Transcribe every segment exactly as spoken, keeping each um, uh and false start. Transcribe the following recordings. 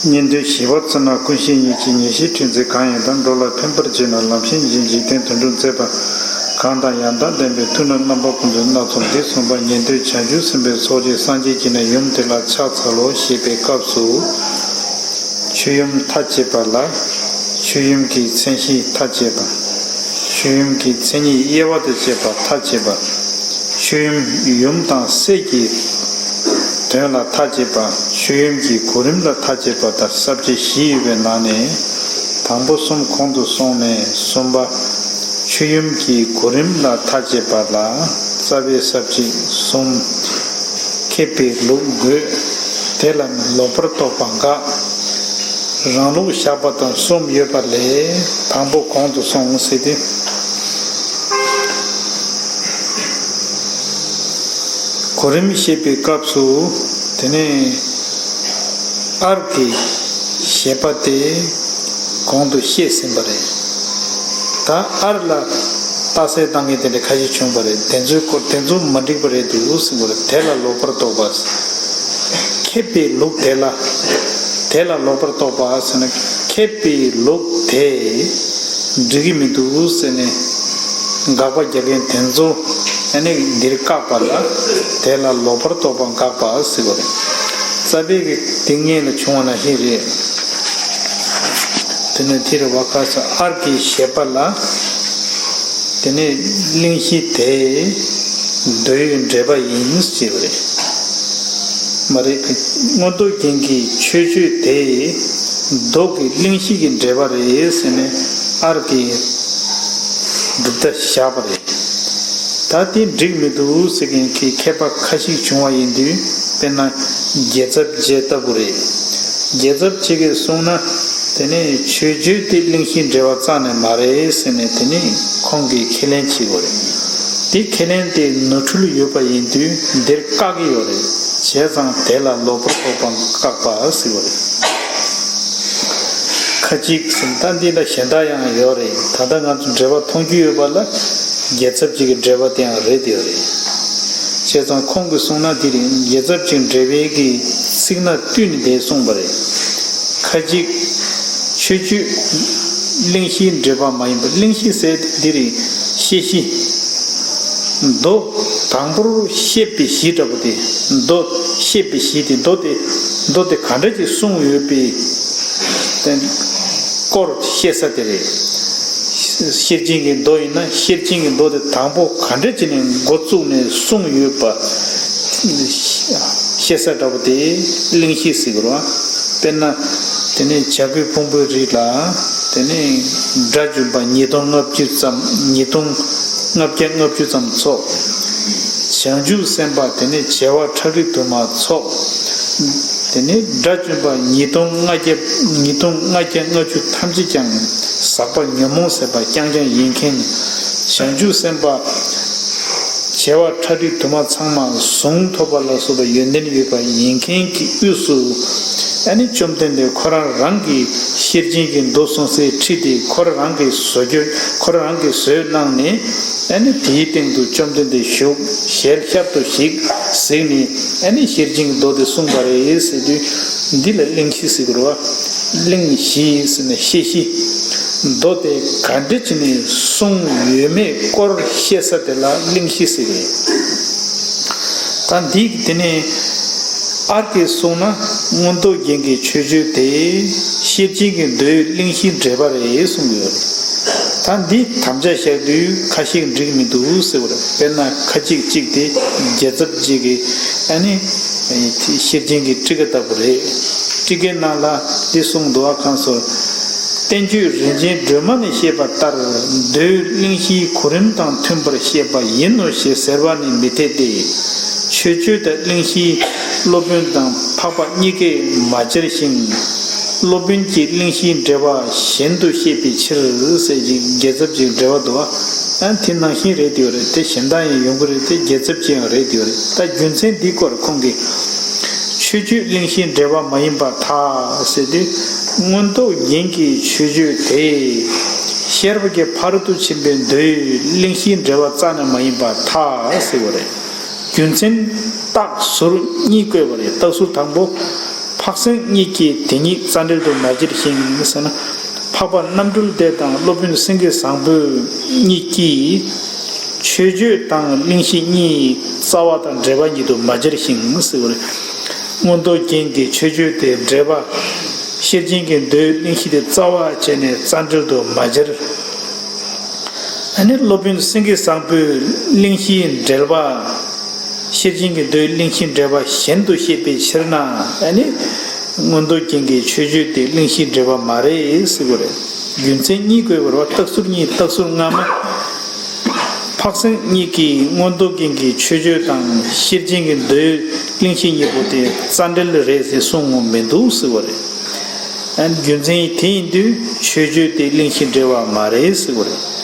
ཉན་ཐོས་བཞི་པ་ཙམ་ན་ཀུན་ཤེས་ཉིད་ཀྱི་ངེས་ཤེས་འཕྲིན་ཚིག་གང་ཡིན་དང་། འགྲོ་ལ་ཕན་པར་བྱེད་ན་ལམ་ཤེས་འབྱིན། འཇིག་རྟེན་དོན་སྒྲུབ་མཛད་པ་གང་དང་། ཡང་དག་ལྡན་པའི་ཐུགས་ན་རྣམ་པ་ཀུན་ཏུ་སྣ་ཚོགས་འདི་གསུངས་པ། ཉན་ཐོས་བྱང་ཆུབ་སེམས་དཔའི་ཚོགས་ཀྱིས་སངས་རྒྱས་ཀྱི་ནི་ཡུམ་དེ་ལ་ཕྱག་འཚལ་ལོ་ཞེས་པའི་སྐབས་སུ། ཆོས་ཡུམ་མཐའ་བཅད་པ་ལ་ཆོས་ཡུམ་གྱི་མཚན་གཞི་མཐའ་བཅད་པ། ཆོས་ཡུམ་གྱི་མཚན་ཉིད་དབྱེ་བ་དང་བཅས་པ་མཐའ་བཅད་པ། ཆོས་ཡུམ་ཡུམ་དང་སྲས་ཀྱི་དོན་ལ་མཐའ་བཅད་པ། ཆོས་ཡུམ་གྱི་གོ་རིམ་ལ་མཐའ་བཅད་པ་ལྟར་ས་བཅད་བཞི་ཡོད་པའི་ནང་ནས། དང་པོ་གསུམ་གོང་དུ་སོང་ནས་གསུམ་པ། ཆོས་ཡུམ་གྱི་གོ་རིམ་ལ་མཐའ་བཅད་པ་ལ་རྩ་བའི་ས་བཅད་གསུམ། མཁས་པའི་ལུགས་དགོས། དེ་ལ་ལོག་པར་རྟོག་པ་འགག། རང་ལུགས་བཞག་པ་དང་གསུམ་ཡོད་པ་ལས་དང་པོ་གོང་དུ་སོང་ཟེར་ཏེ། གོ་རིམ་བཤད་པའི་སྐབས་སུ། དེ་ནས་ཨར་གྱི་བཞེད་པ་དེ་གོང་དུ་བཤད་ཟིན་པ་རེད། ད་ཨར་ལ་རྟགས་གསལ་བཏང་མཁན་དེ་འདྲ་ཁ་ཤས་བྱུང་བ་རེད། དེ་ཚོའི་སྐོར་དེ་ཚོ་མ་འགྲིག་པ་རེད་འདུག་ཟེར་བ་རེད། དེ་ལ་ལོག་པར་རྟོག་པ། མཁས་པའི་ལུགས་དེ་ལ། དེ་ལ་ལོག་པར་རྟོག་པ་ཟེར་ན། མཁས་པའི་ལུགས་དེ་འགྲིག་གི་མི་འདུག་ཟེར་ནས་དགག་པ་རྒྱག་མཁན་དེ་ཚོ་ཨ་ནི་འདིར་བཀག་པ་ལ་དེ་ལ་ལོག་པར་རྟོག་པ་འགག་པ་ཟེར་བ་རེད། རྩ་བའི་གི་ཏིང་ངེ་ལ་བྱུང་བ་ནང་བཞིན་རེད། དེ་ནས་དེ་རེད་བ། ཁ་ས་ཨར་གྱི་བཞེད་པ་ལ། དེ་ནས་གླེང་གཞི་དེ་མདོའི་འགྲེལ་པ་ཡིན་ཞེས་པ་རེད། མ་རེད། མངོན་རྟོགས་རྒྱན་གྱི་མཆོད་བརྗོད་དེ་མདོ་གི་གླེང་གཞི་གི་འགྲེལ་པ་རེད་ཟེར་ནས་ཨར་གྱིས་སྒྲུབ་བརྡ་བཞག་པ་རེད། ད་དེ་འགྲིག་མི་འདུག་ཟེར་མཁན་གྱི་མཁས་པ་ཁ་ཤས་བྱུང་བ་ཡིན་དུས། དཔེར་ན་རྒྱལ་ཚབ་རྗེ་ལྟ་བུ་རེད། རྒྱལ་ཚབ་རྗེ་གིས་གསུངས་ན། དེ་ནས་མཆོད་བརྗོད་དེ་གླེང་གཞིའི་འགྲེལ་པ་རྩ་ནས་མ་རེད་ཟེར་ནས། དེ་ནས་ཁོང་གིས་ཁས་ལེན་བྱེད་དགོས་རེད། དེ་ཁས་ལེན་དེ་ནོར་འཁྲུལ་ཡོད་པ་ཡིན་དུས་འདིར་བཀག་གི་ཡོད་རེད། བྱས་ཙང་དེ་ལ་ལོག་པར་རྟོག་པ་བཀག་པ་ཟེར་བ་རེད། ཁ་ཅིག་ཟེར་ད་འདི་ལ་གཞན་དག་ཡང་ཡོད་རེད། ད་ལྟ་ང་ཚོ་འགྲེལ་པ་མཐོང་རྒྱུ་ཡོད་པ་ལ་རྒྱལ་ཚབ་རྗེ་གི་འགྲེལ་པ་དེ་ཡང་རེད་ཡོད་རེད། བྱས་ཙང་ཁོང་གིས་གསུངས་ན་དེ་རེད། རྒྱལ་ཚབ་རྗེ་འགྲེལ་པའི་གི་ཚིག་སྣ་བཏུས་ནས་དེ་གསུངས་པ་རེད། ཁ་ཅིག་མཆོད་བརྗོད་གླེང་གཞིའི་འགྲེལ་པ་མ་ཡིན་པ། གླེང་གཞི་ཟེར་དེ་འདི་རེད། བཤད་གཞི། མདོ་དང་པོར་བཤད་པའི་གཞི་འདྲ་པོ་དེ། མདོ་བཤད་པའི་གཞི་དེ། མདོ་དེ་མདོ་དེ་ག་འདྲ་ཅིག་གསུངས་ཡོད་པའི་སྐོར་བཤད་ས་དེ་རེད། ཤེར་ཕྱིན་གྱི་མདོ་ཡིན་ན་ཤེར་ཕྱིན་གྱི་མདོ་དེ་དང་པོ་ག་འདྲ་ཅིག་ནས་འགོ་བཙུགས་ནས་གསུངས་ཡོད་པ་བཤད་ས་འདྲ་པོ་དེ་གླེང་གཞི་ཟེར་གི་རེད་བ། དཔེར་ན། དེ་ནས་བྱ་རྒོད་ཕུང་པོའི་རི་ལ། དེ་ནས་དགྲ་བཅོམ་པ་ཉིས་སྟོང་ལྔ་བཅུ་ཙམ། ཉིས་སྟོང་ལྔ་བརྒྱ་ལྔ་བཅུ་ཙམ་ཚོགས། བྱང་ཆུབ་སེམས་དཔའ་དེ་ནས་བྱེ་བ་ཁྲག་ཁྲིག་དུ་མ་ཚོགས། དེ་ནས་དགྲ་བཅོམ་པ་ཉིས་སྟོང་ལྔ་བརྒྱ། ཉིས་སྟོང་ལྔ་བརྒྱ་ལྔ་བཅུ་ཐམས་ཅད་ཀྱང་ཟག་པ་ཉོན་མོངས་ཟད་པ་རྐྱང་རྐྱང་ཡིན་མཁན། བྱང་ཆུབ་སེམས་དཔའ་བྱེ་བ་ཁྲག་ཁྲིག་དུ་མ་ཚང་མ་གཟུངས་ཐོབ་པ་ལ་སོགས་པའི་ཡོན་ཏན་ཡོད་པ་ཡིན་མཁན་གྱི་དབུས་སུ། ཨ་ནི་བཅོམ་ལྡན་འདས་ཁོ་རང་རང་གིས་ཤེར་ཕྱིན་གྱི་མདོ་གསུང་སའི་ཁྲིད་དེ་ཁོ་རང་རང་གིས་བཟོ་རྒྱུ། ཁོ་རང་རང་གིས་བཟོས་གནང་ནས། ཨ་ནི་དེའི་སྟེང་དུ་བཅོམ་ལྡན་འདས་བཞུགས། ཞལ་ཤར་དུ་གཟིགས་ནས། ཨ་ནི་ཤེར་ཕྱིན་གྱི་མདོ་དེ་གསུངས་པ་རེད་ཟེར་དུས། འདི་ལ་གླེང་གཞི་ཟེར་གྱི་རེད་བ། གླེང་གཞི་ཟེར་ནས་བཤད་གཞི། མདོ་དེ་ག་འདྲ་བྱས་ནས་གསུངས་ཡོད་མེད་སྐོར་བཤད་ས་དེ་ལ་གླེང་གཞི་ཟེར་གྱི་རེད། ད་འདི་དེ་ནས་ཨར་གྱིས་གསུངས་ན། མངོན་རྟོགས་རྒྱན་གྱི་མཆོད་བརྗོད་དེ་ཤེར་ཕྱིན་གྱི་མདོའི་གླེང་གཞིའི་འགྲེལ་པ་རེད་གསུངས་ཡོད་རེད། ད་འདི་དམ་བཅའ་བཞག་དུས་ཁ་ཤས་འགྲིག་མི་འདུག་ཟེར་བ་རེད། དཔེར་ན་ཁ་ཅིག་གཅིག་དེ་རྒྱལ་ཚབ་རྗེ་གི་ཨ་ནི་ཤེར་ཕྱིན་གྱི་ཊཱི་ཀ་ལྟ་བུ་རེད། ཊཱི་ཀའི་ནང་ལ་འདི་གསུངས་འདུག་བ། གང་སོ། བསྟན་བཅོས་རིན་ཆེན་སྒྲོན་མ་ནས་བཤད་པ་ལྟར། མདོའི་གླེང་གཞིའི་གོ་རིམ་དང་མཐུན་པར་བཤད་པ་ཡིན་ནོ་ཞེས་ཟེར་བ་ནི་མི་འཐད་དེ། མཆོད་བརྗོད་དང་གླེང་གཞི་སློབ་དཔོན་དང་འཕགས་པ་གཉིས་ཀས་མ་སྦྱར་ཞིང་། སློབ་དཔོན་གྱིས་གླེང་གཞིའི་འགྲེལ་པ་གཞན་དུ་བཤད་པའི་ཕྱིར་ཟེར་ཅིག་རྒྱལ་ཚབ་ཀྱི་འགྲེལ་པ་འདུག་བ། ཨ་དེ་ནང་བཞིན་རེད་དེ་རེད། དེ་གཞན་དག་ཡང་ཡོང་གི་རེད། དེ་རྒྱལ་ཚབ་ཀྱི་ཡང་རེད་དེ་རེད། ད་རྒྱུ་མཚན་འདིའི་སྐོར་ཁོང་གིས། མཆོད་བརྗོད་གླེང་གཞིའི་འགྲེལ་པ་མ་ཡིན་པར་ཐལ་ཟེར་དུས། མངོན་རྟོགས་རྒྱན་གྱི་མཆོད་བརྗོད་དེ་ཤེས་རབ་ཀྱི་ཕ་རོལ་ཏུ་ཕྱིན་པའི་མདོའི་གླེང་གཞིའི་འགྲེལ་པ་རྩ་ནས་མ་ཡིན་པར་ཐལ་ཟེར་བ་རེད། རྒྱུ་མཚན་རྟགས་ཟུར་གཉིས་བཀོད་པ་རེད། རྟགས་ཟུར་དང་པོ། ཕ་ འཕགས་སེང་གཉིས་ཀྱིས་དེ་ཉིད་རྩ་འགྲེལ་དུ་མ་བསྒྱུར་ཞིང་ཟེར་ན། འཕགས་པ་རྣམ་གྲོལ་སྡེ་དང་སློབ་དཔོན་སེང་གེ་བཟང་པོ་གཉིས་ཀྱིས་མཆོད་བརྗོད་དང་གླེང་གཞི་གཉིས་རྩ་བ་དང་འགྲེལ་པ་ཉིད་དུ་མ་སྦྱར་ཞིང་ཟེར་བ་རེད། མངོན་རྟོགས་རྒྱན་གྱི་མཆོད་བརྗོད་དེ་འགྲེལ་པ། ཤེར་ཕྱིན་གྱི་མདོའི་གླེང་གཞི་དེ་རྩ་བ་བྱས་ནས་རྩ་འགྲེལ་དུ་མ་སྦྱར། ཨ་ནི་སློབ་དཔོན་སེང་གེ་བཟང་པོས་གླེང་གཞིའི་འགྲེལ་པ། ཤེར་ཕྱིན་གྱི་མདོའི་གླེང་གཞིའི་འགྲེལ་པ་གཞན་དུ་བཤད་པའི་ཕྱིར་ན། ཨ་ནི་མངོན་རྟོགས་རྒྱན་གྱི་མཆོད་བརྗོད་དེ་གླེང་གཞིའི་འགྲེལ་པ་མ་རེད་ཟེར་བ་རེད། རྒྱུ་མཚན་གཉིས་བཀོད་པ་རེད་བ། རྟགས་ཟུར་གཉིས། རྟགས་ཟུར་སྔ་མ། འཕགས་སེང་གཉིས་ཀྱིས་མངོན་རྟོགས་རྒྱན་གྱི་མཆོད་བརྗོད་དང་ཤེར་ཕྱིན་གྱི་མདོའི་གླེང་གཞི་གཉིས་པོ་དེ་རྩ་འགྲེལ་རེད་ཟེར་གསུང་ངོ་མི་འདུག་ཟེར་བ་རེད། ཨ་ནི་རྒྱུ་མཚན་དེ་ཡིན་དུས་མཆོད་བརྗོད་དེ་གླེང་གཞིའི་འགྲེལ་པ་མ་རེད་ཟེར་བ་རེད།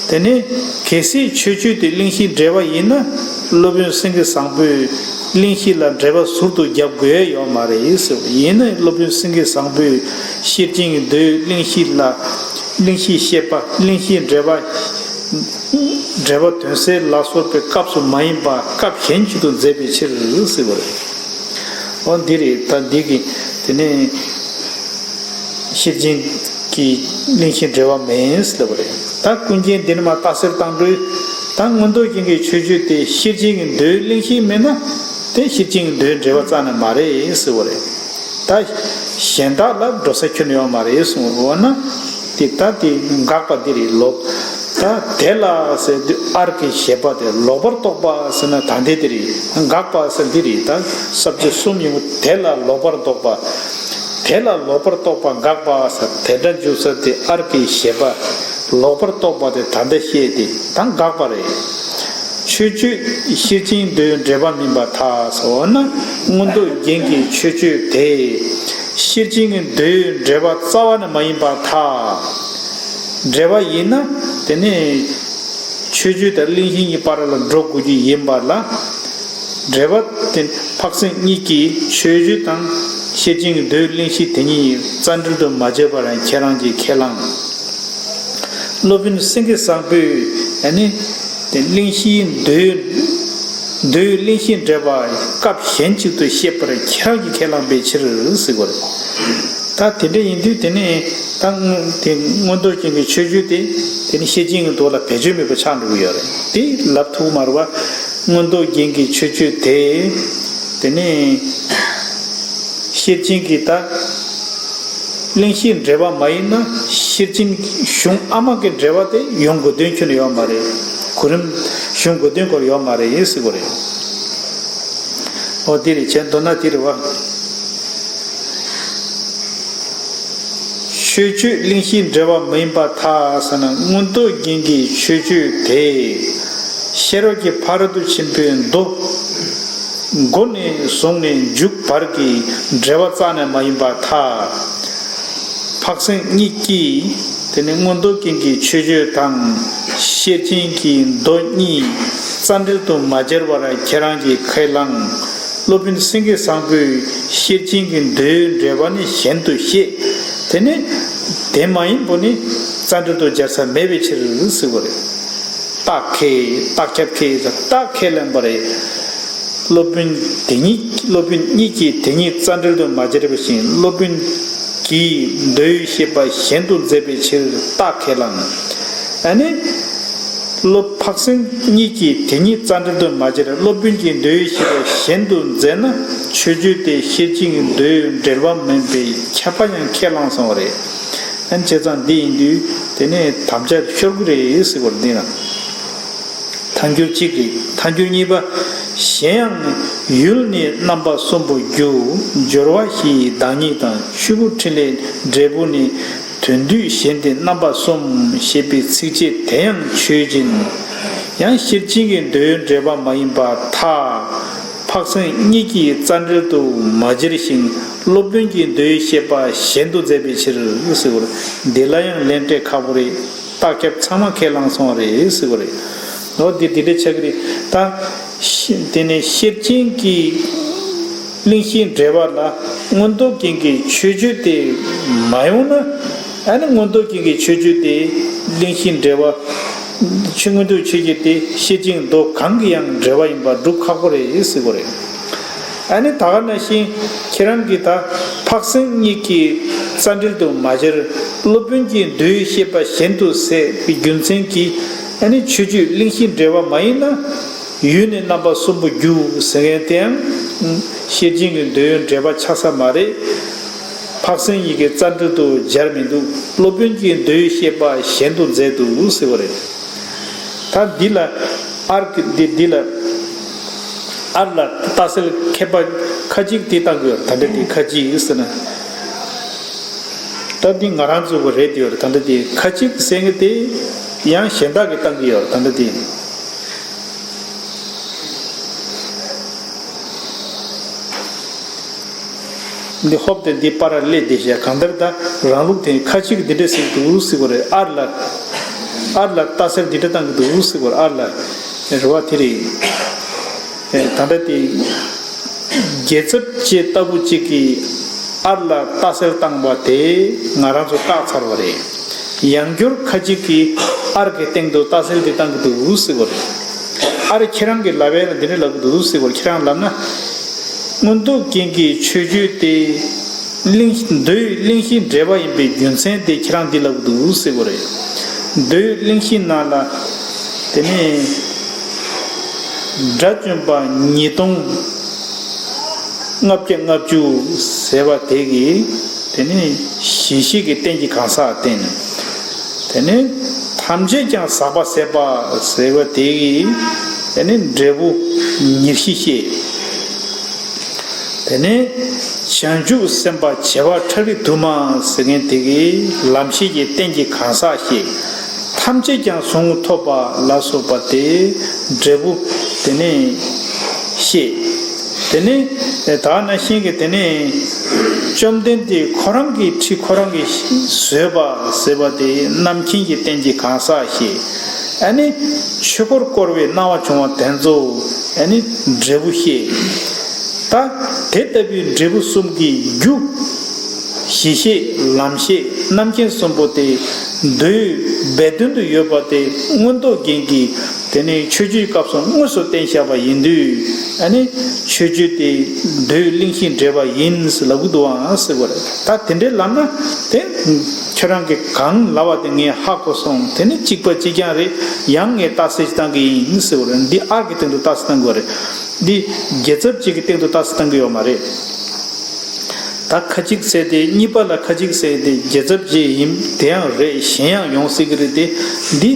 དེ་ནས་གལ་སྲིད་མཆོད་བརྗོད་དེ་གླེང་གཞིའི་འགྲེལ་པ་ཡིན་ན། སློབ་དཔོན་སེང་གེ་བཟང་པོས་གླེང་གཞི་ལ་འགྲེལ་པ་ཟུར་དུ་རྒྱབ་དགོས་ཡ་ཡོད་མ་རེད་ཟེར་བ། ཡིན་ན་སློབ་དཔོན་སེང་གེ་བཟང་པོས་ཤེར་ཕྱིན་གྱི་མདོའི་གླེང་གཞི་ལ། གླེང་གཞིའི་བཤད་པ། གླེང་གཞིའི་འགྲེལ་པ། འགྲེལ་པ་དོན་གསལ་ལ་སོགས་པའི་སྐབས་སུ་མ་ཡིན་པ་སྐབས་གཞན་ཞིག་ཏུ་མཛད་པའི་ཕྱིར་ཟེར་བ་རེད། འོ་འདི་རེད། ད་འདི་གི་དེ་ནས་ཤེར་ཕྱིན་གྱི་གླེང་གཞིའི་འགྲེལ་པ་མིན་ཟེར་བ་རེད། ད་ཀུན་མཁྱེན་འདི་ནས་མར་རྟགས་གསལ་བཏང་དུས། ད་མངོན་རྟོགས་རྒྱན་གྱི་མཆོད་བརྗོད་དེ་ཤེར་ཕྱིན་གྱི་མདོའི་གླེང་གཞི་མིན་ན། དེ་ཤེར་ཕྱིན་གྱི་མདོའི་འགྲེལ་པ་རྩ་ནས་མ་རེད་ཟེར་བ་རེད། ད་གཞན་དག་ལ་འགྲོ་ས་ཁྱོན་ཡོད་མ་རེད་གསུངས། འོ་ན་དེ་ད་དེ་དགག་པ་འདི་རེད། ལོག་ད་དེ་ལ་ཟེར་དུས་ཨར་གྱི་བཞེད་པ་དེ་ལོག་པར་རྟོག་པ་ཟེར་ན་ད་འདི་དེ་རེད། དགག་པ་ཟེར་འདི་རེད། ད་ས་བཅད་གསུམ་ཡོང་། དེ་ལ་ལོག་པར་རྟོག་པ། དེ་ལ་ལོག་པར་རྟོག་པ་དགག་པ་ཟེར། དེ་འདྲ་འཇུག་ས་དེ་ཨར་གྱི་བཞེད་པ། ལོག་པར་རྟོག་པ་དེ་ད་ལྟ་བཤད་དེ་ད་དགག་པ་རེད། མཆོད་བརྗོད་ཤེར་ཕྱིན་མདོའི་འགྲེལ་པ་མིན་པར་ཐལ་ཟེར། འོ་ན་མངོན་རྟོགས་རྒྱན་གྱི་མཆོད་བརྗོད་དེ་ཤེར་ཕྱིན་གྱི་མདོའི་འགྲེལ་པ་རྩ་བ་ནས་མ་ཡིན་པར་ཐལ། འགྲེལ་པ་ཡིན་ན་དེ་ནས་མཆོད་བརྗོད་དང་གླེང་གཞི་གཉིས་བར་ལ་འགྲོ་དགོས་རྒྱུ་ཡིན་པ་ལ། འགྲེལ་པ་དེ་འཕགས་སེང་གཉིས་ཀྱིས་མཆོད་བརྗོད་དང་ཤེར་ཕྱིན་གྱི་མདོའི་གླེང་གཞི་དེ་གཉིས་རྩ་འགྲེལ་དུ་མ་བྱས་པ་རང་ཁྱེད་རང་གིས་ཁས་བླངས། སློབ་དཔོན་སེང་གེ་བཟང་པོས་ཨ་ནི་དེ་གླེང་གཞིའི་མདོའི་མདོའི་གླེང་གཞིའི་འགྲེལ་པ་སྐབས་གཞན་གཅིག་ཏུ་བཤད་པར་ཁྱེད་རང་གིས་ཁས་བླངས་པའི་ཕྱིར་ཟེར་བ་རེད། ད་དེ་འདྲ་ཡིན་དུས་དེ་ནས་ད་དེ་མངོན་རྟོགས་རྒྱན་གྱི་མཆོད་བརྗོད་དེ་དེ་ནི་ཤེར་ཕྱིན་གྱི་མདོ་ལ་བེད་སྤྱོད་མེད་པ་ཆགས་འགྲོ་གི་ཡོད་རེད། དེ་ལབ་ཐུབ་མ་རེད་བ། མངོན་རྟོགས་རྒྱན་གྱི་མཆོད་བརྗོད་དེ་དེ་ནི་ཤེར་ཕྱིན་གྱི་ད་གླེང་གཞིའི་འགྲེལ་པ་མ་ཡིན་ན་ཤེར་ཕྱིན་གཞུང་ཨ་མ་གི་འགྲེལ་པ་དེ་ཡོང་དགོས་དོན་ཁྱོན་ནས་ཡོད་མ་རེད། གོ་རིམ་གཞུང་དགོས་དོན་སྐོར་ཡོད་མ་རེད་ཟེར་བ་རེད། འོ་དེ་རེད། བྱས་མདོར་ན་དེ་རེད་བ། མཆོད་བརྗོད་གླེང་གཞིའི་འགྲེལ་པ་མ་ཡིན་པར་ཐལ་ཟེར་ན། མངོན་རྟོགས་རྒྱན་གྱི་མཆོད་བརྗོད་དེ་ཤེས་རབ་ཀྱི་ཕ་རོལ་ཏུ་ཕྱིན་པའི་མདོ་མགོ་ནས་བཟུང་ནས་མཇུག་བར་གྱི་འགྲེལ་པ་རྩ་ནས་མ་ཡིན་པར་ཐལ། འཕགས་སེང་གཉིས་ཀྱིས་དེ་ནི་མངོན་རྟོགས་རྒྱན་གྱི་མཆོད་བརྗོད་དང་ཤེར་ཕྱིན་གྱི་མདོ་གཉིས་རྩ་འགྲེལ་དུ་མ་སྦྱར་བར་ཁྱེད་རང་གིས་ཁས་བླངས། སློབ་དཔོན་སེང་གེ་བཟང་པོས་ཤེར་ཕྱིན་གྱི་མདོའི་འགྲེལ་པ་ནི་གཞན་དུ་བཤད། དེ་ནི་དེ་མ་ཡིན་པོ་ནི་རྩ་འགྲེལ་དུ་སྦྱར་ས་མེད་པའི་ཕྱིར་ཟེར་བ་རེད། རྟགས་ཁས། རྟགས་ཁྱབ་ཁས་ཟེར། རྟགས་ཁས་ལེན་པ་རེད། སློབ་དཔོན་དེ་ཉིད་སློབ་དཔོན་གཉིས་ཀྱིས་དེ་ཉིད་རྩ་འགྲེལ་དུ་མ་སྦྱར་བ་བཞིན། སློབ་དཔོན་གྱིས་མདོའི་བཤད་པ་གཞན་དུ་མཛད་པའི་ཕྱིར་རྟགས་ཁས་བླངས། ཨ་ནི། སློབ་འཕགས་སེང་གཉིས་ཀྱིས་དེ་ཉིད་རྩ་འགྲེལ་དུ་མ་སྦྱར། སློབ་དཔོན་གྱིས་མདོའི་བཤད་པ་གཞན་དུ་མཛད་ན། མཆོད་བརྗོད་དེ་ཤེར་ཕྱིན་གྱི་མདོའི་འགྲེལ་པ་མིན་པའི་ཁྱབ་པ་ཡང་ཁས་བླངས་སོང་བ་རེད། ཨ་ནི་བྱས་ཙང་འདི་ཡིན་དུས་དེ་ནས་དམ་བཅའ་ཤོར་གི་རེད་ཟེར་བར་འདི་ན། ཐལ་འགྱུར་གཅིག་རེད། ཐལ་འགྱུར་གཉིས་པ། གཞན་ཡང་ཡུལ་ནི་རྣམ་པ་གསུམ་པོ་རྒྱུ། སྦྱོར་བ་བཞི་ཡི་བདག་ཉིད་དང་། ཆོས་སྐུ་ཕྲིན་ལས་འབྲས་བུ་ནི། དོན་བསྡུས་གཞན་ཏེ་རྣམ་པ་གསུམ། ཞེས་པའི་ཚིགས་བཅད་དེ་ཡང་ཆོས་ཅན། ཡང་ཤེར་ཕྱིན་གྱི་མདོའི་འགྲེལ་པ་མ་ཡིན་པར་ཐལ། འཕགས་སེང་གཉིས་ཀྱིས་རྩ་འགྲེལ་དུ་མ་སྦྱར་ཞིང་། སློབ་དཔོན་གྱིས་མདོའི་བཤད་པ་གཞན་དུ་མཛད་པའི་ཕྱིར་ཟེར་བ་རེད། འདི་ལ་ཡང་ལན་སྤྲད་ཁག་པོ་རེད། རྟགས་ཁྱབ་ཚང་མ་ཁས་བླངས་སོང་བ་རེད་ཟེར་བ་རེད། འོ་འདི་འདི་འདྲ་ཆགས་ཀྱི་རེད། ད་ཤེ་དེ་ནས་ཤེར་ཕྱིན་གྱི་གླེང་གཞིའི་འགྲེལ་པ་ལ་མངོན་རྟོགས་རྒྱན་གྱི་མཆོད་བརྗོད་དེ་མ་ཡོང་ན། ཨ་ནི་མངོན་རྟོགས་རྒྱན་གྱི་མཆོད་བརྗོད་དེ་གླེང་གཞིའི་འགྲེལ་པ། ཆོས་མངོན་རྟོགས་ཆོས་ཀྱི་དེ་ཤེར་ཕྱིན་མདོ་གང་གི་ཡང་འགྲེལ་པ་ཡིན་པར་སྒྲུབ་ཁག་པོ་རེད་ཟེར་བ་རེད། ཨ་ནི་ད་ག་ནང་བཞིན་ཁྱེད་རང་གིས་ད་ འཕགས་སེང་གཉིས་ཀྱི་རྩ་འགྲེལ་དུ་མ་སྦྱར། སློབ་དཔོན་གྱི་མདོའི་བཤད་པ་གཞན་དུ་ཟད་པའི་རྒྱུ་མཚན་གྱིས་ཨ་ནི་ཆོས་བརྒྱུད་གླེང་གཞི་འབྲེལ་བ་མ་ཡིན་ན། ཡུལ་ནི་རྣམ་པ་གསུམ་པོ་རྒྱུ་ཟེར་མཁན་དེའང་ཤེར་ཕྱིན་གྱི་འདོད་ཡོན་འབྲེལ་པ་ཆགས་ས་མ་རེད། འཕགས་སེང་གཉིས་ཀྱི་རྩ་འགྲེལ་དུ་སྦྱར་མི་འདུག་སློབ་དཔོན་གྱི་མདོའི་བཤད་པ་གཞན་དུ་མཛད་འདུག་ཟེར་བ་རེད། ད་འདི་ལ་ཨར་གི་འདི་འདི་ལ་ཨར་ལ་རྟགས་གསལ་མཁས་པ་ཁ་ཅིག་དེ་བཏང་གི་ཡོད། ད་ལྟ་དེ་ཁ་ཅིག་ཟེར་ན། ད་འདི་ང་རང་ཚོ་གི་རེད་དེ་ཡོད། ད་ལྟ་དེ་ཁ་ཅིག་ཟེར་མཁན་དེ་ཡང་གཞན་དག་གིས་བཏང་གི་ཡོད། ད་ལྟ་དེ། འདི་ཧོབ་སྟེ་འདི་པར་སླེབས་བསྡད་བཞག་གང་ལྟར་ད་རང་ལུགས་དེ་ཁ་ཅིག་འདི་འདྲ་ཟེར་འདུག་ཟེར་གོ་རེད། ཨར་ལ་ཨར་ལ་རྟགས་གསལ་འདི་འདྲ་བཏང་གི་འདུག་ཟེར་གོ་རེད། ཨར་ལ་རེད་བ། དེ་རེད། ཨེ་ད་ལྟ་དེ་རྒྱལ་ཚབ་ཅེས་ལྟ་བུ་གཅིག་གིས་ཨར་ལ་རྟགས་གསལ་བཏང་བ་དེ་ང་རང་ཚོ་བཀག་ཚར་བ་རེད། ཡང་བསྐྱར་ཁ་ཅིག་གིས་ཨར་གྱི་སྟེང་དུ་རྟགས་གསལ་འདི་བཏང་གི་འདུག་ཟེར་གོ་རེད། ཨར་ཁྱེད་རང་གི་ལབ་ཡས་ལ་འདི་འདྲ་ལབ་གི་འདུག་ཟེར་བར་ཁྱེད་རང་ལབ་ན། མངོན་རྟོགས་རྒྱན་གྱི་མཆོད་བརྗོད་དེ་གླེང་མདོའི་གླེང་གཞི་འབྲེལ་བ་ཡིན་པའི་རྒྱུ་མཚན་དེ་ཁྱེད་རང་འདི་ལབ་གི་འདུག་ཟེར་བ་རེད། མདོའི་གླེང་གཞི་ནང་ལ་དེ་ནས་དགྲ་བཅོམ་པ་ཉིས་སྟོང་ལྔ་བརྒྱ་ལྔ་བཅུ་ཟེར་བ་དེ་གིས་དེ་ནས་གཞི་ཤེས་ཀྱི་རྟེན་གྱི་གང་ཟག་བསྟན། དེ་ནས་ཐམས་ཅད་ཀྱང་ཟག་པ་ཟད་པ་ཟེར་བ་དེ་གིས་དེ་ནས་འབྲས་བུ་ཉེར་ཞི་བཤད། དེ་ནས་བྱང་ཆུབ་སེམས་དཔའ་བྱེ་བ་ཕྲག་རིས་དུ་མ་ཟེར་མཁན་དེ་གིས་ལམ་ཤེས་ཀྱི་རྟེན་གྱི་གང་ཟག་བཤད། ཐམས་ཅད་ཀྱང་གཟུངས་ཐོབ་པ་ལ་སོགས་པ་དེ་འབྲས་བུ་དེ་ནས་བཤད། དེ་ནས་ད་ག་ནང་བཞིན་གྱི་དེ་ནས་བཅོམ་ལྡན་འདས་ཁོ་རང་གི་ཁྲི་ཁོ་རང་གིས་བཟོས་པ་ཟེར་བ་དེ་རྣམ་མཁྱེན་གྱི་རྟེན་གྱི་གང་ཟག་བཤད། ཨ་ནི་ཆོས་འཁོར་བསྐོར་བའི་སྣང་བ་བྱུང་བ་དེ་ཚོ་ཨ་ནི་འབྲས་བུ་བཤད། ད་དེ་ལྟ་བུའི་འབྲས་བུ་གསུམ་གྱི་རྒྱུ། གཞི་ཤེས་ལམ་ཤེས་རྣམ་མཁྱེན་གསུམ་པོ་དེ་མདོའི་སྦས་དོན་དུ་ཡོད་པ་དེ་མངོན་རྟོགས་རྒྱན་གྱིས་དེ་ནས་མཆོད་བརྗོད་སྐབས་སུ་དངོས་སུ་བསྟན་བཞག་པ་ཡིན་དུས། ཨ་ནི་མཆོད་བརྗོད་དེ་མདོའི་གླེང་གཞི་འབྲེལ་བ་ཡིན་ཟེར་ལབ་གི་འདུག་ཨང་ཟེར་བ་རེད། ད་དེ་འདྲའི་ལབ་ན་དེ་ཁྱོད་རང་གིས་གང་ལབ་པ་དེ་ངས་ཧ་གོ་སོང་། དེ་ནི་གཅིག་པ་གཅིག་རྐྱང་རེད། ཡང་ངས་རྟགས་གསལ་བཏང་གི་ཡིན་ཟེར་བ་རེད། འདི་ཨར་གྱི་སྟེང་དུ་རྟགས་གསལ་བཏང་གི་ཡོད་རེད། འདི་རྒྱལ་ཚབ་ཅིག་གི་སྟེང་དུ་རྟགས་གསལ་བཏང་གི་ཡོད་མ་རེད། ད་ཁ་ཅིག་ཟེར་ཏེ་གཉིས་པ་ལ་ཁ་ཅིག་ཟེར་ཏེ་རྒྱལ་ཚབ་ཅིག་ཡིན་དེ་ཡང་རེད། གཞན་ཡང་ཡོང་སྲིད་ཀྱི་རེད་དེ། འདི་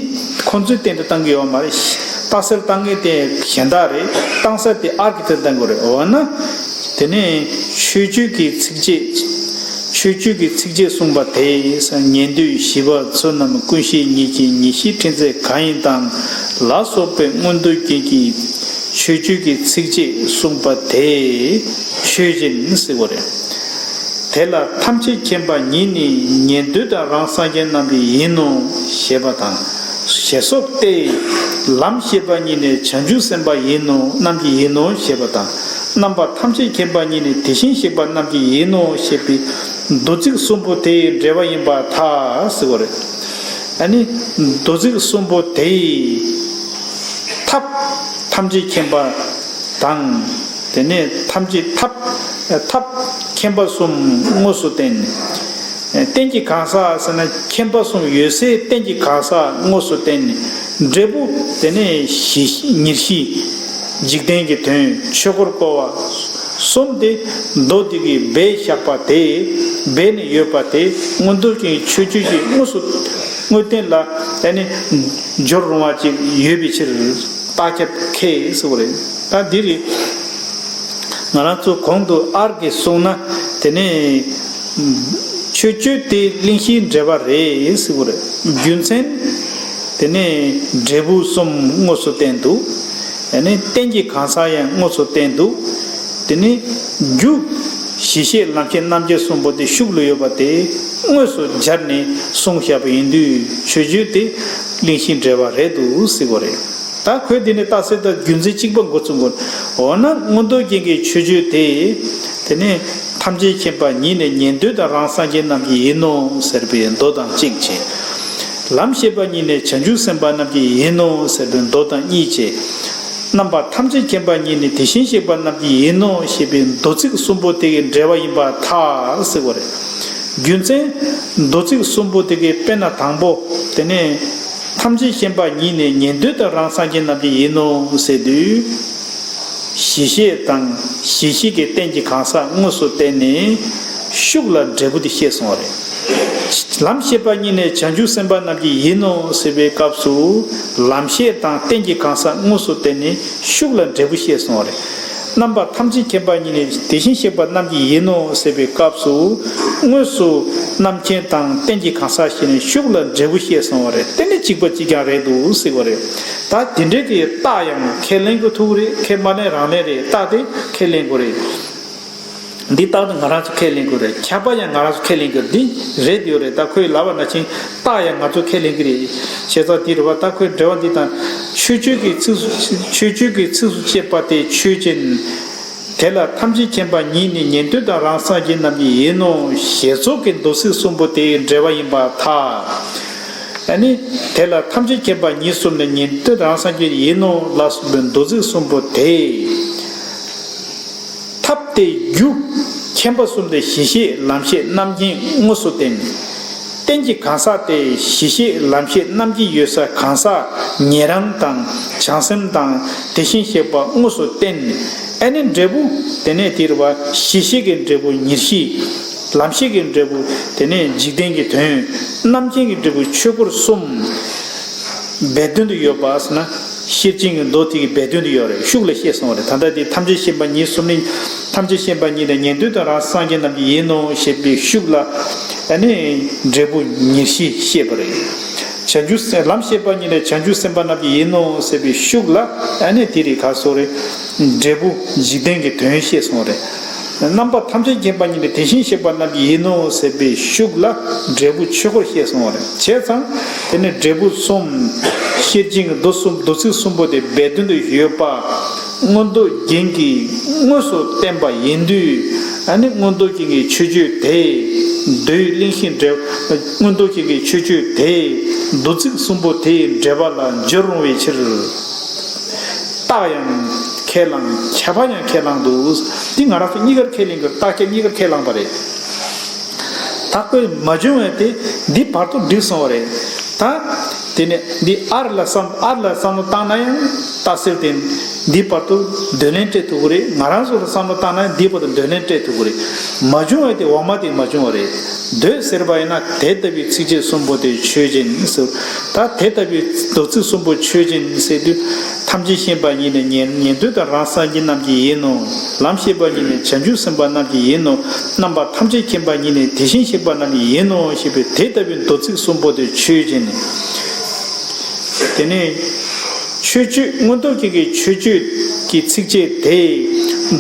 ཁོང་ཚོའི་སྟེང་དུ་བཏང་གི་ཡོད་མ་རེད། རྟགས་གསལ་བཏང་མཁན་དེ་གཞན་དག་རེད། བཏང་ས་དེ་ཨར་གྱི་སྟེང་བཏང་དགོས་རེད། འོ་ན་དེ་ནས་མཆོད་བརྗོད་ཀྱི་ཚིགས་བཅད། མཆོད་བརྗོད་ཀྱི་ཚིགས་བཅད་གསུངས་པ་དེ་ཉན་ཐོས་བཞི་པ་ཚུལ་རྣམས་ཀུན་ཤེས་ཉིད་ཀྱི་ཉེར་ཞིའི་ཕྲད་རྫས་གང་ཡིན་དང་ལ་སོགས་པའི་མངོན་རྟོགས་རྒྱན་གྱི་མཆོད་བརྗོད་ཀྱི་ཚིགས་བཅད་གསུངས་པ་དེ་ཆོས་ཅན་ཟེར་བ་རེད། དེ་ལ་ཐམས་ཅད་མཁྱེན་པ་ཉིད་ནི་ཉན་ཐོས་དང་རང་སངས་རྒྱས་རྣམས་ཀྱི་ཡིན་ནོ་ཞེས་པ་དང་། ཞེས་སོགས་ཏེ། ལམ་ཤེས་པ་ཉིད་ནི་བྱང་ཆུབ་སེམས་དཔའ་ཡིན་ནོ་རྣམས་ཀྱི་ཡིན་ནོ་ཞེས་པ་དང་། རྣམ་པ་ཐམས་ཅད་མཁྱེན་པ་ཉིད་ནི་དེ་བཞིན་གཤེགས་པ་རྣམས་ཀྱི་ཡིན་ནོ་ཞེས་པའི་མདོ་ཚིག་གསུམ་པོ་དེའི་འགྲེལ་པ་ཡིན་པར་ཐལ་ཟེར་བ་རེད། ཨ་ནི་མདོ་ཚིག་གསུམ་པོ་དེའི་ཐབས་ཐམས་ཅད་མཁྱེན་པ་དང་། དེ་ནས་ཐམས་ཅད་ཐབས་ཐབས་མཁྱེན་པ་གསུམ་དངོས་སུ་བསྟན། རྟེན་གྱི་གང་ཟག་ཟེར་ན་མཁྱེན་པ་གསུམ་ཡོད་སའི་རྟེན་གྱི་གང་ཟག་དངོས་སུ་བསྟན། འབྲས་བུ་དེ་ནས་གཞི་ཉེར་ཞི། འཇིག་རྟེན་གྱི་དོན་ཆོས་འཁོར་བསྐོར་བ་གསུམ་དེ་མདོ་འདི་གིས་སྦས་བཞག་པ་དེ་སྦས་ནས་ཡོད་པ་དེ་མངོན་རྟོགས་ཀྱི་མཆོད་བརྗོད་ཀྱི་དངོས་སུ་དངོས་བསྟན་ལ་ཨ་ནི་སྦྱོར་རུང་བ་ཅིག་ཡོད་པའི་ཕྱིར། རྟགས་ཁྱབ་ཁས་ཟེར་བ་རེད། ད་འདི་རེད། ང་རང་ཚོ་གོང་དུ་ཨར་གྱིས་གསུངས་ན་དེ་ནས་མཆོད་བརྗོད་དེ་གླེང་གཞིའི་འགྲེལ་པ་རེད་ཟེར་བ་རེད། རྒྱུ་མཚན་དེ་ནས་འབྲས་བུ་གསུམ་དངོས་སུ་བསྟན་འདུག་ཨ་ནི་རྟེན་གྱི་གང་ཟག་ཡང་དངོས་སུ་བསྟན་འདུག་དེ་ནས་རྒྱུ་གཞི་ཤེས་ལམ་ཤེས་རྣམ་མཁྱེན་གསུམ་པོ་དེ་ཤུགས་ལ་ཡོད་པ་དེ་དངོས་སུ་སྦྱར་ནས་གསུངས་བཞག་པ་ཡིན་དུས་མཆོད་བརྗོད་དེ་གླེང་གཞིའི་འགྲེལ་པ་རེད་འདུག་ཟེར་བ་རེད། ད་ཁོས་འདི་ནས་རྟགས་གསལ་དང་རྒྱུ་མཚན་གཅིག་པ་འགོ་ཚུགས་དགོས། འོ་ན་མངོན་རྟོགས་རྒྱན་གྱི་མཆོད་བརྗོད་དེ། དེ་ནས་ཐམས་ཅད་མཁྱེན་པ་ཉིད་ནི་ཉན་ཐོས་དང་རང་སངས་རྒྱས་རྣམས་ཀྱི་ཡིན་ནོ་ཟེར་བའི་མདོ་དང་གཅིག་བྱས། ལམ་ཤེས་པ་ཉིད་ནི་བྱང་ཆུབ་སེམས་དཔའ་རྣམས་ཀྱི་ཡིན་ནོ་ཟེར་བའི་མདོ་དང་གཉིས་བྱས། རྣམ་པ་ཐམས་ཅད་མཁྱེན་པ་ཉིད་ནི་དེ་བཞིན་གཤེགས་པ་རྣམས་ཀྱི་ཡིན་ནོ་ཞེས་པའི་མདོ་ཚིག་གསུམ་པོ་དེ་གི་འགྲེལ་པ་ཡིན་པར་ཐལ་ཟེར་བ་རེད། རྒྱུ་མཚན། མདོ་ཚིག་གསུམ་པོ་དེ་གི་དཔེར་ན་དང་པོ། དེ་ནས་ཐམས་ཅད་མཁྱེན་པ་ཉིད་ནི་ཉན་ཐོས་དང་རང་སངས་རྒྱས་རྣམས་ཀྱི་ཡིན་ནོ་ཟེར་དུས། གཞི་ཤེས་དང་གཞི་ཤེས་ཀྱི་རྟེན་གྱི་གང་ཟག་དངོས་སུ་བསྟན་ནས་ཤུགས་ལ་འབྲས་བུ་དེ་བཤད་སོང་བ་རེད། ལམ་ཤེས་པ་ཉིད་ནི་བྱང་ཆུབ་སེམས་དཔའ་རྣམས་ཀྱི་ཡིན་ནོ་ཟེར་བའི་སྐབས་སུ། ལམ་ཤེས་དང་རྟེན་གྱི་གང་ཟག་དངོས་སུ་བསྟན་ནས་ཤུགས་ལ་འབྲས་བུ་བཤད་སོང་བ་རེད། རྣམ་པ་ཐམས་ཅད་མཁྱེན་པ་ཉིད་ནི་དེ་བཞིན་གཤེགས་པ་རྣམས་ཀྱི་ཡིན་ནོ་ཟེར་བའི་སྐབས་སུ། དངོས་སུ་རྣམ་མཁྱེན་དང་རྟེན་གྱི་གང་ཟག་ཞེས་ནས་ཤུགས་ལ་འབྲས་བུ་བཤད་སོང་བ་རེད། དེ་ནི་གཅིག་པ་གཅིག་རྐྱང་རེད་འདུག་ཟེར་བ་རེད། ད་དེ་འདྲའི་གི་རྟགས་ཡང་ཁས་ལེན་དགོས་ཐུག་རེད། ཁས་མ་ལེན་རང་ལེན་རེད། རྟགས་དེ་ཁས་ལེན་དགོས་རེད། འདི་རྟགས་དེ་ང་རང་ཚོ་ཁས་ལེན་དགོས་རེད། ཁྱབ་པ་ཡང་ང་རང་ཚོ་ཁས་ལེན་དགོས། འདི་རེད་ཡོད་རེད། ད་ཁོས་ལབ་པ་ནང་བཞིན་རྟགས་ཡང་ང་ཚོ་ཁས་ལེན་གི་རེད། བྱས་ཙང་དེ་རེད་བ། ད་ཁོའི་འགྲེལ་པ་འདི་དང་། མཆོད་བརྗོད་ཀྱི་ཚིགས་སུ། མཆོད་བརྗོད་ཀྱི་ཚིགས་སུ་བཅད་པ་དེ་ཆོས་ཅན། དེ་ལ་ཐམས་ཅད་མཁྱེན་པ་ཉིད་ནི་ཉན་ཐོས་དང་རང་སངས་རྒྱས་རྣམས་ཀྱི་ཡིན་ནོ་ཞེས་སོགས་ཀྱི་མདོ་ཚིག་གསུམ་པོ་དེའི་འགྲེལ་པ་ཡིན་པར་ཐལ། ཨ་ནི། དེ་ལ་ཐམས་ཅད་མཁྱེན་པ་ཉིད་གསུམ་ནི་ཉན་ཐོས་རང་སངས་རྒྱས་ཡིན་ནོ་ལ་སོགས་པའི་མདོ་ཚིག་གསུམ་པོ་དེ། ཐབས་དེ་རྒྱུ་མཁྱེན་པ་གསུམ་དེ་གཞི་ཤེས་ལམ་ཤེས་རྣམ་མཁྱེན་དངོས་སུ་བསྟན། རྟེན་གྱི་གང་ཟག་དེ་གཞི་ཤེས་ལམ་ཤེས་རྣམ་མཁྱེན་ཡོད་ས་གང་ཟག་ཉན་རང་དང་བྱང་སེམས་དང་དེ་བཞིན་གཤེགས་པ་དངོས་སུ་བསྟན། ཨ་ནི་འབྲས་བུ་དེ་ནས་དེ་རེད་བ། གཞི་ཤེས་ཀྱི་འབྲས་བུ་ཉེར་ཞི། ལམ་ཤེས་ཀྱི་འབྲས་བུ་དེ་ནས་འཇིག་རྟེན་གྱི་དོན། རྣམ་མཁྱེན་གྱི་འབྲས་བུ་ཆོས་སྐོར་གསུམ། སྦས་དོན་དུ་ཡོད་པ་ཟེར་ན། ཤེར་ཕྱིན་གྱི་མདོ་དེ་གི་སྦས་དོན་དུ་ཡོད་རེད། ཤུགས་ལ་བཤད་སོང་བ་རེད། ད་ལྟ་དེ་ཐམས་ཅད་མཁྱེན་པ་ཉིད་གསུམ་ནི། ཐམས་ཅད་མཁྱེན་པ་ཉིད་ནི་ཉན་ཐོས་དང་རང་སངས་རྒྱས་རྣམས་ཀྱི་ཡིན་ནོ་ཞེས་པའི་ཤུགས་ལ། ཨ་ནི་འབྲས་བུ་ཉེར་ཞི་བཤད་པ་རེད། བྱང་ཆུབ་སེམས། ལམ་ཤེས་པ་ཉིད་ནི་བྱང་ཆུབ་སེམས་དཔའ་རྣམས་ཀྱི་ཡིན་ནོ་ཟེར་བའི་ཤུགས་ལ། ཨ་ནི་དེ་རེད། ག་སོགས་རེད། འབྲས་བུ་འཇིག་རྟེན་གྱི་དོན་བཤད་སོང་བ་རེད། རྣམ་པ་ཐམས་ཅད་མཁྱེན་པ་ཉིད་ནི་དེ་བཞིན་གཤེགས་པ་རྣམས་ཀྱི་ཡིན་ནོ་ཟེར་བའི་ཤུགས་ལ་འབྲས་བུ་ཆོས་སྐོར་བཤད་སོང་བ་རེད། བྱས་ཙང་དེ་ནི་འབྲས་བུ་གསུམ། ཤེར་ཕྱིན་གྱི་མདོ་གསུམ། མདོ་ཚིག་གསུམ་པོ་དེ་སྦས་དོན་དུ་ཡོད་པ། མངོན་རྟོགས་རྒྱན་གྱིས་དངོས་སུ་བསྟན་པ་ཡིན་དུས། ཨ་ནི་མངོན་རྟོགས་རྒྱན་གྱི་མཆོད་བརྗོད་དེ། མདོའི་གླེང་གཞིའི་འགྲེལ། མངོན་རྟོགས་རྒྱན་གྱི་མཆོད་བརྗོད་དེ། མདོ་ཚིག་གསུམ་པོ་དེའི་འགྲེལ་པ་ལ་འགྱུར་རུང་བའི་ཕྱིར། རྟགས་ཡང་ཁས་བླངས། ཁྱབ་པ་ཡང་ཁས་བླངས་འདུག། འདི་ང་རང་ཚོ་གཉིས་ཀར་ཁས་ལེན་དགོས། རྟགས་ཁྱབ་གཉིས་ཀར་ཁས་བླངས་པ་རེད། ད་ཁོས་མ་བྱུང་བས་དེ་འདི་བར་དུ་འགྲིག་སོང་བ་རེད། ད་དེ་ནས་འདི་ཨར་ལ་བསམ། ཨར་ལ་བསམ་བློ་བཏང་ན་ཡང་རྟགས་གསལ་དེ་འདི་བར་དུ་འདོད་ལན་སྤྲད་ཐུབ་ཀྱི་རེད། ང་རང་ཚོ་ལ་བསམ་བློ་བཏང་ན་ཡང་འདི་བར་དུ་འདོད་ལན་སྤྲད་ཐུབ་ཀྱི་རེད། མ་བྱུང་བས་དེ་འོག་མ་དེ་མ་བྱུང་བ་རེད། འདོད་ཟེར་བ་ཡིན་ན་དེ་ལྟ་བུའི་ཚིགས་བཅད་གསུམ་པོ་དེ་ཆོས་ཅན་ཟེར། ད་དེ་ལྟ་བུའི་མདོ་ཚིག་གསུམ་པོ་ཆོས་ཅན་ཟེར་དུས། ཐམས་ཅད་མཁྱེན་པ་ཉིད་ནི་ཉན་ཉན་ཐོས་དང་རང་སངས་རྒྱས་རྣམས་ཀྱི་ཡིན་ནོ། ལམ་ཤེས་པ་ཉིད་ནི་བྱང་ཆུབ་སེམས་དཔའ་རྣམས་ཀྱི་ཡིན་ནོ། རྣམ་པ་ཐམས་ཅད་མཁྱེན་པ་ཉིད་ནི་དེ་བཞིན་གཤེགས་པ་རྣམས་ཀྱི་ཡིན་ནོ་ཞེས་པའི་དེ་ལྟ་བུའི་མདོ་ཚིག་གསུམ་པོ་དེ་ཆོས་ཅན། དེ་ནས་མཆོད་བརྗོད། མངོན་རྟོགས་རྒྱན་གྱི་མཆོད་བརྗོད་ཀྱི་ཚིགས་བཅད་དེ།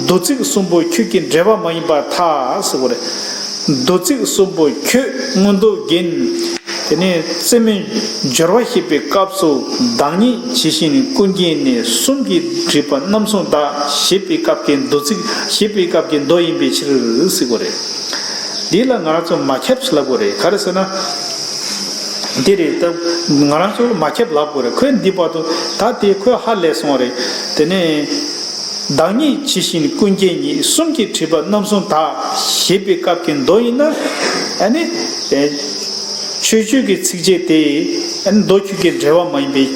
མདོ་ཚིག་གསུམ་པོ་ཁྱོད་ཀྱི་འགྲེལ་པ་མ་ཡིན་པར་ཐལ་ཟེར་བ་རེད། མདོ་ཚིག་གསུམ་པོ་ཁྱོད་མངོན་རྟོགས་རྒྱན། དེ་ནས་རྩེ་མོའི་སྦྱོར་བ་བཤད་པའི་སྐབས་སུ། བདག་ཉིད་ཇི་བཞིན་ཀུན་མཁྱེན་ནས་གསུམ་གྱིས་སྒྲིབ་པ་རྣམ་གསུམ་དག་ཞེས་པའི་སྐབས་ཀྱི་མདོ་ཚིག་ཞེས་པའི་སྐབས་ཀྱི་མདོ་ཡིན་པའི་ཕྱིར་ཟེར་དགོས་རེད། འདི་ལ་ང་རང་ཚོ་མ་ཁྱབ་ཟེར་ལབ་དགོས་རེད། ག་རེ་ཟེར་ན། འདི་རེད། ད་ང་རང་ཚོ་མ་ཁྱབ་ལབ་དགོས་རེད། ཁོས་འདི་བར་དུ་ད་དེ་ཁོས་ཧ་ལས་སོང་བ་རེད། དེ་ནས། བདག་ཉིད་ཇི་བཞིན་ཀུན་མཁྱེན་ཉིད། གསུམ་གྱིས་སྒྲིབ་པ་རྣམ་གསུམ་དག་ཞེས་པའི་སྐབས་ཀྱི་མདོ་ཡིན་ན། ཨ་ནི། ཨེ། མཆོད་བརྗོད་ཀྱི་ཚིགས་བཅད་དེ། ཨ་ནི་མདོ་ཁྱོད་ཀྱི་འགྲེལ་པ་མ་ཡིན་པས་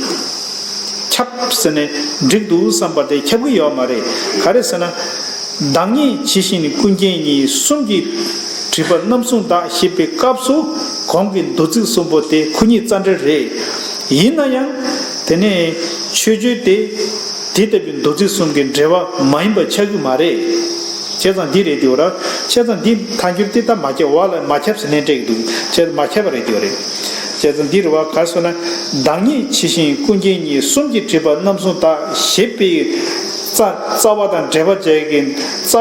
ཁྱབ་ཟེར་ནས་འགྲིག་འདུག་བསམ་པ་དེ་ཁྱབ་ཀྱི་ཡོད་མ་རེད། ག་རེ་ཟེར་ན། བདག་ཉིད་ཇི་བཞིན་ཀུན་མཁྱེན་ཉིད། གསུམ་གྱིས་སྒྲིབ་པ་རྣམ་གསུམ་དག་ཞེས་པའི་སྐབས་སུ། གོང་གི་མདོ་ཚིག་གསུམ་པོ་དེ་ཁོ་གཉིས་རྩ་འགྲེལ་རེད། ཡིན་ན་ཡང་། དེ་ནས་མཆོད་བརྗོད་དེ། དེ་ལྟ་བུའི་མདོ་ཚིག་གསུམ་གྱི་འགྲེལ་པ་མ་ཡིན་པ་ཆགས་ཀྱི་མ་རེད། བྱས་ཙང་འདི་རེད་དེ་བ་ར། བྱས་ཙང་འདི་ཐལ་འགྱུར་དེ་ད་མ་ཁྱབ། བ་ལ་མ་ཁྱབ་ཟེར་ནས་སྤྲད་ཀྱི་འདུག། བྱས་ཙང་མ་ཁྱབ་པ་རེད་དེ་བ་རེད། བྱས་ཙང་འདི་རེད་བ། ག་རེ་ཟེར་ན། བདག་ཉིད་ཇི་བཞིན་ཀུན་མཁྱེན་ཉིད། གསུམ་གྱིས་སྒྲིབ་པ་རྣམ་གསུམ་དག་ཞེས་པའི་རྩ། རྩ་བ་དང་འགྲེལ་པ་བཅས་ཀྱི་རྩ་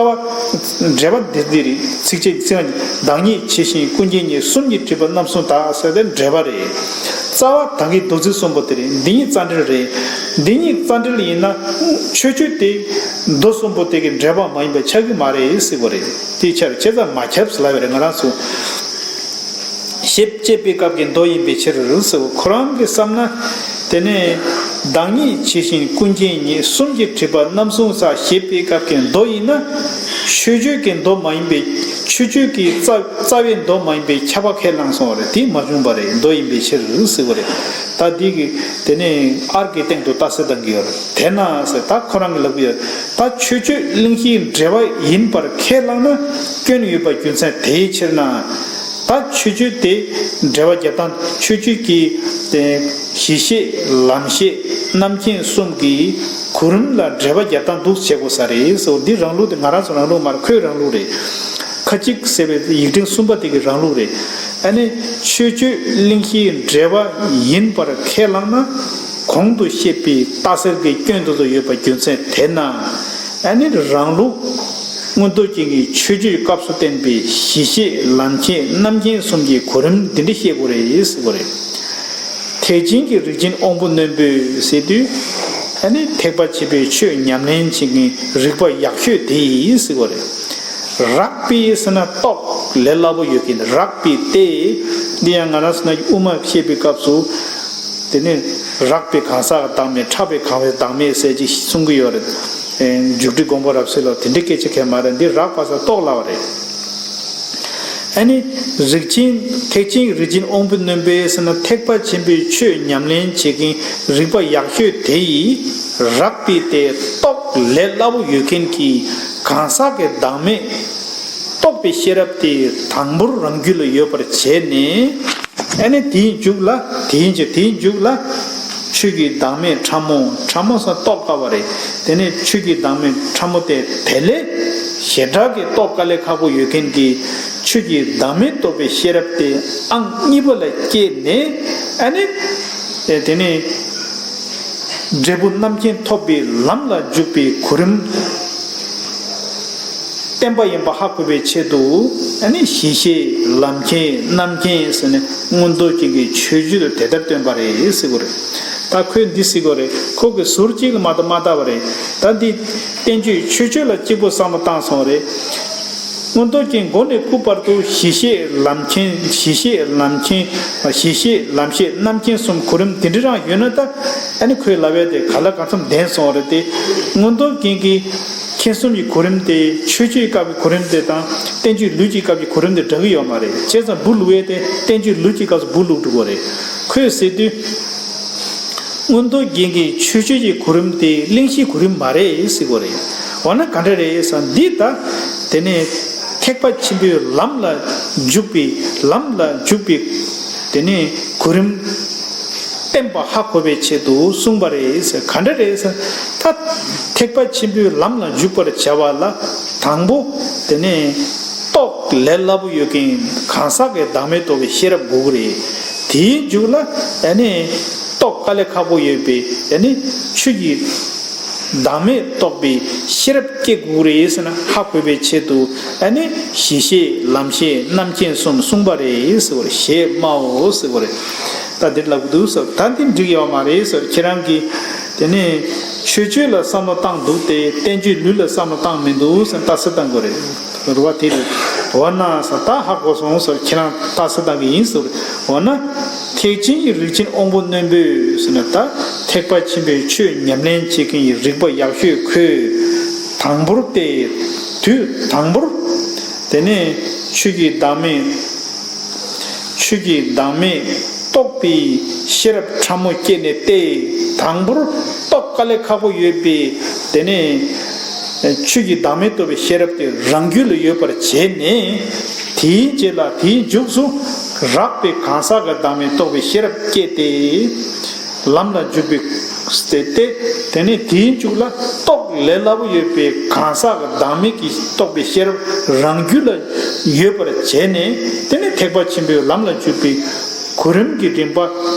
བ། འགྲེལ་པ་འདི་འདི་རེད། ཚིགས་བཅད་ཚིག་བདག་ཉིད་ཇི་བཞིན་ཀུན་མཁྱེན་ཉིད། གསུམ་གྱིས་སྒྲིབ་པ་རྣམ་གསུམ་དག་ཟེར་ཏེ་འགྲེལ་པ་རེད། རྩ་བ་ད་གིན་མདོ་ཚིག་གསུམ་པོ་དེ་རེད། འདི་གཉིས་རྩ་འགྲེལ་རེད། འདི་གཉིས་རྩ་འགྲེལ་ཡིན་ན། མཆོད་བརྗོད་དེ་མདོ་གསུམ་པོ་དེ་གི་འགྲེལ་པ་མ་ཡིན་པ་ཆགས་ཀྱི་མ་རེད་ཟེར་བ་རེད། དེ་ཆ་རེད། བྱས་ཙང་མ་ཁྱབ་ཟེར་ལབ་པ་རེད་ང་རང་ཚོ། ཞེས་དཔྱད་པའི་སྐབས་ཀྱི་མདོ་ཡིན་པའི་ཕྱིར་ཟེར་བ། ཁོ་རང་གིས་བསམ་ན། དེ་ནས། བདག་ཉིད་ཇི་བཞིན་ཀུན་མཁྱེན་ཉིད། གསུམ་གྱིས་དྲིལ་བ་རྣམ་གསུམ་བསགས། ཞེས་པའི་སྐབས་ཀྱི་མདོ་ཡིན་ན། མཆོད་བརྗོད་ཀྱི་མདོ་མ་ཡིན་པའི། མཆོད་བརྗོད་ཀྱི་རྩ་རྩ་བའི་མདོ་མ་ཡིན་པའི་ཁྱབ་པ་ཁས་བླངས་སོང་བ་རེད། དེ་མ་བྱུང་བ་རེད། མདོ་ཡིན་པའི་ཕྱིར་ཟེར་བ་རེད། ད་འདི་གི་དེ་ནས་ཨར་གྱི་སྟེང་དུ་རྟགས་གསལ་བཏང་གི་ཡོད་རེད། དེས་ན་ཟེར་ད་ཁོ་རང་གི་ལབ་ཀྱི་ཡོད། ད་མཆོད་བརྗོད་གླེང་གཞིའི་འགྲེལ་པ་ཡིན་པར་ཁས་བླངས་ན་སྐྱོན་ཡོད་པ་རྒྱུ་མཚན་དེའི་ཕྱིར་ན། ད་མཆོད་བརྗོད་དེ་འགྲེལ་པ་རྒྱབ་སྟངས། མཆོད་བརྗོད་ཀྱི་དེ་གཞི་ཤེས་ལམ་ཤེས་རྣམ་མཁྱེན་གསུམ་གྱི་གོ་རིམ་ལ་འགྲེལ་པ་རྒྱག་སྟངས་འདུག་བྱེད་དགོས་ས་རེད་ཟེར། འདི་རང་ལུགས་དེ་ང་རང་ཚོ་རང་ལུགས་མ་རེད། ཁོའི་རང་ལུགས་རེད། ཁ་ཅིག་ཟེར་བའི་ཡིག་ཕྲེང་གསུམ་པ་དེ་གི་རང་ལུགས་རེད། ཨ་ནི་མཆོད་བརྗོད་གླེང་གཞིའི་འགྲེལ་པ་ཡིན་པར་ཁས་བླངས་ན། གོང་དུ་བཤད་པའི་རྟགས་གསལ་གྱི་སྐྱོན་དེ་ཚོ་ཡོད་པ་རྒྱུ་མཚན་དེས་ན། ཨ་ནི་རང་ལུགས་མངོན་རྟོགས་རྒྱན་གྱི་མཆོད་བརྗོད་སྐབས་སུ་བསྟན་པའི་གཞི་ཤེས་ལམ་ཤེས་རྣམ་མཁྱེན་གསུམ་གྱི་གོ་རིམ་འདི་འདྲ་ཤེས་དགོས་རེད་ཟེར་བ་རེད། ཐེག་ཆེན་གྱི་རིགས་ཅན་དབང་པོ་རྣོན་པོས་ཟེར་དུས། ཨ་ནི་ཐེག་པ་ཆེན་པོའི་ཆོས་ཉམས་ལེན་བྱེད་མཁན་རིག་པ་ཡག་ཤོས་དེ་ཡིན་ཟེར་བ་རེད། རགས་པའི་ཟེར་ན་རྟོགས་ལས་སླ་པོ་ཡོད་མཁན། རགས་པའི་སྟེ། འདི་ཡང་ང་རང་ཚོ་ན་དབུ་མ་བཤད་པའི་སྐབས་སུ། དེ་ནི་རགས་པའི་གང་ཟག་གི་བདག་མེད། ཕྲག་པའི་གང་བའི་བདག་མེད་ཟེར་ཅིག་གསུང་གི་ཡོད་རེད། ཨེ། མཇུག་སྒྲིལ་དགོངས་པ་རབ་གསལ་ལ་དེ་འདྲའི་སྐད་ཆ་གང་ཡང་མ་རེད། འདི་རགས་པ་ཟེར་རྟོགས་སླ་བ་རེད། ཨ་ནི་རིགས་ཅན། ཐེག་ཆེན་རིགས་ཅན་དབང་པོ་རྣོན་པོས་ཟེར་ན་ཐེག་པ་ཆེན་པོའི་ཆོས་ཉམས་ལེན་བྱེད་མཁན་རིག་པ་ཡག་ཤོས་དེ་ཡིས་རགས་པའི་སྟེ་རྟོགས་ལས་སླ་པོ་ཡོད་མཁན་གྱི་གང་ཟག་གི་བདག་མེད་རྟོགས་པའི་ཤེས་རབ་དེ་དང་པོར་རང་རྒྱུད་ལ་ཡོད་པར་བྱས་ནས། ཨ་ནི་དེའི་མཇུག་ལ། དེའི་མཇུག་དེའི་མཇུག་ལ་ཆོས་ཀྱི་བདག་མེད་ཕྲ་མོ། ཕྲ་མོ་ཟེར་རྟོགས་དཀའ་བ་རེད། དེ་ནས་ཆོས་ཀྱི་བདག་མེད་ཕྲ་མོ་དེ་དེ་ལས་ཞེ་དྲག་གི་རྟོགས་དཀའ་ལས་ཁག་པོ་ཡོད་མཁན་གྱི་ཆོས་ཀྱི་བདག་མེད་རྟོགས་པའི་ཤེས་རབ་དེ་ཨང་གཉིས་པ་ལ་སྐྱེས་ནས། ཨ་ནི་དེ་ནས་འབྲས་བུ་རྣམ་མཁྱེན་ཐོབ་པའི་ལམ་ལ་འཇུག་པའི་གོ་རིམ་བསྟན་པ་ཡིན་པ་ཧ་གོ་བའི་ཆེད་དུ། ཨ་ནི་གཞི་ཤེས་ལམ་མཁྱེན་རྣམ་མཁྱེན་ཟེར་ནས་མངོན་རྟོགས་རྒྱན་གྱི་མཆོད་བརྗོད་དུ་དེ་ལྟར་སྟོན་པ་རེད་ཟེར་གོ་རེད། ད་ཁོས་འདི་ཟེར་གོ་རེད། ཁོ་གི་ཟུར་གཅིག་ལ་མ་བལྟ་མ་བལྟ་བ་རེད། ད་འདི་བསྟན་བཅོས་མཆོད་བརྗོད་ལ་གཅིག་པོ་བསམ་བློ་བཏང་སོང་རེད། མངོན་རྟོགས་རྒྱན་མགོ་ནས་སྐུ་བར་དུ་གཞི་ཤེས་ལམ་མཁྱེན། གཞི་ཤེས་ལམ་མཁྱེན། གཞི་ཤེས་ལམ་ཤེས་རྣམ་མཁྱེན་གསུམ་གོ་རིམ་དེ་འདྲ་རང་ཡོད་ན། ད་ཨ་ནི་ཁོའི་ལབ་ཡ་དེ་ག་ལ་གང་འཚམ་ལྡན་སོང་རེད་དེ། མངོན་རྟོགས་རྒྱན་གྱི་མཁྱེན་གསུམ་གྱི་གོ་རིམ་དེ་མཆོད་བརྗོད་སྐབས་ཀྱི་གོ་རིམ་དེ་དང་བསྟན་བཅོས་ལུས་ཀྱི་སྐབས་ཀྱི་གོ་རིམ་དེ་འདྲ་གི་ཡོད་མ་རེད། བྱས་ཙང་འབུ་བླུགས་ཡས་དེ་བསྟན་བཅོས་ལུས་ཀྱི་སྐབས་སུ་འབུ་བླུགས་འགྲོ་གི་རེད། ཁོས་ཟེར་དུས། མངོན་རྟོགས་རྒྱན་གྱི་མཆོད་བརྗོད་ཀྱི་གོ་རིམ་དེ་གླེང་གཞིའི་གོ་རིམ་མ་རེད་ཟེར་གོ་རེད། འོ་ན་ག་འདྲ་རེད་ཟེར་ན། འདི་ད་དེ་ནས་ཐེག་པ་ཆེན་པོའི་ལམ་ལ་འཇུག་པའི་ལམ་ལ་འཇུག་པའི་དེ་ནས་གོ་རིམ་བསྟན་པ་ཧ་གོ་བའི་ཆེད་དུ་གསུངས་པ་རེད་ཟེར། ག་འདྲ་རེད་ཟེར་ན། ད་ཐེག་པ་ཆེན་པོའི་ལམ་ལ་འཇུག་པར་བྱ་བ་ལ་དང་པོ་དེ་ནས་རྟོགས་ལས་སླ་པོ་ཡོད་མཁན་གང་ཟག་གི་བདག་མེད་རྟོགས་པའི་ཤེས་རབ་དགོས་ཀྱི་རེད། དེའི་མཇུག་ལ་ཨ་ནི་རྟོགས་དཀའ་ལས་ཁག་པོ་ཡོད་པའི་ཨ་ནི་ཆོས་ཀྱི་བདག་མེད་རྟོགས་པའི་ཤེས་རབ་སྐྱེ་དགོས་ཀྱི་རེད་ཟེར་ན་ཧ་གོ་བའི་ཆེད་དུ། ཨ་ནི་གཞི་ཤེས་ལམ་ཤེས་རྣམ་མཁྱེན་གསུམ་གསུངས་པ་རེད་ཟེར་བ་རེད། ཞེས་སྨྲའོ་ཟེར་བ་རེད། ད་འདིར་ལབ་ཀྱི་འདུག་ཟེར། ད་འདི་འགྲིག་ཡོད་མ་རེད་ཟེར། ཁྱེད་རང་གིས་དེ་ནས་མཆོད་བརྗོད་ལ་བསམ་བློ་བཏང་འདུག་སྟེ་བསྟན་བཅོས་ལུས་ལ་བསམ་བློ་བཏང་མི་འདུག་ཟེར་རྟགས་གསལ་བཏང་དགོས་རེད། རུ་བ་དེ་རེད། འོ་ན་ཟེར། ད་ཧ་གོ་སོང་ཟེར། ཁྱེད་རང་རྟགས་གསལ་བཏང་གི་ཡིན་ཟེར། འོ་ན་ཐེག་ཆེན་གྱི་རིགས་ཅན་དབང་པོ་རྣོན་པོས་ཟེར་ན། ད་ཐེག་པ་ཆེན་པོའི་ཆོས་ཉམས་ལེན་བྱེད་མཁན་གྱི་རིག་པ་ཡག་ཤོས་ཁོས་དང་པོར་དེ་དུས་དང་པོར་དེ་ནས་ཆོས་ཀྱི་བདག་མེད། ཆོས་ཀྱི་བདག་མེད་རྟོགས་པའི་ཤེས་རབ་ཕྲ་མོ་སྐྱེས་ནས་ཏེ། དང་པོར་རྟོགས་དཀའ་ལས་ཁག་པོ་ཡོད་པའི་དེ་ནས་ཆོས་ཀྱི་བདག་མེད་རྟོགས་པའི་ཤེས་རབ་དེ་རང་རྒྱུད་ལ་ཡོད་པར་བྱས་ནས། དེའི་རྗེས་ལ་དེའི་མཇུག་སུ་རགས་པའི་གང་ཟག་གི་བདག་མེད་རྟོགས་པའི་ཤེས་རབ་སྐྱེས་ཏེ། ལམ་ལ་འཇུག་པའི་སྟེ། དེ་ནས་དེའི་མཇུག་ལ་རྟོགས་ལས་སླ་པོ་ཡོད་པའི་གང་ཟག་གི་བདག་མེད་ཀྱི་རྟོགས་པའི་ཤེས་རབ་རང་རྒྱུད་ལ་ཡོད་པར་བྱས་ནས། དེ་ནས་ཐེག་པ་ཆེན་པོའི་ལམ་ལ་འཇུག་པའི་གོ་རིམ་གྱི་རིམ་པ་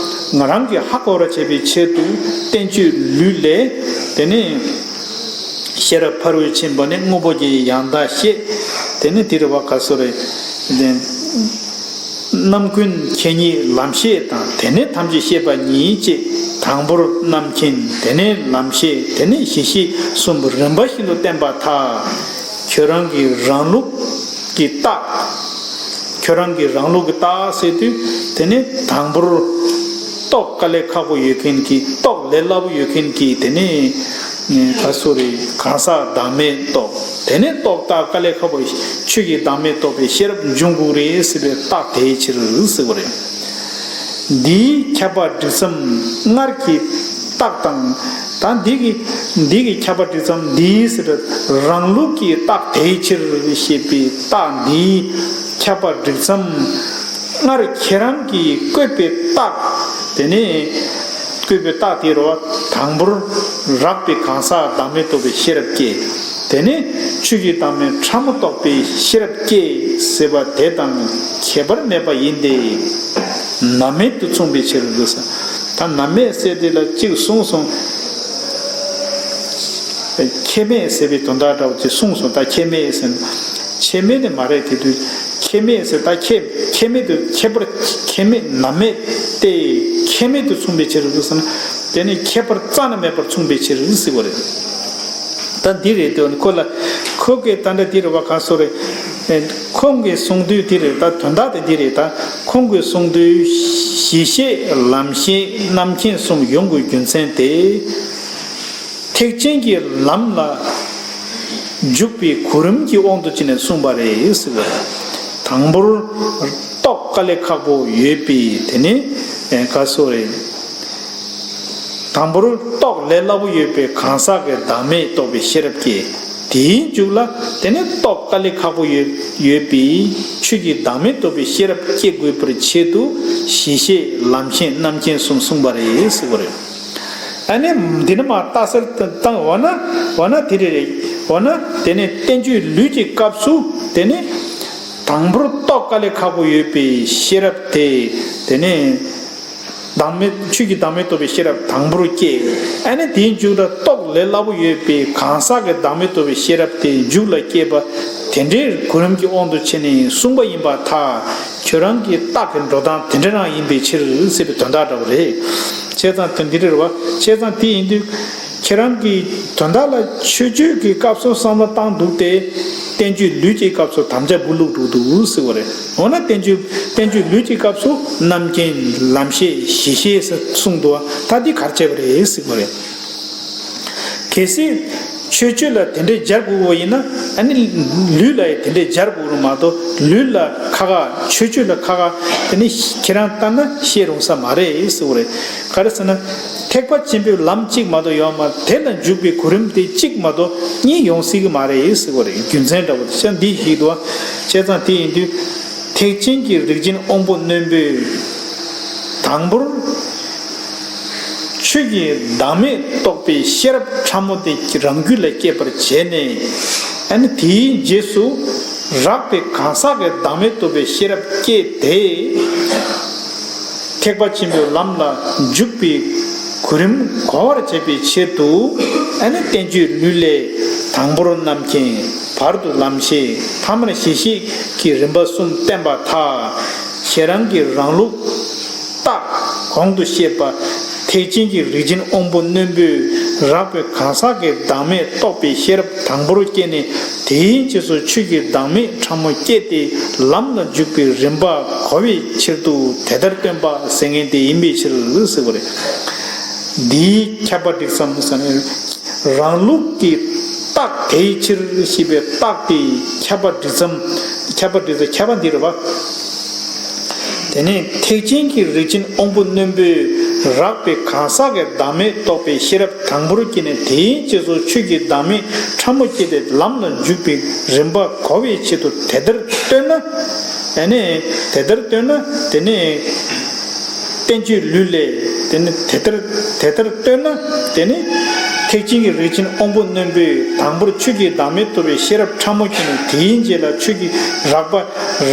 ང་རང་གིས་ཧ་གོ་བར་བྱེད་པའི་ཆེད་དུ་བསྟན་བཅོས་ལུས་ལས། དེ་ནས་ཤེས་རབ་ཕ་རོལ་ཕྱིན་པ་ནི་དངོས་པོ་བརྒྱད་ཡང་དག་བཤད། དེ་ནས་དེ་རུ་བ་ག་སོ་རེ། རྣམ་ཀུན་མཁྱེན་ཉིད་ལམ་ཤེས་དང་། དེ་ནས་ཐམས་ཅད་ཤེས་པ་ཉིད་ཅེས། དང་པོར་རྣམ་མཁྱེན། དེ་ནས་ལམ་ཤེས། དེ་ནས་གཞི་ཤེས་གསུམ་རིམ་པ་བཞིན་དུ་བསྟན་པར་ཐལ། ཁྱོད་རང་གི་རང་ལུགས་ཀྱི་རྟགས། ཁྱོད་རང་གི་རང་ལུགས་ཀྱི་རྟགས་ཟེར་དུས། དེ་ནས་དང་པོར་ རྟོགས་དཀའ་ལས་ཁག་པོ་ཡོད་མཁན་གྱི། རྟོགས་ལས་སླ་པོ་ཡོད་མཁན་གྱི། དེ་ནས་ག་སོ་རེ་གང་ཟག་བདག་མེད་རྟོགས། དེ་ནས་རྟོགས་དཀའ་ལས་ཁག་པོ། ཆོས་ཀྱི་བདག་མེད་རྟོགས་པའི་ཤེས་རབ་འབྱུང་དགོས་རེད་ཟེར་བའི་རྟགས་དེའི་ཕྱིར་ཟེར་བ་རེད། འདིའི་ཁྱབ་པ་འགྲིག་མཚམས་སྔར་གྱི་རྟགས་དང་། ད་འདི་གི་འདི་གི་ཁྱབ་པ་འགྲིག་མཚམས་འདིའི་ཟེར། རང་ལུགས་ཀྱི་རྟགས་དེའི་ཕྱིར་ཞེས་པའི་རྟགས་འདིའི་ཁྱབ་པ་འགྲིག་མཚམས། སྔར་ཁྱེད་རང་གིས་བཀོད་པའི་རྟགས་དེ་ནི། བཀོད་པའི་རྟགས་དེ་རུ་དང་པོར་རགས་པའི་གང་ཟག་བདག་མེད་རྟོགས་པའི་ཤེས་རབ་སྐྱེ། དེ་ནས་ཆོས་ཀྱི་བདག་མེད་ཕྲ་མོ་རྟོགས་པའི་ཤེས་རབ་སྐྱེ་ཟེར་བ་དེ་དང་ཁྱད་པར་མེད་པ་ཡིན་ཏེ། ནམ་མེད་དུ་མཚུངས་པའི་ཕྱིར་ཟེར། ད་ནམ་མེད་ཟེར་དེ་ལ་གཅིག་གསུངས་སོང་། ཁྱད་མེད་ཟེར་བའི་དོན་དག་འདྲ་བོ་ཅིག་གསུངས་སོང་། ད་ཁྱད་མེད་ཟེར་ན། ཁྱད་མེད་ནི་མ་རེད། དེ་དུས་ཁྱད་མེད་ཟེར། ད་ཁྱད་ཁྱད་མེད་དུ། ཁྱད་པར་ཁྱད་མེད་ནམ་མེད་སྟེ། ཁྱད་མེད་དུ་མཚུངས་པའི་ཕྱིར་ཟེར་ན། དེ་ནི་ཁྱད་པར་རྩ་ནས་མེད་པར་མཚུངས་པའི་ཕྱིར་ཟེར་བ་རེད། ད་འདི་རེད་དོ། ཁོ་ལ་ཁོ་གིས་ད་ལྟ་འདི་རེད་བ། གང་སོ་རེད། ཁོང་གིས་གསུངས་དུས་འདི་རེད། ད་དོན་དག་དེ་འདི་རེད། ད་ཁོང་གིས་གསུངས་དུས་གཞི་ཤེས་ལམ་ཤེས་རྣམ་མཁྱེན་གསུམ་ཡོང་དགོས་རྒྱུ་མཚན་དེ། ཐེག་ཆེན་གྱི་ལམ་ལ་འཇུག་པའི་གོ་རིམ་གྱི་དབང་དུ་བྱས་ནས་གསུངས་པ་རེད་ཟེར་བ་རེད། དང་པོར་རྟོགས་དཀའ་ལས་ཁག་པོ་ཡོད་པའི། དེ་ནི་ག་སོ་རེད། དང་པོར་རྟོགས་ལས་སླ་པོ་ཡོད་པའི་གང་ཟག་གི་བདག་མེད་རྟོགས་པའི་ཤེས་རབ་སྐྱེ། དེའི་མཇུག་ལ་དེ་ནི་རྟོགས་དཀའ་ལས་ཁག་པོ་ཡོད་ཡོད་པའི་ཆོས་ཀྱི་བདག་མེད་རྟོགས་པའི་ཤེས་རབ་སྐྱེ་དགོས་པར་ཆེད་དུ་གཞི་ཤེས་ལམ་ཤེས་རྣམ་མཁྱེན་གསུམ་གསུངས་པ་རེད་ཟེར་བ་རེད། ཨ་ནི་འདི་ནི་མ་རྟགས་གསལ་བཏང་། འོ་ན་འོ་ན་དེ་རེ་རེ། འོ་ན་དེ་ནི་བསྟན་བཅོས་ལུས་ཀྱི་སྐབས་སུ་དེ་ནི་དང་པོར་རྟོགས་དཀའ་ལས་ཁག་པོ་ཡོད་པའི་ཤེས་རབ་དེ། དེ་ནི་བདག་མེད། ཆོས་ཀྱི་བདག་མེད་རྟོགས་པའི་ཤེས་རབ་དང་པོར་སྐྱེ། ཨ་ནི་དེའི་མཇུག་ལ་རྟོགས་ལས་སླ་པོ་ཡོད་པའི་གང་ཟག་གི་བདག་མེད་རྟོགས་པའི་ཤེས་རབ་དེ་མཇུག་ལ་སྐྱེས་པ། དེ་འདྲའི་གོ་རིམ་གྱི་དབང་དུ་བྱས་ནས་གསུངས་པ་ཡིན་པར་ཐལ། ཁྱོད་རང་གི་རྟགས་ཀྱི་འགྲོ་སྟངས་དེ་འདྲ་རང་ཡིན་པའི་ཕྱིར་ཟེར་བའི་དོན་དག་འདྲ་བོ་རེད། བྱས་ཙང་དོན་འདི་རེད་བ། བྱས་ཙང་དེ་ཡིན་དུས་ཁྱེད་རང་གི་དོན་དག་ལ་མཆོད་བརྗོད་ཀྱི་སྐབས་སུ་བསམ་བློ་བཏང་འདུག་སྟེ། བསྟན་བཅོས་ལུས་ཀྱི་སྐབས་སུ་དམ་བཅའ་བུ་བླུགས་འདུག་འདུག་ཟེར་བ་རེད། འོ་ན་བསྟན་བཅོས་བསྟན་བཅོས་ལུས་ཀྱི་སྐབས་སུ་རྣམ་མཁྱེན་ལམ་ཤེས་གཞི་ཤེས་ཟེར་གསུངས་འདུག་བ། ད་འདི་ག་རེ་བྱས་པ་རེད་ཟེར་བ་རེད། གལ་སྲིད་མཆོད་བརྗོད་ལ་དེ་འདྲའི་སྦྱར་དགོས་པ་ཡིན་ན། ཨ་ནི་ལུས་ལ་ཡང་དེ་འདྲའི་སྦྱར་དགོས་རེད་མ་གཏོགས། ལུས་ལ་ཁ་ཁ། མཆོད་བརྗོད་ལ་ཁ་ཁ། དེ་ནི་ཁྱེད་རང་ལྟར་ན་བཤད་རུང་ས་མ་རེད་ཟེར་བ་རེད། ག་རེ་ཟེར་ན། ཐེག་པ་ཆེན་པོའི་ལམ་གཅིག་མ་གཏོགས་ཡོད་མ། དེ་ལ་འཇུག་པའི་གོ་རིམ་དེ་གཅིག་མ་གཏོགས་གཉིས་ཡོང་སྲིད་ཀྱི་མ་རེད་ཟེར་བ་རེད། རྒྱུ་མཚན་འདྲ་བོ་དེ་ཤ་འདི་ཞིག་འདུག་བ། བྱས་ཙང་དེ་ཡིན་དུས། ཐེག་ཆེན་གྱི་རིགས་ཅན་དབང་པོ་རྣོན་པོས། དང་པོར་ཆོས་ཀྱི་བདག་མེད་རྟོགས་པའི་ཤེས་རབ་ཕྲ་མོ་དེ་རང་རྒྱུད་ལ་སྐྱེད་པར་བྱས་ནས། ཨ་ནི་དེའི་རྗེས་སུ་རགས་པའི་གང་ཟག་གི་བདག་མེད་རྟོགས་པའི་ཤེས་རབ་སྐྱེས་ཏེ། ཐེག་པ་ཆེན་པོའི་ལམ་ལ་འཇུག་པའི་གོ་རིམ་གོ་བར་བྱེད་པའི་ཆེད་དུ། ཨ་ནི་བསྟན་བཅོས་ལུས་ལས། དང་པོར་རྣམ་མཁྱེན། བར་དུ་ལམ་ཤེས། ཐ་མར་གཞི་ཤེས་ཀྱི་རིམ་པ་གསུམ་བསྟན་པར་ཐལ། ཁྱེད་རང་གི་རང་ལུགས་རྟགས་གོང་དུ་བཤད་པ། ཐེག་ཆེན་གྱི་རིགས་ཅན་དབང་པོ་རྣོན་པོས་རགས་པའི་གང་ཟག་གི་བདག་མེད་རྟོགས་པའི་ཤེས་རབ་དང་པོར་སྐྱེས་ནས། དེའི་རྗེས་སུ་ཆོས་ཀྱི་བདག་མེད་ཕྲ་མོ་སྐྱེས་ཏེ་ལམ་ལ་འཇུག་པའི་རིམ་པ་གོ་བའི་ཕྱིར་དུ་དེ་ལྟར་སྟོན་པ་ཟེར་མཁན་དེ་ཡིན་པའི་ཕྱིར་ཟེར་བ་རེད། འདིའི་ཁྱབ་པ་འགྲིག་མཚམས་ཟེར་ན། རང་ལུགས་ཀྱི་རྟགས་དེའི་ཕྱིར་ཞེས་པའི་རྟགས་དེའི་ཁྱབ་པ་འགྲིག་མཚམས། ཁྱབ་པ་འགྲིག་མཚམས། ཁྱབ་པ་འདི་རེད་བ། དེ་ནས་ཐེག་ཆེན་གྱི་རིགས་ཅན་དབང་པོ་རྣོན་པོས་རགས་པའི་གང་ཟག་གི་བདག་མེད་རྟོགས་པའི་ཤེས་རབ་དང་པོར་སྐྱེས་ནས། དེའི་རྗེས་སུ་ཆོས་ཀྱི་བདག་མེད་ཕྲ་མོ་སྐྱེས་ཏེ་ལམ་ལ་འཇུག་པའི་རིམ་པ་གོ་བའི་ཆེད་དུ་དེ་ལྟར་སྟོན་ན། ཨ་ནི་དེ་ལྟར་སྟོན་ན། དེ་ནི་བསྟན་བཅོས་ལུས་ལས། དེ་ནི་དེ་ལྟར་དེ་ལྟར་སྟོན་ན། དེ་ནི་ཐེག་ཆེན་གྱི་རིགས་ཅན་དབང་པོ་རྣོན་པོས་དང་པོར་ཆོས་ཀྱི་བདག་མེད་རྟོགས་པའི་ཤེས་རབ་ཕྲ་མོ་སྐྱེས་ནས། དེའི་རྗེས་ལ་ཆོས་ཀྱི་རགས་པ་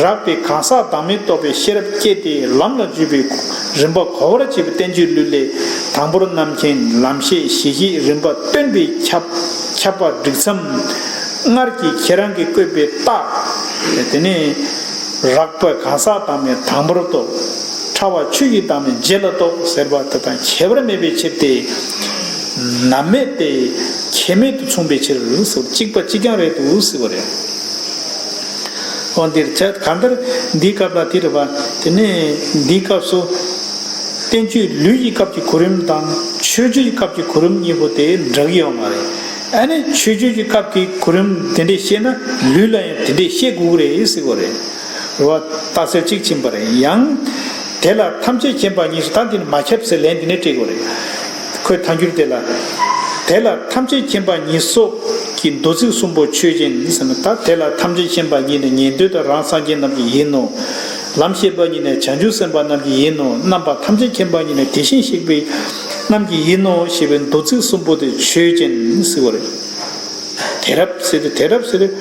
རགས་པའི་གང་ཟག་བདག་མེད་རྟོགས་པའི་ཤེས་རབ་སྐྱེས་ཏེ་ལམ་ལ་འཇུག་པའི་རིམ་པ་གོ་བར་བྱེད་པའི་བསྟན་བཅོས་ལུས་ལས། དང་པོར་རྣམ་མཁྱེན། ལམ་ཤེས། གཞི་ཤེས། རིམ་པ་སྟོན་པའི་ཁྱབ་ཁྱབ་པ་འགྲིག་མཚམས། སྔར་གྱི་ཁྱེད་རང་གིས་བཀོད་པའི་རྟགས། དེ་ནས་རགས་པའི་གང་ཟག་བདག་མེད་དང་པོར་རྟོགས། ཕྲ་བ་ཆོས་ཀྱི་བདག་མེད་རྗེས་ལ་རྟོགས་ཟེར་བ་དེ་དང་ཁྱད་པར་མེད་པའི་ཕྱིར་ཏེ། ནམ་མེད་དེ་ཁྱད་མེད་དུ་མཚུངས་པའི་ཕྱིར་ཟེར། གཅིག་པ་གཅིག་རྐྱང་རེད་འདུག་ཟེར་བ་རེད། འོ་འདིར་བྱས། གང་ལྟར་འདིའི་སྐབས་ལ་དེ་རེད་པ། དེ་ནས་འདིའི་སྐབས་སུ། བསྟན་བཅོས་ལུས་ཀྱི་སྐབས་ཀྱི་གོ་རིམ་དང་མཆོད་བརྗོད་ཀྱི་སྐབས་ཀྱི་གོ་རིམ་གཉིས་པོ་དེ་འདྲ་གི་ཡོད་མ་རེད། ཨ་ནི་མཆོད་བརྗོད་ཀྱི་སྐབས་ཀྱི་གོ་རིམ་དེ་འདྲས་བཤད་ན་ལུས་ལ་ཡང་དེ་འདྲས་བཤད་དགོས་ཀྱི་རེད་ཟེར་གྱི་རེད། རེད་བ། རྟགས་གསལ་གཅིག་ཕྱིན་པ་རེད། ཡང་། དེ་ལ་ཐམས་ཅད་མཁྱེན་པ་ཉིད་སོགས། ད་འདི་ནི་མ་ཁྱབ་ཟེར་ལན་འདི་ནས་སྤྲད་དགོས་རེད། ཁོས་ཐལ་འགྱུར་དེ་ལ། དེ་ལ་ཐམས་ཅད་མཁྱེན་པ་ཉིད་སོགས་ཀྱི་མདོ་ཚིག་གསུམ་པོ་ཆོས་ཅན་ཟེར་ན། ད་དེ་ལ་ཐམས་ཅད་མཁྱེན་པ་ཉིད་ནི་ཉན་ཐོས་དང་རང་སངས་རྒྱས་རྣམས་ཀྱི་ཡིན་ནོ། ལམ་ཤེས་པ་ཉིད་ནི་བྱང་ཆུབ་སེམས་དཔའ་རྣམས་ཀྱི་ཡིན་ནོ། རྣམ་པ་ཐམས་ཅད་མཁྱེན་པ་ཉིད་ནི་དེ་བཞིན་གཤེགས་པའི་རྣམས་ཀྱི་ཡིན་ནོ་ཞེས་པའི་མདོ་ཚིག་གསུམ་པོ་དེ་ཆོས་ཅན་ཟེར་བ་རེད། དེ་རབ་ཟེར་དུས། དེ་རབ་ཟེར་དུས་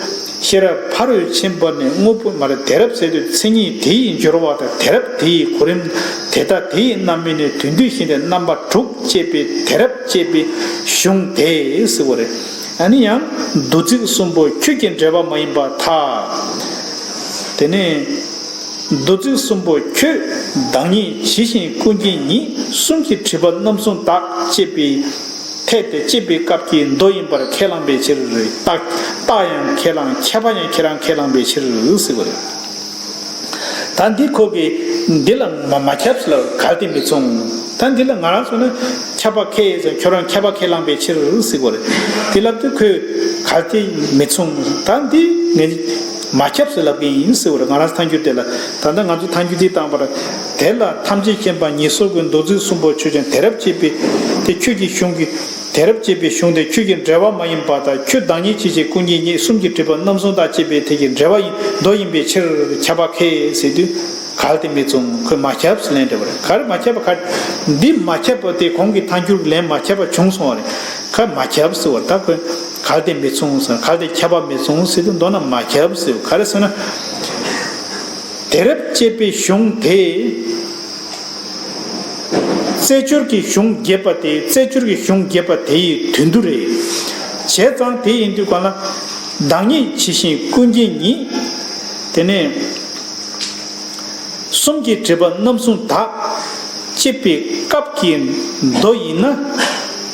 ཤེས་རབ་ཕ་རོལ་ཕྱིན་པ་ནི་དངོས་པོ་མ་རེད། དེ་རབ་ཟེར་དུས་མཚན་ཉིད་དེ་ཡི་སྦྱོར་བ་དང་། དེ་རབ་དེ་ཡི་གོ་རིམ། དེ་ལྟ་དེ་ཡི་རྣམ་སྨིན་ནི། དོན་བསྡུས་ཤིང་དེ་རྣམ་པ་དྲུག་ཅེས་པའི་དེ་རབ་ཅེས་པའི་གཞུང་དེ་ཟེར་བ་རེད། ཨ་ནི་ཡང་མདོ་ཚིག་གསུམ་པོ་ཁྱོད་ཀྱི་འགྲེལ་པ་མ་ཡིན་པར་ཐལ། དེ་ནས་མདོ་ཚིག་གསུམ་པོ་ཁྱོད་བདག་ཉིད་ཇི་བཞིན་ཀུན་མཁྱེན་ཉིད་གསུམ་གྱིས་སྒྲིབ་པ་རྣམ་གསུམ་དག་ཅེས་པའི་ཐད་དེ་ཅེས་པའི་སྐབས་ཀྱི་མདོ་ཡིན་པར་ཁས་བླངས་པའི་ཕྱིར། རྟགས་རྟགས་ཡང་ཁས་བླངས། ཁྱབ་པ་ཡང་ཁྱེད་རང་ཁས་བླངས་པའི་ཕྱིར་ཟེར་བ་རེད། ད་འདི་ཁོ་གིས་འདི་ལ་མ་མ་ཁྱབ་ཟེར་ལ་གལ་ཏེ་མི་མཚུངས། ད་འདི་ལ་ང་རང་ཚོ་ནི་ཁྱབ་པ་ཁས་ཟེར། ཁྱོད་རང་ཁྱབ་པ་ཁས་བླངས་པའི་ཕྱིར་ཟེར་གྱི་རེད། དེ་ལབ་དུས་ཁོས་གལ་ཏེ་མི་མཚུངས། ད་འདི་ངས་མ་ཁྱབ་ཟེར་ལབ་ཀྱི་ཡིན་ཟེར་གྱི་རེད། ང་རང་ཐལ་འགྱུར་དེ་ལ། ད་ལྟ་ང་ཚོ་ཐལ་འགྱུར་འདི་བཏང་བར། དེ་ལ་ཐམས་ཅད་མཁྱེན་པ་ཉིད་སོགས་ཀྱི་མདོ་ཚིག་གསུམ་པོ་ཆོས་ཅན། དེ་རབ་ཅེས་པའི་དེ་ཁྱོད་ཀྱི་གཞུང་གི། དེ་རབ་ཅེས་པའི་གཞུང་དེ་ཁྱོད་ཀྱི་འགྲེལ་པ་མ་ཡིན་པར་ཐལ། ཁྱོད་བདག་ཉིད་ཇི་བཞིན་ཀུན་མཁྱེན་ཉིད་གསུམ་གྱིས་སྒྲིབ་པ་རྣམ་གསུམ་དག་ཅེས་པའི་ཐད་ཀྱི་འགྲེལ་པ་ཡིན། མདོ་ཡིན་པའི་ཕྱིར། ཁྱབ་པ་ཁས་ཟེར་དུས་གལ་ཏེ་མི་མཚུངས། ཁོས་མ་ཁྱབ་ཟེར་ལན་སྤྲད་པ་རེད། ག་རེ་མ་ཁྱབ་པ། ག་འདི་མ་ཁྱབ་པ་དེ་གོང་གི་ཐལ་འགྱུར་ལན་མ་ཁྱབ་པ་བྱུང་སོང་བ་རེད། ཁོས་མ་ཁྱབ་ཟེར་བ། ད་ཁོས་གལ་ཏེ་མི་མཚུངས་ཟེར། གལ་ཏེ་ཁྱབ་པ་མི་མཚུངས་ཟེར་དུས་མདོར་ན་མ་ཁྱབ་ཟེར་བ། ག་རེ་ཟེར་ན། དེ་རབ་ཅེས་པའི་གཞུང་དེ། རྩེ་སྦྱོར་གྱི་གཞུང་རྒྱས་པ་དེ། རྩེ་སྦྱོར་གྱི་གཞུང་རྒྱས་པ་དེ་ཡི་དོན་དུ་རེད། བྱས་ཙང་དེ་ཡིན་དུས་གང་ལ། བདག་ཉིད་ཇི་བཞིན་ཀུན་མཁྱེན་ཉིད། དེ་ནས་གསུམ་གྱིས་སྒྲིབ་པ་རྣམ་གསུམ་དག་ཅེས་པའི་སྐབས་ཀྱི་མདོ་ཡིན་ན།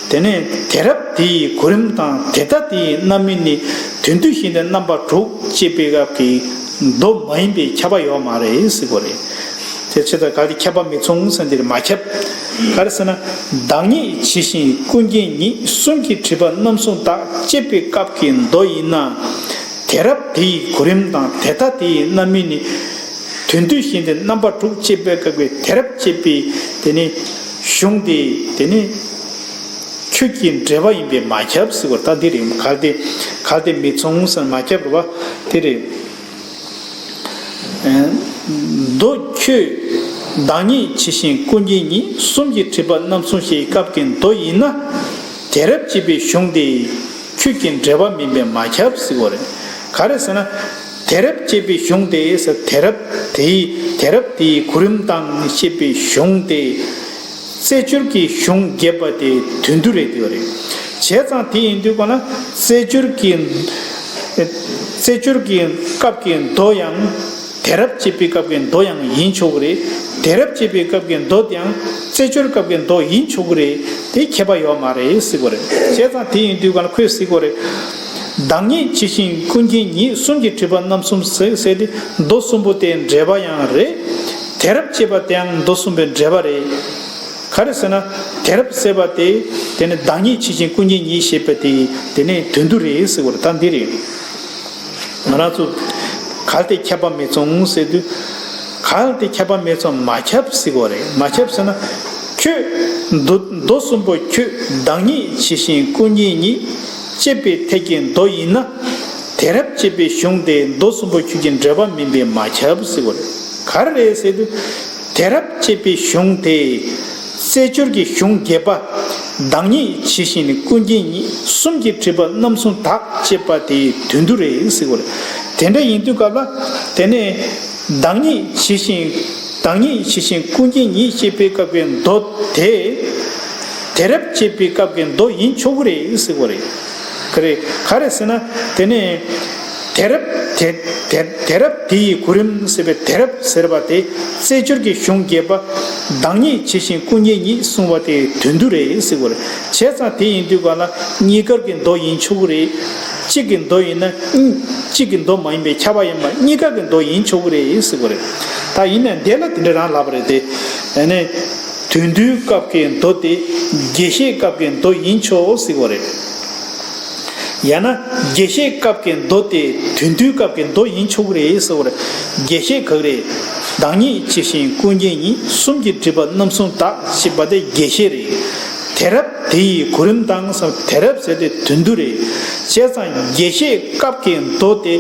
དེ་ནས་དེ་རབ་དེ་ཡི་གོ་རིམ་དང་། དེ་ལྟ་དེ་ཡི་རྣམ་སྨིན་ནི། དོན་བསྡུས་ཤིང་དེ་རྣམ་པ་དྲུག་ཅེས་པའི་སྐབས་ཀྱི་མདོ་མ་ཡིན་པས་ཁྱབ་པ་ཡོད་མ་རེད་ཟེར་གྱི་རེད། དེ་ཕྱིར་ད་གལ་ཏེ་ཁྱབ་པ་མི་མཚུངས་ཟེར་འདིར་མ་ཁྱབ། ག་རེ་ཟེར་ན། བདག་ཉིད་ཇི་བཞིན་ཀུན་མཁྱེན་ཉིད་གསུམ་གྱིས་སྒྲིབ་པ་རྣམ་གསུམ་དག་ཅེས་པའི་སྐབས་ཀྱི་མདོ་ཡིན་ན། དེ་རབ་དེ་ཡི་གོ་རིམ་དང་། དེ་ལྟ་དེ་ཡི་རྣམ་སྨིན་ནི། དོན་བསྡུས་ཤིང་དེ་རྣམ་པ་དྲུག་ཅེས་པའི་སྐབས་ཀྱི་དེ་རབ་ཅེས་པའི་དེ་ནི་གཞུང་དེ་དེ་ནི་ཁྱོད་ཀྱི་འགྲེལ་པ་ཡིན་པས་མ་ཁྱབ་ཟེར་བ། ད་འདི་རེད། གལ་ཏེ་གལ་ཏེ་མི་མཚུངས་ཟེར་མ་ཁྱབ་རེད་བ། དེ་རེད། མདོ་ཁྱོད་བདག་ཉིད་ཇི་བཞིན་ཀུན་མཁྱེན་ཉིད་གསུམ་གྱིས་སྒྲིབ་པ་རྣམ་གསུམ་ཞེས་སྐབས་ཀྱི་མདོ་ཡིན་ན། དེ་རབ་ཅེས་པའི་གཞུང་དེ་ཁྱོད་ཀྱི་འགྲེལ་པ་མིན་པས་མ་ཁྱབ་ཟེར་བ་རེད། ག་རེ་ཟེར་ན། དེ་རབ་ཅེས་པའི་གཞུང་དེ་ཟེར། དེ་རབ་དེའི་དེ་རབ་དེའི་གོ་རིམ་དང་ཅེས་པའི་གཞུང་དེ། རྩེ་སྦྱོར་གྱི་གཞུང་རྒྱས་པ་དེ་དོན་བསྡུ་རེད་དེ་བ་རེད། བྱས་ཙང་དེ་ཡིན་དུས་གང་ལ་རྩེ་སྦྱོར་གྱི། རྩེ་སྦྱོར་གྱི་སྐབས་ཀྱི་མདོ་ཡང་། དེ་རབ་ཅེས་པའི་སྐབས་ཀྱི་མདོ་ཡང་ཡིན་ཆོག་གི་རེད། དེ་རབ་ཅེས་པའི་སྐབས་ཀྱི་མདོ་དེའང་རྩེ་སྦྱོར་སྐབས་ཀྱི་མདོ་ཡིན་ཆོག་གི་རེད། དེ་ཁྱད་པར་ཡོད་མ་རེད་ཟེར་གྱི་རེད། བྱས་ཙང་དེ་ཡིན་དུས་གང་ལ་ཁོས་ཟེར་གྱི་རེད། བདག་ཉིད་ཇི་བཞིན་ཀུན་མཁྱེན་ཉིད་གསུམ་གྱིས་སྒྲིབ་པ་རྣམ་གསུམ་ཟེར་ཟེར་ཏེ་མདོ་གསུམ་པོ་དེ་འགྲེལ་པ་ཡང་རེད། དེ་རབ་ཅེས་པ་དེའང་མདོ་གསུམ་པོའི་འགྲེལ་པ་རེད། ག་རེ་ཟེར་ན། དེ་རབ་ཟེར་བ་དེ། དེ་ནི་བདག་ཉིད་ཇི་བཞིན་ཀུན་མཁྱེན་ཉིད་ཞེས་པ་དེ། དེ་ནི་དོན་བསྡུ་རེད་ཟེར་བ་རེད། ད་འདི་རེད། ང་རང་ཚོ། གལ་ཏེ་ཁྱབ་པ་མི་མཚུངས་ཟེར་དུས། གལ་ཏེ་ཁྱབ་པ་མི་མཚུངས་མ་ཁྱབ་ཟེར་བ་རེད། མ་ཁྱབ་ཟེར་ན། ཁྱོད། མདོ་མདོ་གསུམ་པོ་ཁྱོད་བདག་ཉིད་ཇི་བཞིན་ཀུན་མཁྱེན་ཉིད་ཅེས་པའི་ཐད་ཀྱི་མདོ་ཡིན་ན། དེ་རབ་ཅེས་པའི་གཞུང་དེ་མདོ་གསུམ་པོ་ཁྱོད་ཀྱི་འགྲེལ་པ་མིན་པས་མ་ཁྱབ་ཟེར་བ་རེད། ག་རེ་རེད་ཟེར་དུས། དེ་རབ་ཅེས་པའི་གཞུང་དེ། རྩེ་སྦྱོར་གྱི་གཞུང་རྒྱས་པ། བདག་ཉིད་ཇི་བཞིན་ཀུན་མཁྱེན་ཉིད་གསུམ་གྱིས་སྒྲིབ་པ་རྣམ་གསུམ་དག་ཅེས་པ་དེའི་དོན་བསྡུ་རེད་ཟེར་བ་རེད། དེ་འདྲ་ཡིན་དུས་སྐབས་ལ། དེ་ནས་བདག་ཉིད་ཇི་བཞིན། བདག་ཉིད་ཇི་བཞིན་ཀུན་མཁྱེན་ཉིད་ཅེས་པའི་སྐབས་ཀྱི་མདོ་དེ། དེ་རབ་ཅེས་པའི་སྐབས་ཀྱི་མདོ་ཡིན་ཆོག་གི་རེད་ཟེར་བ་རེད། ག་རེ་ག་རེ་ཟེར་ན། དེ་ནས་དེ་རབ་དེ་དེ་དེ་རབ་དེ་ཡི་གོ་རིམ་ཟེར་བའི་དེ་རབ་ཟེར་བ་དེ་རྩེ་སྦྱོར་གྱི་གཞུང་རྒྱས་པ། བདག་ཉིད་ཇི་བཞིན་ཀུན་མཁྱེན་ཉིད་གསུངས་པ་དེའི་དོན་བསྡུ་རེད་ཟེར་བ་རེད། བྱས་ཙང་དེ་ཡིན་དུས་གང་ལ་གཉིས་ཀར་གྱི་མདོ་ཡིན་ཆོག་གི་རེད། གཅིག་གི་མདོ་ཡིན་ན། གཅིག་གི་མདོ་མ་ཡིན་པའི་ཁྱབ་པ་ཡིན་པ་གཉིས་ཀ་གི་མདོ་ཡིན་ཆོག་གི་རེད་ཟེར་བ་རེད། ད་ཡིན་ནའང་དེ་ལ་དེ་འདྲ་རང་ལབ་པ་རེད་དེ། ཨ་ནི། དོན་བསྡུའི་སྐབས་ཀྱི་མདོ་དེ་རྒྱས་བཤད་སྐབས་ཀྱི་མདོ་ཡིན་ཆོག་ཟེར་བ་རེད། ཡང་ན་རྒྱས་བཤད་སྐབས་ཀྱི་མདོ་དེ་དོན་བསྡུའི་སྐབས་ཀྱི་མདོ་ཡིན་ཆོག་གི་རེད་ཟེར་བ་རེད། རྒྱས་བཤད་ག་གི་རེད། བདག་ཉིད་ཇི་བཞིན་ཀུན་མཁྱེན་ཉིད། གསུམ་གྱིས་སྒྲིབ་པ་རྣམ་གསུམ་དག་ཅེས་པ་དེ་རྒྱས་བཤད་རེད། དེ་རབ་དེ་ཡི་གོ་རིམ་དང་ཟེར། དེ་རབ་ཟེར་དེ་དོན་བསྡུ་རེད། བྱས་ཙང་རྒྱས་བཤད་སྐབས་ཀྱི་མདོ་དེ་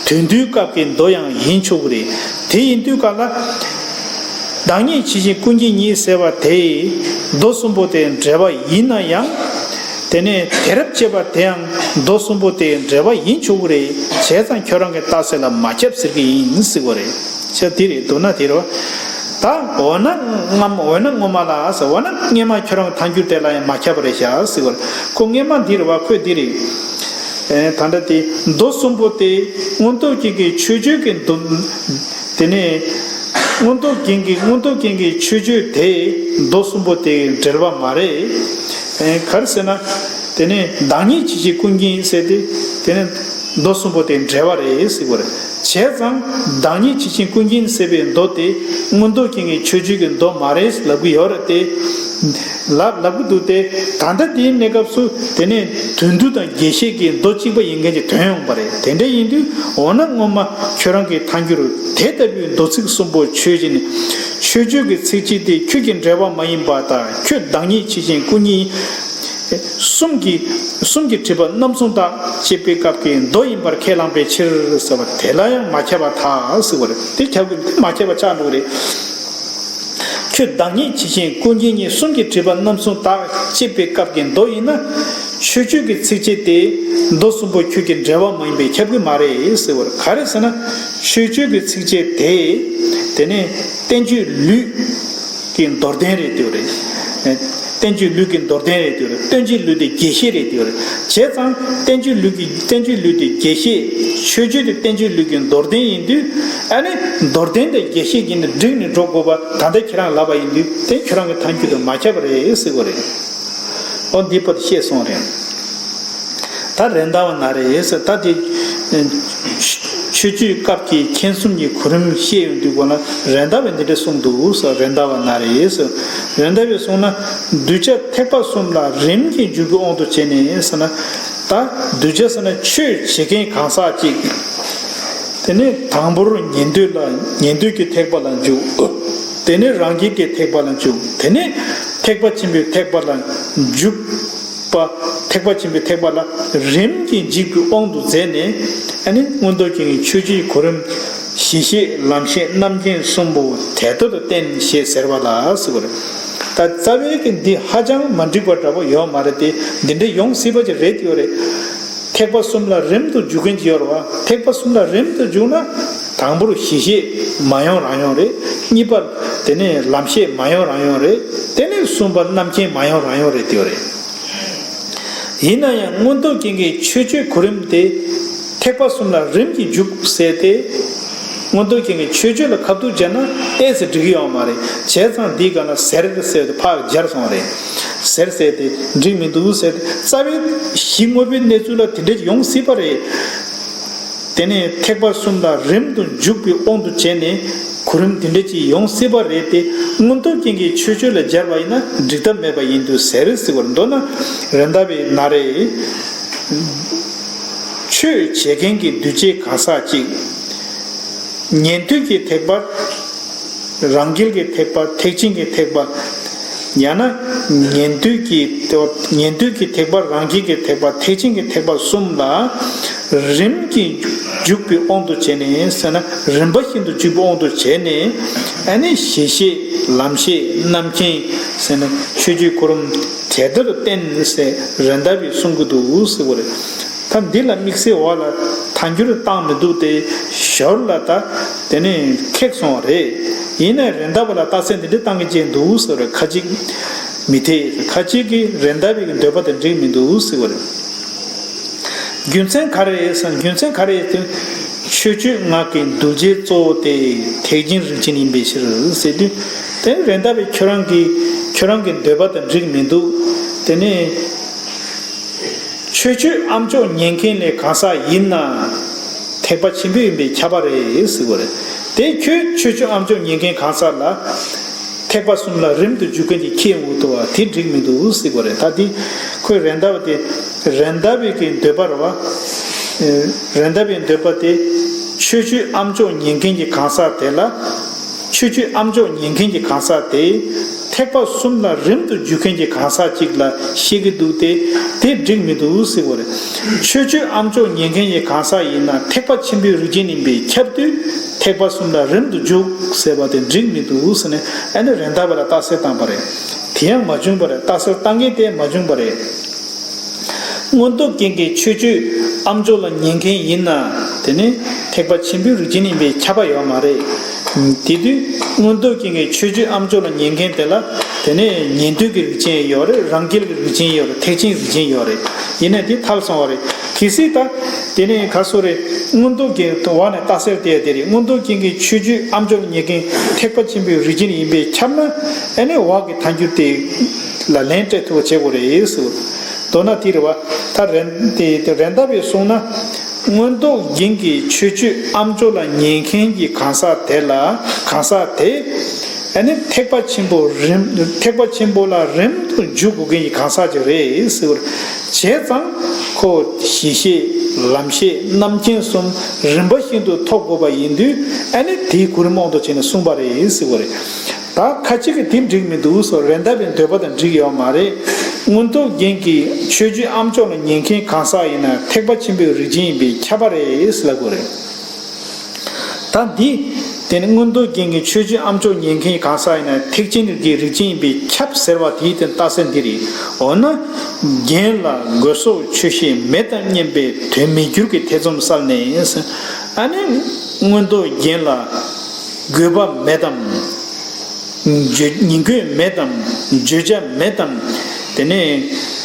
དོན་བསྡུའི་སྐབས་ཀྱི་མདོ་ཡང་ཡིན་ཆོག་གི་རེད། དེ་ཡིན་དུས་ག་ལ། བདག་ཉིད་ཇི་བཞིན་ཀུན་མཁྱེན་ཉིད་ཟེར་བ་དེ་མདོ་གསུམ་པོ་དེ་འགྲེལ་པ་ཡིན་ན་ཡང་། དེ་ནས་དེ་རབ་ཅེས་པ་དེའང་མདོ་གསུམ་པོ་དེ་འགྲེལ་པ་ཡིན་ཆོག་གི་རེད། བྱས་ཙང་ཁྱོད་རང་གི་རྟགས་གསལ་ལ་མ་ཁྱབ་ཟེར་གི་ཡིན་ཟེར་བ་རེད། བྱས་དེ་རེད་འདུག་ན་དེ་རེད་བ། ད་འོ་ན་སྔ་མ་འོ་ན་སྔོན་མ་ལ་ཟེར། འོ་ན་སྔོན་མ་ཁྱོད་རང་གི་ཐལ་འགྱུར་དེ་ལ་ཡང་མ་ཁྱབ་པ་རེད་ཤག་ཟེར་བ་རེད། ཁོ་སྔོན་མ་འདི་རེད་བ། ཁོས་འདི་རེད། ཨེ་ད་ལྟ་དེ་མདོ་གསུམ་པོ་དེ་མངོན་རྟོགས་རྒྱན་གྱི་མཆོད་བརྗོད་ཀྱི་མདོ། དེ་ནས་མངོན་རྟོགས་རྒྱན་གྱི་མངོན་རྟོགས་རྒྱན་གྱི་མཆོད་བརྗོད་དེ་མདོ་གསུམ་པོ་དེ་འགྲེལ་པ་མ་རེད། ཨེ་ག་རེ་ཟེར་ན། དེ་ནས་བདག་ཉིད་ཇི་བཞིན་ཀུན་མཁྱེན་ཟེར་ཏེ། དེ་ནས་མདོ་གསུམ་པོ་དེ་འགྲེལ་པ་རེད་ཟེར་བ་རེད། བྱས་ཙང་བདག་ཉིད་ཇི་བཞིན་ཀུན་མཁྱེན་ཟེར་བའི་མདོ་དེ་མངོན་རྟོགས་རྒྱན་གྱི་མཆོད་བརྗོད་ཀྱི་མདོ་མ་རེད་ལབ་ཀྱི་ཡོད་རེད་དེ། ལབ་ལབ་ཀྱི་འདུག་སྟེ། ད་ལྟ་དེའི་གནས་སྐབས་སུ་དེ་ནས་དོན་བསྡུ་དང་རྒྱས་བཤད་ཀྱི་མདོ་གཅིག་པ་ཡིན་མཁན་གྱི་དོན་ཡོང་པ་རེད། དེ་འདྲ་ཡིན་དུས་འོ་ན་སྔོན་མ་ཁྱོད་རང་གི་ཐལ་འགྱུར་དེ་ལྟ་བུའི་མདོ་ཚིག་གསུམ་པོ་ཆོས་ཅན། མཆོད་བརྗོད་ཀྱི་ཚིགས་བཅད་དེ་ཁྱོད་ཀྱི་འགྲེལ་པ་མ་ཡིན་པ་དང་། ཁྱོད་བདག་ཉིད་ཇི་བཞིན་ཀུན་མཁྱེན། གསུམ་གྱིས་གསུམ་གྱིས་སྒྲིབ་པ་རྣམ་གསུམ་དག་ཅེས་པའི་སྐབས་ཀྱི་མདོ་ཡིན་པར་ཁས་བླངས་པའི་ཕྱིར་ཟེར་བ་དེ་ལ་ཡང་མ་ཁྱབ་པར་ཐལ་ཟེར་བ་རེད། དེ་ཁྱབ་ཀྱི་མ་ཁྱབ་པ་ཆགས་འགྲོ་གི་རེད། ཁྱོད་བདག་ཉིད་ཇི་བཞིན་ཀུན་མཁྱེན་ཉིད། གསུམ་གྱིས་སྒྲིབ་པ་རྣམ་གསུམ་དག་ཅེས་པའི་སྐབས་ཀྱི་མདོ་ཡིན་ན། མཆོད་བརྗོད་ཀྱི་ཚིགས་བཅད་དེ་མདོ་གསུམ་པོ་ཁྱོད་ཀྱི་འགྲེལ་པ་མ་ཡིན་པས་ཁྱབ་ཀྱི་མ་རེད་ཟེར་བ་རེད། ག་རེ་ཟེར་ན། མཆོད་བརྗོད་ཀྱི་ཚིགས་བཅད་དེ། དེ་ནས་བསྟན་བཅོས་ལུས་ཀྱི་མདོར་བསྟན་རེད་དེ་རེད། བསྟན་བཅོས་ལུས་ཀྱི་མདོར་བསྟན་རེད་དེ་རེད། བསྟན་བཅོས་ལུས་དེ་རྒྱས་བཤད་རེད་དེ་རེད། བྱས་ཙང་བསྟན་བཅོས་ལུས་ཀྱི་བསྟན་བཅོས་ལུས་དེ་རྒྱས་བཤད། མཆོད་བརྗོད་དེ་བསྟན་བཅོས་ལུས་ཀྱི་མདོར་བསྟན་ཡིན་དུས། ཨ་ནི་མདོར་བསྟན་དེ་རྒྱས་བཤད་ཀྱིས་ནི་བསྒྲིགས་ནས་འགྲོ་དགོས་པ་ད་ལྟ་ཁྱེད་རང་ལབ་པ་ཡིན་དུས། དེ་ཁྱོད་རང་གི་ཐལ་འགྱུར་དང་མ་ཁྱབ་པ་རེད་ཟེར་དགོས་རེད། ཨོ་འདི་པོ་དེ་ཤེས་སོང་རེད། ད་རེད་མདའ་བ་ན་རེ་ཟེར། ད་དེ་མཆོད་བརྗོད་སྐབས་ཀྱི་མཁྱེན་གསུམ་གྱི་གོ་རིམ་བཤད་ཡོང་དུས་གོ་ན་རེད་མདའ་བས་འདི་འདྲ་གསུངས་འདུག་ཟེར། རེད་མདའ་བ་ན་རེ་ཟེར། རེད་མདའ་བས་གསུངས་ན། གདུལ་བྱ་ཐེག་པ་གསུམ་ལ་རིམ་གྱིས་འཇུག་པའི་དབང་དུ་བྱས་ནས་ཟེར་ན། ད་གདུལ་བྱ་ཟེར་ན་ཆོས་བྱེད་མཁན་གང་ཟག་ཅིག་དེ་ནས་དང་པོར་ཉན་ཐོས་ལ་ཉན་ཐོས་ཀྱི་ཐེག་པ་ལ་འཇུག་དེ་ནས་རང་རྒྱལ་གྱི་ཐེག་པ་ལ་འཇུག་དེ་ནས་ཐེག་པ་ཆེན་པོའི་ཐེག་པ་ལ་འཇུག་པ། ཐེག་པ་ཆེན་པོའི་ཐེག་པ་ལ་རིམ་གྱིས་འཇུག་པའི་དབང་དུ་མཛད་ནས། ཨ་ནི་མངོན་རྟོགས་རྒྱན་གྱི་མཆོད་བརྗོད་གོ་རིམ་གཞི་ཤེས་ལམ་ཤེས་རྣམ་མཁྱེན་གསུམ་པོ་དེ་ལྟར་དུ་བསྟན་ཞེས་ཟེར་བ་ལ་ཟེར་བ་རེད། ད་རྩ་བའི་གི་འདི་ཧ་ཅང་མ་འགྲིག་པ་འདྲ་པོ་ཡོད་མ་རེད་དེ། འདི་འདྲ་ཡོང་སྲིད་པ་ཅིག་རེད་ཡོད་རེད། ཐེག་པ་གསུམ་ལ་རིམ་དུ་འཇུག་མཁན་ཅིག་ཡོད་རེད་བ། ཐེག་པ་གསུམ་ལ་རིམ་དུ་འཇུག་ན། དང་པོར་གཞི་ཤེས་མ་ཡོང་རང་ཡོང་རེད། གཉིས་པར་དེ་ནས་ལམ་ཤེས་མ་ཡོང་རང་ཡོང་རེད། དེ་ནས་གསུམ་པར་རྣམ་མཁྱེན་མ་ཡོང་རང་ཡོང་རེད་དེ་ཡོད་རེད། ཡིན་ན་ཡང་མངོན་རྟོགས་རྒྱན་གྱི་མཆོད་བརྗོད་གོ་རིམ་དེ་ཐེག་པ་གསུམ་ལ་རིམ་གྱིས་འཇུག་ཟེར་ཏེ། མངོན་རྟོགས་རྒྱན་གྱི་མཆོད་བརྗོད་ལ་ཁ་ཐུག་བྱས་ན་ཏོག་ཙམ་འགྲིག་གི་ཡོད་མ་རེད། བྱས་ཙང་འདིའི་སྒང་ལ་ཟེར་ཟེར་ཏེ་ཕར་སྦྱར་སོང་རེད། ཟེར་ཟེར་ཏེ་འགྲིག་མི་འདུག་ཟེར་ཏེ། རྩ་བའི་གཞི་དངོས་པོའི་གནས་ཚུལ་ལ་དེ་འདྲ་ཡོང་སྲིད་པ་རེད། དེ་ནས་ཐེག་པ་གསུམ་ལ་རིམ་དུ་འཇུག་པའི་དབང་དུ་བྱས་ནས་གོ་རིམ་དེ་འདྲ་ཅིག་ཡོང་སྲིད་པ་རེད་དེ། མངོན་རྟོགས་རྒྱན་གྱི་མཆོད་བརྗོད་ལ་སྦྱར་བ་ཡིན་ན་འགྲིག་ཐབས་མེད་པ་ཡིན་དུས་ཟེར་ཟེར་བར་མདོར་ན་རེད་མདའ་བས་ན་རེ། ཆོས་བྱེད་མཁན་གྱི་གདུལ་བྱའི་གང་ཟག་ཅིག་ཉན་ཐོས་ཀྱི་ཐེག་པ། རང་རྒྱལ་གྱི་ཐེག་པ། ཐེག་ཆེན་གྱི་ཐེག་པ། ཡང་ན་ཉན་ཐོས་ཀྱི་ཉན་ཐོས་ཀྱི་ཐེག་པ། རང་རྒྱལ་གྱི་ཐེག་པ། ཐེག་ཆེན་གྱི་ཐེག་པ་གསུམ་ལ་རིམ་གྱིས་འཇུག་པའི་དབང་དུ་བྱས་ནས་ཟེར་ན། རིམ་པ་བཞིན་དུ་འཇུག་པའི་དབང་དུ་བྱས་ནས། ཨ་ནི་གཞི་ཤེས་ལམ་ཤེས་རྣམ་མཁྱེན་ཟེར་ན་མཆོད་བརྗོད་གོ་རིམ་དེ་ལྟར་བསྟན་ཟེར་རེད་མདའ་བས་གསུང་གི་འདུག་ཟེར་བ་རེད། ད་འདི་ལ་དམིགས་བསལ་འོག་ལ་ཐལ་འགྱུར་བཏང་མི་འདུག་སྟེ། ཞོར་ལ་ད་དེ་ནས་ཁེགས་སོང་བ་རེད། ཡིན་ནའི་རེད་མདའ་བ་ལ་རྟགས་གསལ་འདི་འདྲ་བཏང་གི་བྱས་འདུག་ཟེར་བ་རེད། ཁ་ཅིག་མི་འཐད། ཁ་ཅིག་གིས་རེད་མདའ་བའི་འདོད་པ་དང་འགྲིག་མི་འདུག་ཟེར་བ་རེད། རྒྱུ་མཚན་ག་རེ་རེད་ཟེར་ན། རྒྱུ་མཚན་ག་རེ་རེད་ཟེར་ན། མཆོད་བརྗོད་ངག་གི་གདུལ་བྱའི་གཙོ་བོ་དེ་ཐེག་ཆེན་རིན་ཆེན་ཡིན་པའི་ཕྱིར་ཟེར་དུས། དེ་ནི་རེད་མདའ་བས་ཁྱོད་རང་གི་ཁྱོད་རང་གི་འདོད་པ་དང་འགྲིག་མི་འདུག་དེ་ནི། མཆོད་བརྗོད་ཨ་མཆོག་ཉན་མཁན་ལས་གང་ཟག་ཡིན་ན་ཐེག་པ་ཆེན་པོ་ཡིན་པས་ཁྱབ་པ་རེད་ཟེར་བ་རེད། དེ་ཁྱོད་མཆོད་བརྗོད་ཨ་མཆོག་ཉན་མཁན་གང་ཟག་ལ་ ཐེག་པ་གསུམ་ལ་རིམ་དུ་འཇུག་མཁན་གྱི་ཁྱེད་འུ་ཐུ་བ་དེ་འགྲིག་མི་འདུག་ཟེར་དགོས་རེད། ད་དེ་ཁོས་རན་ཏཱ་བ་དེ་རན་ཏཱ་བའི་གི་འདོད་པ་རེད་བ། རན་ཏཱ་བའི་འདོད་པ་དེ་ཆོས་སྤྱོད་ཨ་མཆོག་ཉན་མཁན་གྱི་གང་ཟག་དེ་ལ། ཆོས་སྤྱོད་ཨ་མཆོག་ཉན་མཁན་གྱི་གང་ཟག་དེ་ཐེག་པ་གསུམ་ལ་རིམ་དུ་འཇུག་མཁན་གྱི་གང་ཟག་ཅིག་ལ་བཤད་ཀྱི་འདུག་སྟེ། དེ་འགྲིག་མི་འདུག་ཟེར་དགོས་རེད། ཆོས་སྤྱོད་ཨ་མཆོག་ཉན་མཁན་གྱི་གང་ཟག་ཡིན་ན་ཐེག་པ་ཆེན་པོའི་རིགས་ཅན་ཡིན་པས་ཁྱབ་དུས་ཐེག་པ་གསུམ་ལ་རིམ་དུ་འཇུག་ཟེར་བ་དེ་འགྲིག་མི་འདུག་ཟེར་ནས་ཨ་ནི་རན་ཏཱ་བ་ལ་རྟགས་གསལ་བཏང་པ་རེད། དེ་ཡང་མ་བྱུང་བ་རེད། རྟགས་གསལ་བཏང་མཁན་དེ་མ་བྱུང་བ་རེད། མངོན་རྟོགས་རྒྱན་གྱི་ཆོས་སྤྱོད་ཨ་མཆོག་ལ་ཉན་མཁན་ཡིན་ན་དེ་ནི་ཐེག་པ་ཆེན་པོའི་རིགས་ཅན་ཡིན་པས་ཁྱབ་པ་ཡོད་མ་རེད། དེ་དུས་མངོན་རྟོགས་རྒྱན་གྱི་ཆོས་སྤྱོད་ཨ་མཆོག་ལ་ཉན་མཁན་དེ་ལ་དེ་ནི་ཉན་ཐོས་ཀྱི་རིགས་ཅན་ཡོད་རེད། རང་རྒྱལ་གྱི་རིགས་ཅན་ཡོད་རེད། ཐེག་ཆེན་རིགས་ཅན་ཡོད་རེད། ཡིན་ན་དེ་ཐལ་སོང་བ་རེད། གལ་སྲིད་ད་དེ་ནས་ག་སོ་རེད། མངོན་རྟོགས་རྒྱན་དུ་བ་ནས་རྟགས་གསལ་དེ་དེ་རེད། མངོན་རྟོགས་རྒྱན་གྱི་ཆོས་སྤྱོད་ཨ་མཆོག་ཉན་མཁན་ཐེག་པ་ཆེན་པོའི་རིགས་ཅན་ཡིན་པས་ཁྱབ་ན་ཨ་ནི་བ་གི་ཐལ་འགྱུར་དེ་ལ་ལན་སྤྲད་ཐུབ་པ་བྱེད་དགོས་རེད་ཟེར། མདོར་ན་དེ་རེད་བ། ད་རན་དེ་དེ་རན་ཏཱ་བས་གསུངས་ན། མངོན་རྟོགས་རྒྱན་གྱི་ཆོས་སྤྱོད་ཨ་མཆོག་ལ་ཉན་མཁན་གྱི་གང་ཟག་དེ་ལ་གང་ཟག་དེ། ཨ་ནི་ཐེག་པ་ཆེན་པོ་རིམ་ཐེག་པ་ཆེན་པོ་ལ་རིམ་དུ་འཇུག་དགོས་མཁན་གྱི་གང་ཟག་ཅིག་རེད་ཟེར་བར་བྱས་ཙང་ཁོ་གཞི་ཤེས་ལམ་ཤེས་རྣམ་མཁྱེན་གསུམ་རིམ་པ་བཞིན་དུ་ཐོབ་དགོས་པ་ཡིན་དུས་ཨ་ནི་དེའི་གོ་རིམ་དབང་དུ་བྱས་ནས་གསུངས་པ་རེད་ཟེར་བ་རེད། ད་ཁ་ཅིག་གིས་དེ་འགྲིག་མི་འདུག་ཟེར། རན་ཏཱ་བའི་འདོད་པ་དང་འགྲིག་ཡོད་མ་རེད། མངོན་རྟོགས་རྒྱན་གྱི་ཆོས་སྤྱོད་ཨ་མཆོག་ལ་ཉན་མཁན་གང་ཟག་ཡིན་ན་ཐེག་པ་ཆེན་པོའི་རིགས་ཅན་ཡིན་པས་ཁྱབ་པ་རེད་ཟེར་ལབ་དགོས་རེད། ད་འདི། དེ་ནི་མངོན་རྟོགས་རྒྱན་གྱི་ཆོས་སྤྱོད་ཨ་མཆོག་ཉན་མཁན་གང་ཟག་ཡིན་ན་ཐེག་ཆེན་རིགས་ཀྱི་རིགས་ཅན་ཡིན་པས་ཁྱབ་ཟེར་བ་དེའི་དོན་རྟགས་གསལ་འདི་རེད། འོ་ན། རྒྱན་ལ་དགོས་སོགས་ཆོས་ཤེས་མེད་དམ་སྙམ་པའི་དོན་མེད་འགྱུར་གྱི་ཐེ་ཚོམ་བསལ་ནས། ཨ་ནི། མངོན་རྟོགས་རྒྱན་ལ་དགོས་པ་མེད་དམ། བརྗོད་ཉན་དགོས་མེད་དམ། བརྗོད་བྱ་མེད་དམ། དེ་ནས་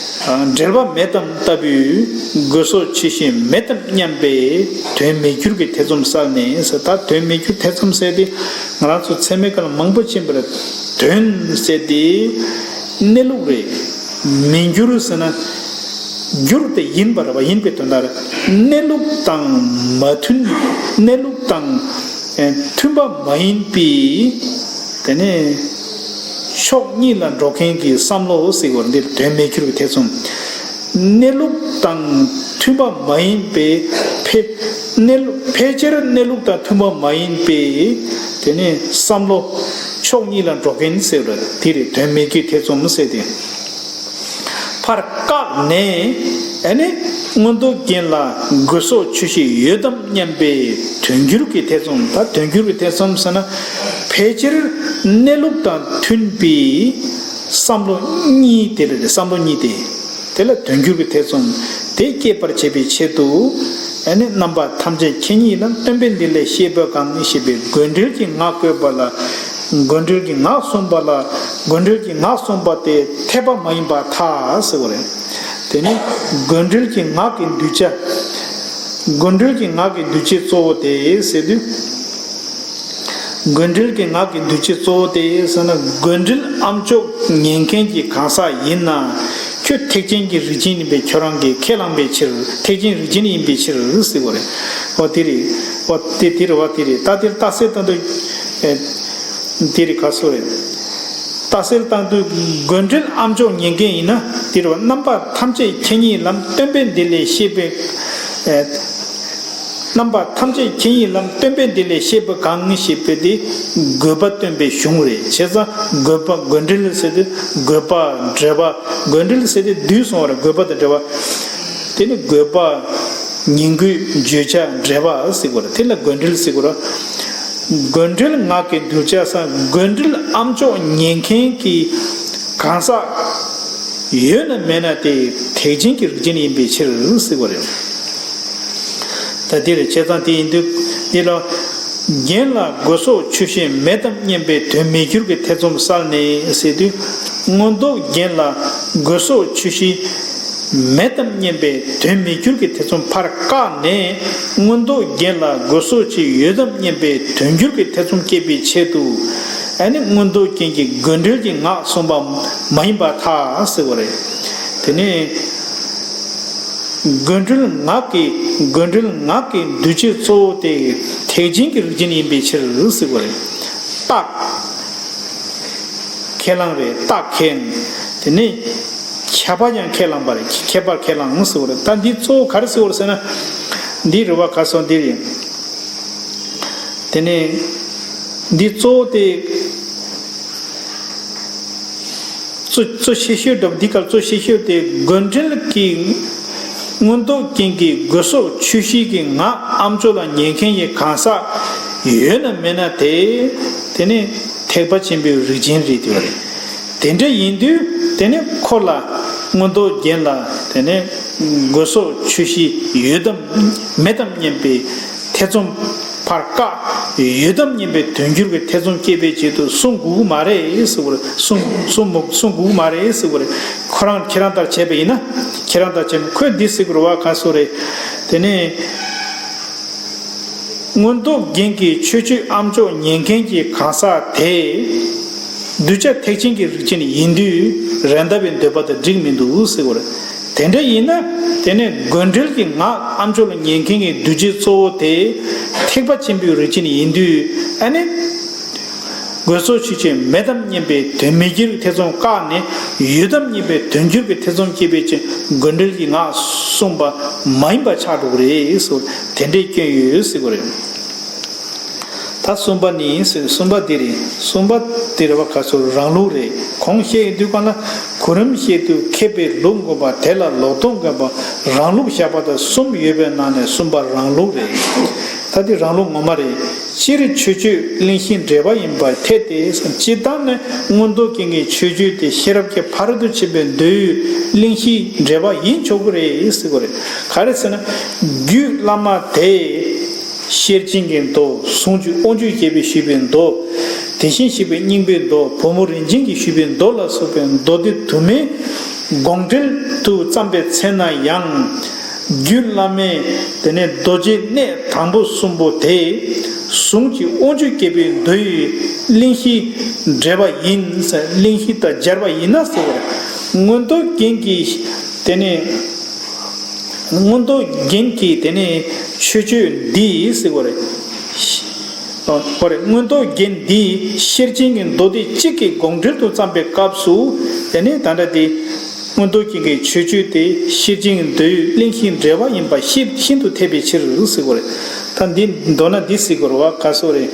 འབྲེལ་བ་མེད་དམ་ལྟ་བུའི་དགོས་སོགས་ཆོས་ཤེས་མེད་དམ་སྙམ་པའི་དོན་མེད་འགྱུར་གྱི་ཐེ་ཚོམ་བསལ་ནས་ཟེར། ད་དོན་མེད་འགྱུར་ཐེ་ཚོམ་ཟེར་དེ་ང་རང་ཚོ་ཚད་མའི་སྐབས་ལ་མང་པོ་ཕྱིན་པ་རེད། དོན་ཟེར་དེ་གནས་ལུགས་རེད། མེད་འགྱུར་ཟེར་ན་འགྱུར་དེ་ཡིན་པ་རེད་བ། ཡིན་པའི་དོན་དག་རེད། གནས་ལུགས་དང་མ་མཐུན། གནས་ལུགས་དང་མཐུན་པ་མ་ཡིན་པའི། དེ་ནས་ཕྱོགས་གཉིས་ལ་འགྲོ་མཁན་གྱི་བསམ་བློ་ཟེར་བ་འདིར་དོན་མེད་འགྱུར་བའི་ཐེ་ཚོམ། གནས་ལུགས་དང་མཐུན་པ་མ་ཡིན་པའི་ཕལ་གནས་ལུགས་ཕལ་ཆེར་གནས་ལུགས་དང་མཐུན་པ་མ་ཡིན་པའི་དེ་ནས་བསམ་བློ་ཕྱོགས་གཉིས་ལ་འགྲོ་མཁན་ཟེར་བ་དེ་རེད། དོན་མེད་འགྱུར་ཐེ་ཚོམ་ཟེར་ཏེ། ཕར་བཀག་ནས་ཨ་ནི་མངོན་རྟོགས་རྒྱན་ལ་དགོས་སོགས་ཆོས་ཤེས་ཡོད་དམ་སྙམ་པའི་དོན་འགྱུར་གྱི་ཐེ་ཚོམ། ད་དོན་འགྱུར་གྱི་ཐེ་ཚོམ་ཟེར་ན་ཕལ་ཆེར་གནས་ལུགས་དང་མཐུན་པའི་བསམ་བློ་གཉིས་དེ་ལ་བསམ་བློ་གཉིས་དེ་དེ་ལ་དོན་འགྱུར་གྱི་ཐེ་ཚོམ་དེ་སྐྱེད་པར་བྱེད་པའི་ཆེད་དུ། ཨ་ནི་རྣམ་པ་ཐམས་ཅད་ཁྱེད་ཉིད་ལ་སྟོན་པས་འདི་ལས་བཤད་པ་གང་ཞེས་པའི་དགོས་འབྲེལ་གྱི་ངག་བཀོད་པ་ལ། དགོས་འབྲེལ་གྱི་ངག་གསུངས་པ་ལ། དགོས་འབྲེལ་གྱི་ངག་གསུངས་པ་དེ་འཐད་པ་མ་ཡིན་པར་ཐལ་ཟེར་བ་རེད། དེ་ནི་དགོས་འབྲེལ་གྱི་ངག་གི་གདུལ་བྱ། དགོས་འབྲེལ་གྱི་ངག་གི་གདུལ་བྱའི་གཙོ་བོ་དེ་ཟེར་དུས། དགོས་འབྲེལ་གྱི་ངག་གི་གདུལ་བྱའི་གཙོ་བོ་དེ་ཟེར་ན་དགོས་འབྲེལ་ཨ་མཆོག་ཉན་མཁན་གྱི་གང་ཟག་ཡིན་ན། ཁྱོད་ཐེག་ཆེན་གྱི་རིགས་ཅན་ཡིན་པས་ཁྱོད་རང་གིས་ཁས་བླངས་པའི་ཕྱིར། ཐེག་ཆེན་རིགས་ཅན་ཡིན་པའི་ཕྱིར་ཟེར་བ་རེད། འོ་དེ་རེད། འོ་དེ་དེ་རེད་བ། དེ་རེད། ད་དེར་རྟགས་གསལ་བཏང་དུས། ཨེ། དེ་རེད། ག་སོ་རེད། རྟགས་གསལ་བཏང་དུས་དགོས་འབྲེལ་ཨ་མཆོག་ཉན་མཁན་ཡིན་ན་དེ་རེད་བ། རྣམ་པ་ཐམས་ཅད་ཁྱེད་ཉིད་ལམ་སྟོན་པས་འདི་ལས་བཤད་པའི། ཨེ། རྣམ་པ་ཐམས་ཅད་ཁྱེད་ཉིད་ལམ་སྟོན་པས་འདི་ལས་བཤད་པ་གང་ཞེས་པ་དེ་དགོས་པ་སྟོན་པའི་གཞུང་རེད། བྱས་ཙང་དགོས་པ་དགོས་འབྲེལ་ཟེར་དུས་དགོས་པ་འབྲེལ་བ། དགོས་འབྲེལ་ཟེར་དུས་བསྡུས་སོང་བ་རེད། དགོས་པ་དང་འབྲེལ་བ། དེ་ནི་དགོས་པ། ཉན་དགོས། བརྗོད་བྱ། འབྲེལ་བ་ཟེར་དགོས་རེད། དེ་ལ་དགོས་འབྲེལ་ཟེར་དགོས་རེད། དགོས་འབྲེལ་ངག་གི་གདུལ་བྱ་སམ་དགོས་འབྲེལ་ཨ་མཆོག་ཉན་མཁན་གྱི་གང་ཟག་ཡོད་ན་མེད་ན་དེ་ཐེག་ཆེན་གྱི་རིགས་ཅན་ཡིན་པའི་ཕྱིར་ཟེར་དགོས་རེད། ད་འདི་རེད། བྱས་ཙང་དེ་ཡིན་དུས་འདི་ལ་རྒྱན་ལ་དགོས་སོགས་ཆོས་ཤེས་མེད་དམ་སྙམ་པའི་དོན་མེད་འགྱུར་གྱི་ཐེ་ཚོམ་བསལ་ནས་ཟེར་དུས། མངོན་རྟོགས་རྒྱན་ལ་དགོས་སོགས་ཆོས་ཤེས་མེད་དམ་སྙམ་པའི་དོན་མེད་འགྱུར་གྱི་ཐེ་ཚོམ་ཕར་བཀག་ནས། མངོན་རྟོགས་རྒྱན་ལ་དགོས་སོགས་ཅིག་ཡོད་དམ་སྙམ་པའི་དོན་འགྱུར་གྱི་ཐེ་ཚོམ་སྐྱེད་པའི་ཆེད་དུ། ཨ་ནི་མངོན་རྟོགས་རྒྱན་གྱི་དགོས་འབྲེལ་གྱི་ངག་གསུངས་པ་མ་ཡིན་པར་ཐལ་ཟེར་བ་རེད། དེ་ནས་དགོས་འབྲེལ་ངག་གི་དགོས་འབྲེལ་ངག་གི་གདུལ་བྱའི་གཙོ་བོ་དེ་ཐེག་ཆེན་གྱི་རིགས་ཅན་ཡིན་པའི་ཕྱིར་ཟེར་བ་རེད། རྟགས། ཁས་བླངས་རེད། རྟགས་ཁས། དེ་ནས་ཁྱད་པར་ཡང་ཁས་བླངས་པ་རེད། ཁྱད་པར་ཁས་བླངས་ཟེར་བ་རེད། ད་འདི་གཙོ་བོ་ག་རེ་ཟེར་བ་རེད་ཟེར་ན། འདི་རེད་བ། ག་སོང་འདི་རེད། དེ་ནས་འདི་གཙོ་བོ་དེ། གཙོ་གཙོ་ཆེ་ཤོས་འདྲ་པོ། འདི་གར་གཙོ་ཆེ་ཤོས་དེ་དགོན་འབྲེལ་གྱི་མངོན་རྟོགས་རྒྱན་གྱི་དགོས་སོགས་ཆོས་བཞི་གི་ངག་ཨ་མཆོག་ལ་ཉན་མཁན་གྱི་གང་ཟག་ཡོད་ན་མེད་ན་དེ། དེ་ནི་ཐེག་པ་ཆེན་པོའི་རིགས་ཅན་རེད་དེ་བ་རེད། དེ་འདྲ་ཡིན་དུས་དེ་ནི་ཁོ་ལ་མངོན་རྟོགས་རྒྱན་ལ་དེ་ནི་དགོས་སོགས་ཆོས་བཞི་ཡོད་དམ་མེད་དམ་སྙམ་པའི་ཐེ་ཚོམ་ཕར་བཀག་ཡོད་དམ་སྙམ་པའི་དོན་འགྱུར་གྱི་ཐེ་ཚོམ་སྐྱེ་བའི་ཆེད་དུ་གསུང་དགོས་ཀྱི་མ་རེད་ཟེར་བ་རེད། གསུང་གསུང་མོ་གསུང་དགོས་ཀྱི་མ་རེད་ཟེར་བ་རེད། ཁོ་རང་ཁྱེད་རང་ལྟར་བྱས་པ་ཡིན་ན། ཁྱེད་རང་ལྟར་བྱས་ན། ཁོས་འདི་ཟེར་དགོས་རེད་བ། ག་སོ་རེད། དེ་ནས་མངོན་རྟོགས་རྒྱན་གྱི་ཆོས་སྤྱོད་ཨ་མཆོག་ཉན་མཁན་གྱི་གང་ཟག་དེ། གདུལ་བྱ་ཐེག་ཆེན་གྱི་རིགས་ཅན་ཡིན་དུས་རན་ཏ་པའི་འདོད་པ་དང་འགྲིག་མི་འདུག་ཟེར་བ་རེད། དེ་འདྲ་ཡིན་ན་དེ་ནས་དགོན་འབྲེལ་གྱི་ངག་ཨ་མཆོག་ལ་ཉན་མཁན་གྱི་གདུལ་བྱའི་གཙོ་བོ་དེ་ཐེག་པ་ཆེན་པོའི་རིགས་ཅན་ཡིན་དུས། ཨ་ནི་དགོས་སོགས་ཆོས་ཅན་མེད་དམ་སྙམ་པའི་དོན་མི་འགྱུར་ཐེ་ཚོམ་བཀག་ནས། ཡོད་དམ་སྙམ་པའི་དོན་འགྱུར་གྱི་ཐེ་ཚོམ་སྐྱེ་བའི་ཕྱིར་དགོན་འབྲེལ་གྱི་ངག་གསུངས་པ་མ་ཡིན་པ་ཆགས་འགྲོ་གི་རེད་ཟེར། དེ་འདྲའི་སྐྱོན་ཡོད་ཟེར་གི་རེད། ད་གསུམ་པ་ནི་ཟེར། གསུམ་པ་འདི་རེད། གསུམ་པ་འདི་རེད་བ། ག་ཚོད་རང་ལུགས་རེད། གོང་བཤད་ཡོང་དུས་གང་ལ་གོ་རིམ་བཤད་དུས་མཁས་པའི་ལུགས་བསྒོམ་པ། དེ་ལ་ལོག་རྟོག་འགོག་པ། རང་ལུགས་བཞག་པ་དང་གསུམ་ཡོད་པའི་ནང་ནས་གསུམ་པ་རང་ལུགས་རེད། ད་འདི་རང་ལུགས་ངོ་མ་རེད། སྤྱིར་ཆོས་སྤྱོད་གླེང་གཞིའི་འགྲེལ་པ་ཡིན་པར་ཐལ་ཏེ། སྤྱིར་བཏང་ནས་མངོན་རྟོགས་རྒྱན་གྱི་ཆོས་སྤྱོད་དེ་ཤེས་རབ་ཀྱི་ཕ་རོལ་ཏུ་ཕྱིན་པའི་མདོའི་གླེང་གཞིའི་འགྲེལ་པ་ཡིན་ཆོག་གི་རེད་ཟེར་གི་རེད། ག་རེ་ཟེར་ན། རྒྱུད་བླ་མ་དེ། ཤེར་ཕྱིན་གྱི་མདོ། ཟུང་འཇུག་དབང་ཕྱུག་རྒྱལ་པོས་ཞུས་པའི་མདོ། དེ་བཞིན་གཤེགས་པའི་སྙིང་པོའི་མདོ། བུ་མོ་རིན་ཆེན་གྱིས་ཞུས་པའི་མདོ་ལ་སོགས་པའི་མདོ་སྡེ་དུ་མའི་དགོངས་འགྲེལ་དུ་བརྩམས་པའི་ཚེ་ན་ཡང་། རྒྱུད་བླ་མའི་དེ་ནས་མདོ་རྒྱུད་གནས་དང་པོ་གསུམ་པོ་དེ་ཟུང་གི་དབང་ཕྱུག་རྒྱལ་པོའི་མདོའི་གླེང་གཞིའི་འགྲེལ་པ་ཡིན། གླེང་གཞི་དང་སྦྱར་བ་ཡིན་ན་ཟེར་བར། མངོན་རྟོགས་རྒྱན་གྱི་དེ་ནས་མངོན་རྟོགས་རྒྱན་གྱི་དེ་ནས་ཆོས་སྤྱོད་འདི་ཟེར་བ་རེད། ཨོ་རེད། མངོན་རྟོགས་རྒྱན་འདི་ཤེར་ཕྱིན་གྱི་མདོ་སྡེ་གཅིག་གི་དགོངས་འགྲེལ་དུ་བརྩམས་པའི་སྐབས་སུ། དེ་ནས་ད་ལྟ་དེ་མངོན་རྟོགས་རྒྱན་གྱི་ཆོས་སྤྱོད་དེ་ཤེར་ཕྱིན་གྱི་མདོའི་གླེང་གཞིའི་འགྲེལ་པ་ཡིན་པ་ཤིན་ཤིན་ཏུ་འཐད་པའི་ཕྱིར་ཟེར་བ་རེད། ད་འདི་མདོར་ན་འདི་ཟེར་དགོས་རེད་བ། ག་སོ་རེད།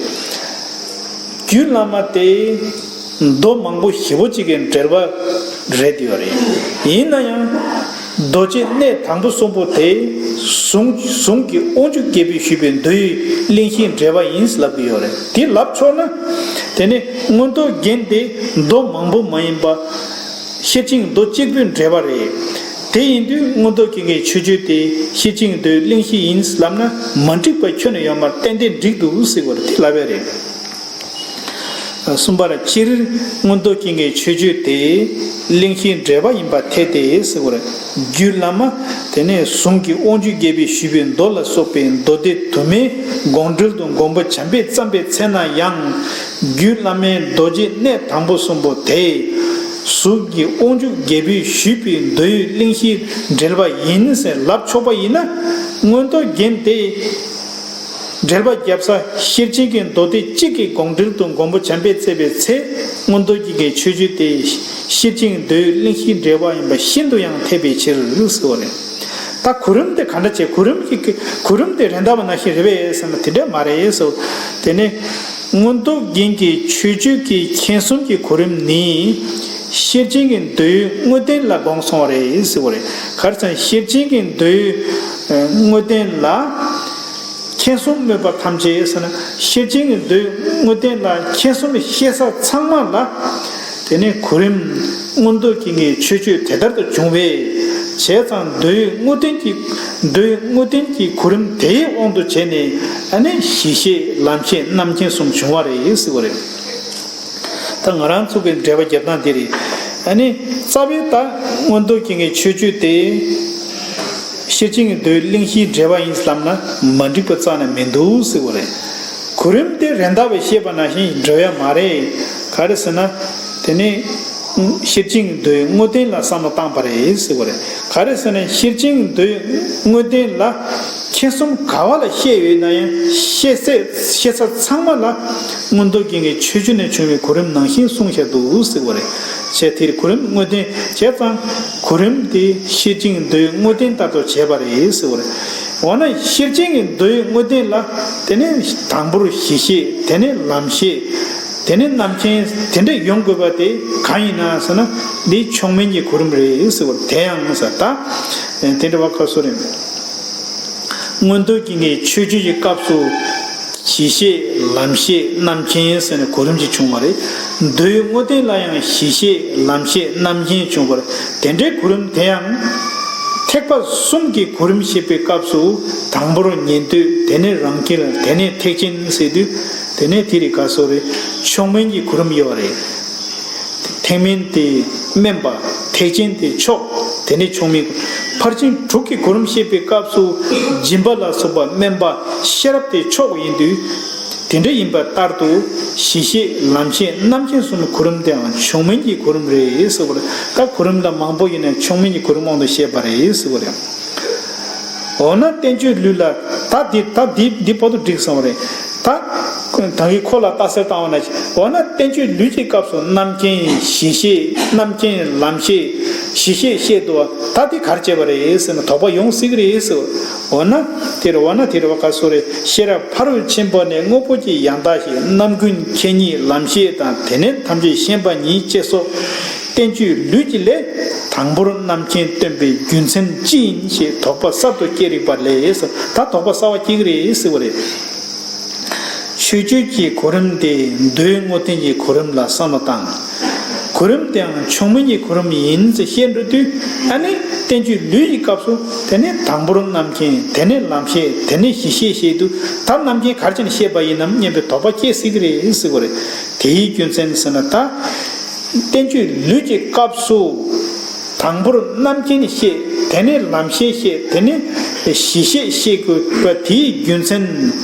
རྒྱུད་བླ་མ་དེ་མདོ་མང་པོ་ཞེ་པོ་ཅིག་གི་འགྲེལ་པ་རེད་ཡོད་རེད། ཡིན་ན་ཡང་། མདོ་སྡེ་གནས་དང་པོ་གསུམ་པོ་དེ་ཟུང་ཟུང་གི་དབང་ཕྱུག་རྒྱལ་པོས་ཞུས་པའི་མདོའི་གླེང་གཞིའི་འགྲེལ་པ་ཡིན་ལབ་ཀྱི་ཡོད་རེད། དེ་ལབ་ཆོག་ན། དེ་ནི་མངོན་རྟོགས་རྒྱན་དེ་མདོ་མང་པོ་མ་ཡིན་པ། ཤེར་ཕྱིན་མདོ་གཅིག་པུའི་འགྲེལ་པ་རེད། དེ་ཡིན་དུས་མངོན་རྟོགས་རྒྱན་གྱི་ཆོས་སྤྱོད་དེ་ཤེར་ཕྱིན་མདོའི་གླེང་གཞི་ཡིན་ལབ་ན་མ་འགྲིག་པ་ཁྱོན་ནས་ཡོད་མ་རེད། ཏན་ཏན་འགྲིག་འདུག་ཟེར་བ་རེད། དེ་ལབ་ཡ་རེད། གསུམ་པར་སྤྱིར་མངོན་རྟོགས་རྒྱན་གྱི་ཆོས་སྤྱོད་དེ་གླེང་གཞིའི་འགྲེལ་པ་ཡིན་པར་ཐལ་ཏེ་ཟེར་བར། རྒྱུད་བླ་མ་དེ་ནས་ཟུང་གི་དབང་ཕྱུག་རྒྱལ་པོས་ཞུས་པའི་མདོ་ལ་སོགས་པའི་མདོ་སྡེ་དུ་མའི་དགོངས་འགྲེལ་དུ་མགོན་པོ་བྱམས་པས་བརྩམས་པའི་ཚེ་ན་ཡང་། རྒྱུད་བླ་མའི་མདོ་རྒྱུད་གནས་དང་པོ་གསུམ་པོ་དེ་ཟུང་གི་དབང་ཕྱུག་རྒྱལ་པོས་ཞུས་པའི་མདོའི་གླེང་གཞིའི་འགྲེལ་པ་ཡིན་ཟེར་ལབ་ཆོག་པ་ཡིན་ན། མངོན་རྟོགས་རྒྱན་དེ། འགྲེལ་པ་བརྒྱབ་ས་ཤེར་ཕྱིན་གྱི་མདོ་སྡེ་གཅིག་གི་དགོངས་འགྲེལ་དུ་མགོན་པོ་བྱམས་པས་མཛད་པའི་ཚེ། མངོན་རྟོགས་རྒྱན་གྱི་ཆོས་སྤྱོད་དེ་ཤེར་ཕྱིན་མདོའི་གླེང་གཞིའི་འགྲེལ་པ་ཡིན་པ་ཤིན་ཏུ་ཡང་འཐད་པའི་ཕྱིར་ཟེར་བ་རེད། ད་གོ་རིམ་དེ་ག་འདྲ་བྱེད། གོ་རིམ་གྱི་གོ་རིམ་དེ་རན་ཏ་པ་ནང་བཞིན་རེད་པས་ཟེར་ན་དེ་འདྲ་མ་རེད་ཟེར། དེ་ནི་མངོན་རྟོགས་རྒྱན་གྱི་ཆོས་སྤྱོད་ཀྱི་མཁྱེན་གསུམ་གྱི་གོ་རིམ་ནི་ཤེར་ཕྱིན་གྱི་མདོའི་དངོས་བསྟན་ལ་དགོངས་སོང་བ་རེད་ཟེར་བ་རེད། ག་རེ་ཟེར་ན་ཤེར་ཕྱིན་གྱི་མདོའི་དངོས་བསྟན་ལ། མཁྱེན་གསུམ་སྨོས་པ་ཐམས་ཅད་ཟེར་ན་ཤེར་ཕྱིན་གྱི་མདོའི་དངོས་བསྟན་ལ་མཁྱེན་གསུམ་བཤད་ས་ཚང་མ་ལ། དེ་ནས་གོ་རིམ་མངོན་རྟོགས་རྒྱན་གྱི་ཆོས་སྤྱོད་དེ་ལྟར་དུ་བྱུང་བས། བྱས་ཙང་མདོའི་དངོས་བསྟན་གྱི་མདོའི་དངོས་བསྟན་གྱི་གོ་རིམ་དེའི་དབང་དུ་བྱས་ནས་ཨ་ནི་གཞི་ཤེས་ལམ་ཤེས་རྣམ་མཁྱེན་གསུམ་བྱུང་བ་རེད་ཟེར་བ་རེད། ད་ང་རང་ཚོ་གི་འགྲེལ་པ་རྒྱབ་སྟངས་དེ་རེད། ཨ་ནི་རྩ་བའི་ད་མངོན་རྟོགས་རྒྱན་གྱི་ཆོས་སྤྱོད་དེ་ཤེར་ཕྱིན་གྱི་མདོའི་གླེང་གཞིའི་འགྲེལ་པ་ཡིན་ལབ་ན་མ་འགྲིག་པ་རྩ་ནས་མི་འདུག་ཟེར་བ་རེད། གོ་རིམ་དེ་རན་ཏ་པས་བཤད་པ་ནང་བཞིན་འགྲོ་ཡ་མ་རེད། ག་རེ་ཟེར་ན། དེ་ནི་ཤེར་ཕྱིན་གྱི་མདོའི་དངོས་བསྟན་ལ་བསམ་བློ་བཏང་པ་རེད་ཟེར་བ་རེད། ག་རེ་ཟེར་ན་ཤེར་ཕྱིན་གྱི་མདོའི་དངོས་བསྟན་ལ། མཁྱེན་གསུམ་ག་བ་ལ་བཤད་ཡོད་ན་ཡང་བཤད་ཚད་བཤད་ས་ཚང་མ་ལ་མངོན་རྟོགས་རྒྱན་གྱི་ཆོས་བརྒྱུད་ནས་བྱུང་བའི་གོ་རིམ་ནང་བཞིན་གསུངས་བཞག་འདུག་ཟེར་བ་རེད། བྱས་དེར་གོ་རིམ་དངོས་བསྟན་བྱས་ཙང་གོ་རིམ་དེ་ཤེར་ཕྱིན་མདོའི་དངོས་བསྟན་ལྟར་དུ་བྱས་པ་རེད་ཟེར་བ་རེད། འོ་ན་ཤེར་ཕྱིན་གྱི་མདོའི་དངོས་བསྟན་ལ་དེ་ནས་དང་པོར་གཞི་ཤེས། དེ་ནས་ལམ་ཤེས། དེ་ནས་རྣམ་མཁྱེན། དེ་འདྲ་ཡོང་དགོས་པ་དེ་གང་ཡིན་ན་ཟེར་ན་འདི་མཆོག་དམན་གྱི་གོ་རིམ་རེད་ཟེར་བ་རེད། དེ་ཡང་ཟེར་ད་དེ་འདྲ་བ་ཁ་སོ་རེད། མངོན་རྟོགས་རྒྱན་གྱི་ཆོས་བརྒྱུད་ཀྱི་སྐབས་སུ་གཞི་ཤེས། ལམ་ཤེས། རྣམ་མཁྱེན་ཟེར་ནས་གོ་རིམ་གྱིས་བྱུང་བ་རེད། མདོའི་དངོས་བསྟན་ལ་ཡང་གཞི་ཤེས། ལམ་ཤེས། རྣམ་མཁྱེན་བྱུང་བ་རེད། དེ་འདྲའི་གོ་རིམ་དེ་ཡང་ཐེག་པ་གསུམ་གྱི་གོ་རིམ་བཤད་པའི་སྐབས་སུ་དང་པོར་ཉན་ཐོས། དེ་ནས་རང་རྒྱལ། དེ་ནས་ཐེག་ཆེན་ཟེར་དུས་དེ་ནས་དེ་རིགས་ག་སོ་རེད། མཆོག་དམན་གྱི་གོ་རིམ་ཡོད་རེད། ཐེག་དམན་དེ་དམན་པ། ཐེག་ཆེན་དེ་མཆོག་དེ་ནས་མཆོག་དམན། ཕར་ཕྱིན་དྲུག་གི་གོ་རིམ་བཤད་པའི་སྐབས་སུ་སྦྱིན་པ་ལ་སོགས་པ་དམན་པ། ཤེས་རབ་དེ་མཆོག་ཡིན་དུས། དེ་འདྲ་ཡིན་པ་ལྟར་དུ་གཞི་ཤེས། ལམ་ཤེས། རྣམ་མཁྱེན་གསུམ་གོ་རིམ་དེའང་མཆོག་དམན་གྱི་གོ་རིམ་རེད་ཟེར་བ་རེད། ད་གོ་རིམ་ལ་མང་པོ་ཡིན་ན་མཆོག་དམན་གྱི་གོ་རིམ་དབང་དུ་བཤད་པ་རེད་ཟེར་བ་རེད། འོ་ན་བསྟན་བཅོས་ལུས་ལ་ད་འདི་ད་འདི་འདི་བར་དུ་འགྲིག་སོང་བ་རེད། ད་ད་གིན་ཁོ་ལ་ལྟ་གསལ་བཏང་བ་ན། འོ་ན་བསྟན་བཅོས་ལུས་ཀྱི་སྐབས་སུ་རྣམ་མཁྱེན། གཞི་ཤེས། རྣམ་མཁྱེན། ལམ་ཤེས། གཞི་ཤེས་བཤད་འདུག་བ། ད་འདི་ག་རེ་བྱས་པ་རེད་ཟེར་ན་དོགས་པ་ཡོང་སྲིད་ཀྱི་རེད་ཟེར། འོ་ན་དེ་རེད། འོ་ན་དེ་རེད་བ་ག་སོ་རེད། ཤེས་རབ་ཕ་རོལ་ཕྱིན་པ་ནས་དངོས་པོ་གཅིག་ཡང་དག་ཞིག་རྣམ་ཀུན་མཁྱེན་ཉིད་ལམ་ཤེས་དང་། དེ་ནས་ཐམས་ཅད་ཤེས་པ་ཉིད་ཅེས་སོགས་བསྟན་བཅོས་ལུས་ཀྱི་ལས། དང་པོར་རྣམ་མཁྱེན་སྟོན་པའི་རྒྱུ་མཚན་ཅི་ཡིན་ཞེས་དོགས་པ་གསར་དུ་སྐྱེ་རིགས་པ་ལས་ཟེར། ད་དོགས་པ་གསར་བ་སྐྱེ་གི་རེད་ཟེར་བ་རེད། ཆོས་བརྒྱུད་ཀྱི་གོ་རིམ་དེ་མདོའི་དངོས་བསྟན་གྱི་གོ་རིམ་ལ་བསམ་བློ་བཏང་། གོ་རིམ་དེའང་མཆོག་དམན་གྱི་གོ་རིམ་ཡིན་ཟེར་བཤད་འགྲོ་དུས། ཨ་ནི་བསྟན་བཅོས་ལུས་ཀྱི་སྐབས་སུ་དེ་ནས་དང་པོར་རྣམ་མཁྱེན། དེ་ནས་ལམ་ཤེས། དེ་ནས་གཞི་ཤེས་བཤད་དུས། ད་རྣམ་མཁྱེན་ག་རེ་བྱས་ནས་བཤད་པ་ཡིན་ནམ་སྙམ་པའི་དོགས་པ་སྐྱེ་སྲིད་ཀྱི་རེད་ཟེར་བ་རེད། དེའི་རྒྱུ་མཚན་ཟེར་ན་ད། བསྟན་བཅོས་ལུས་ཀྱི་སྐབས་སུ་དང་པོར་རྣམ་མཁྱེན་བཤད། དེ་ནས་ལམ་ཤེས་བཤད། དེ་ནས་གཞི་ཤེས་བཤད་དགོས་པ་དེའི་རྒྱུ་མཚན་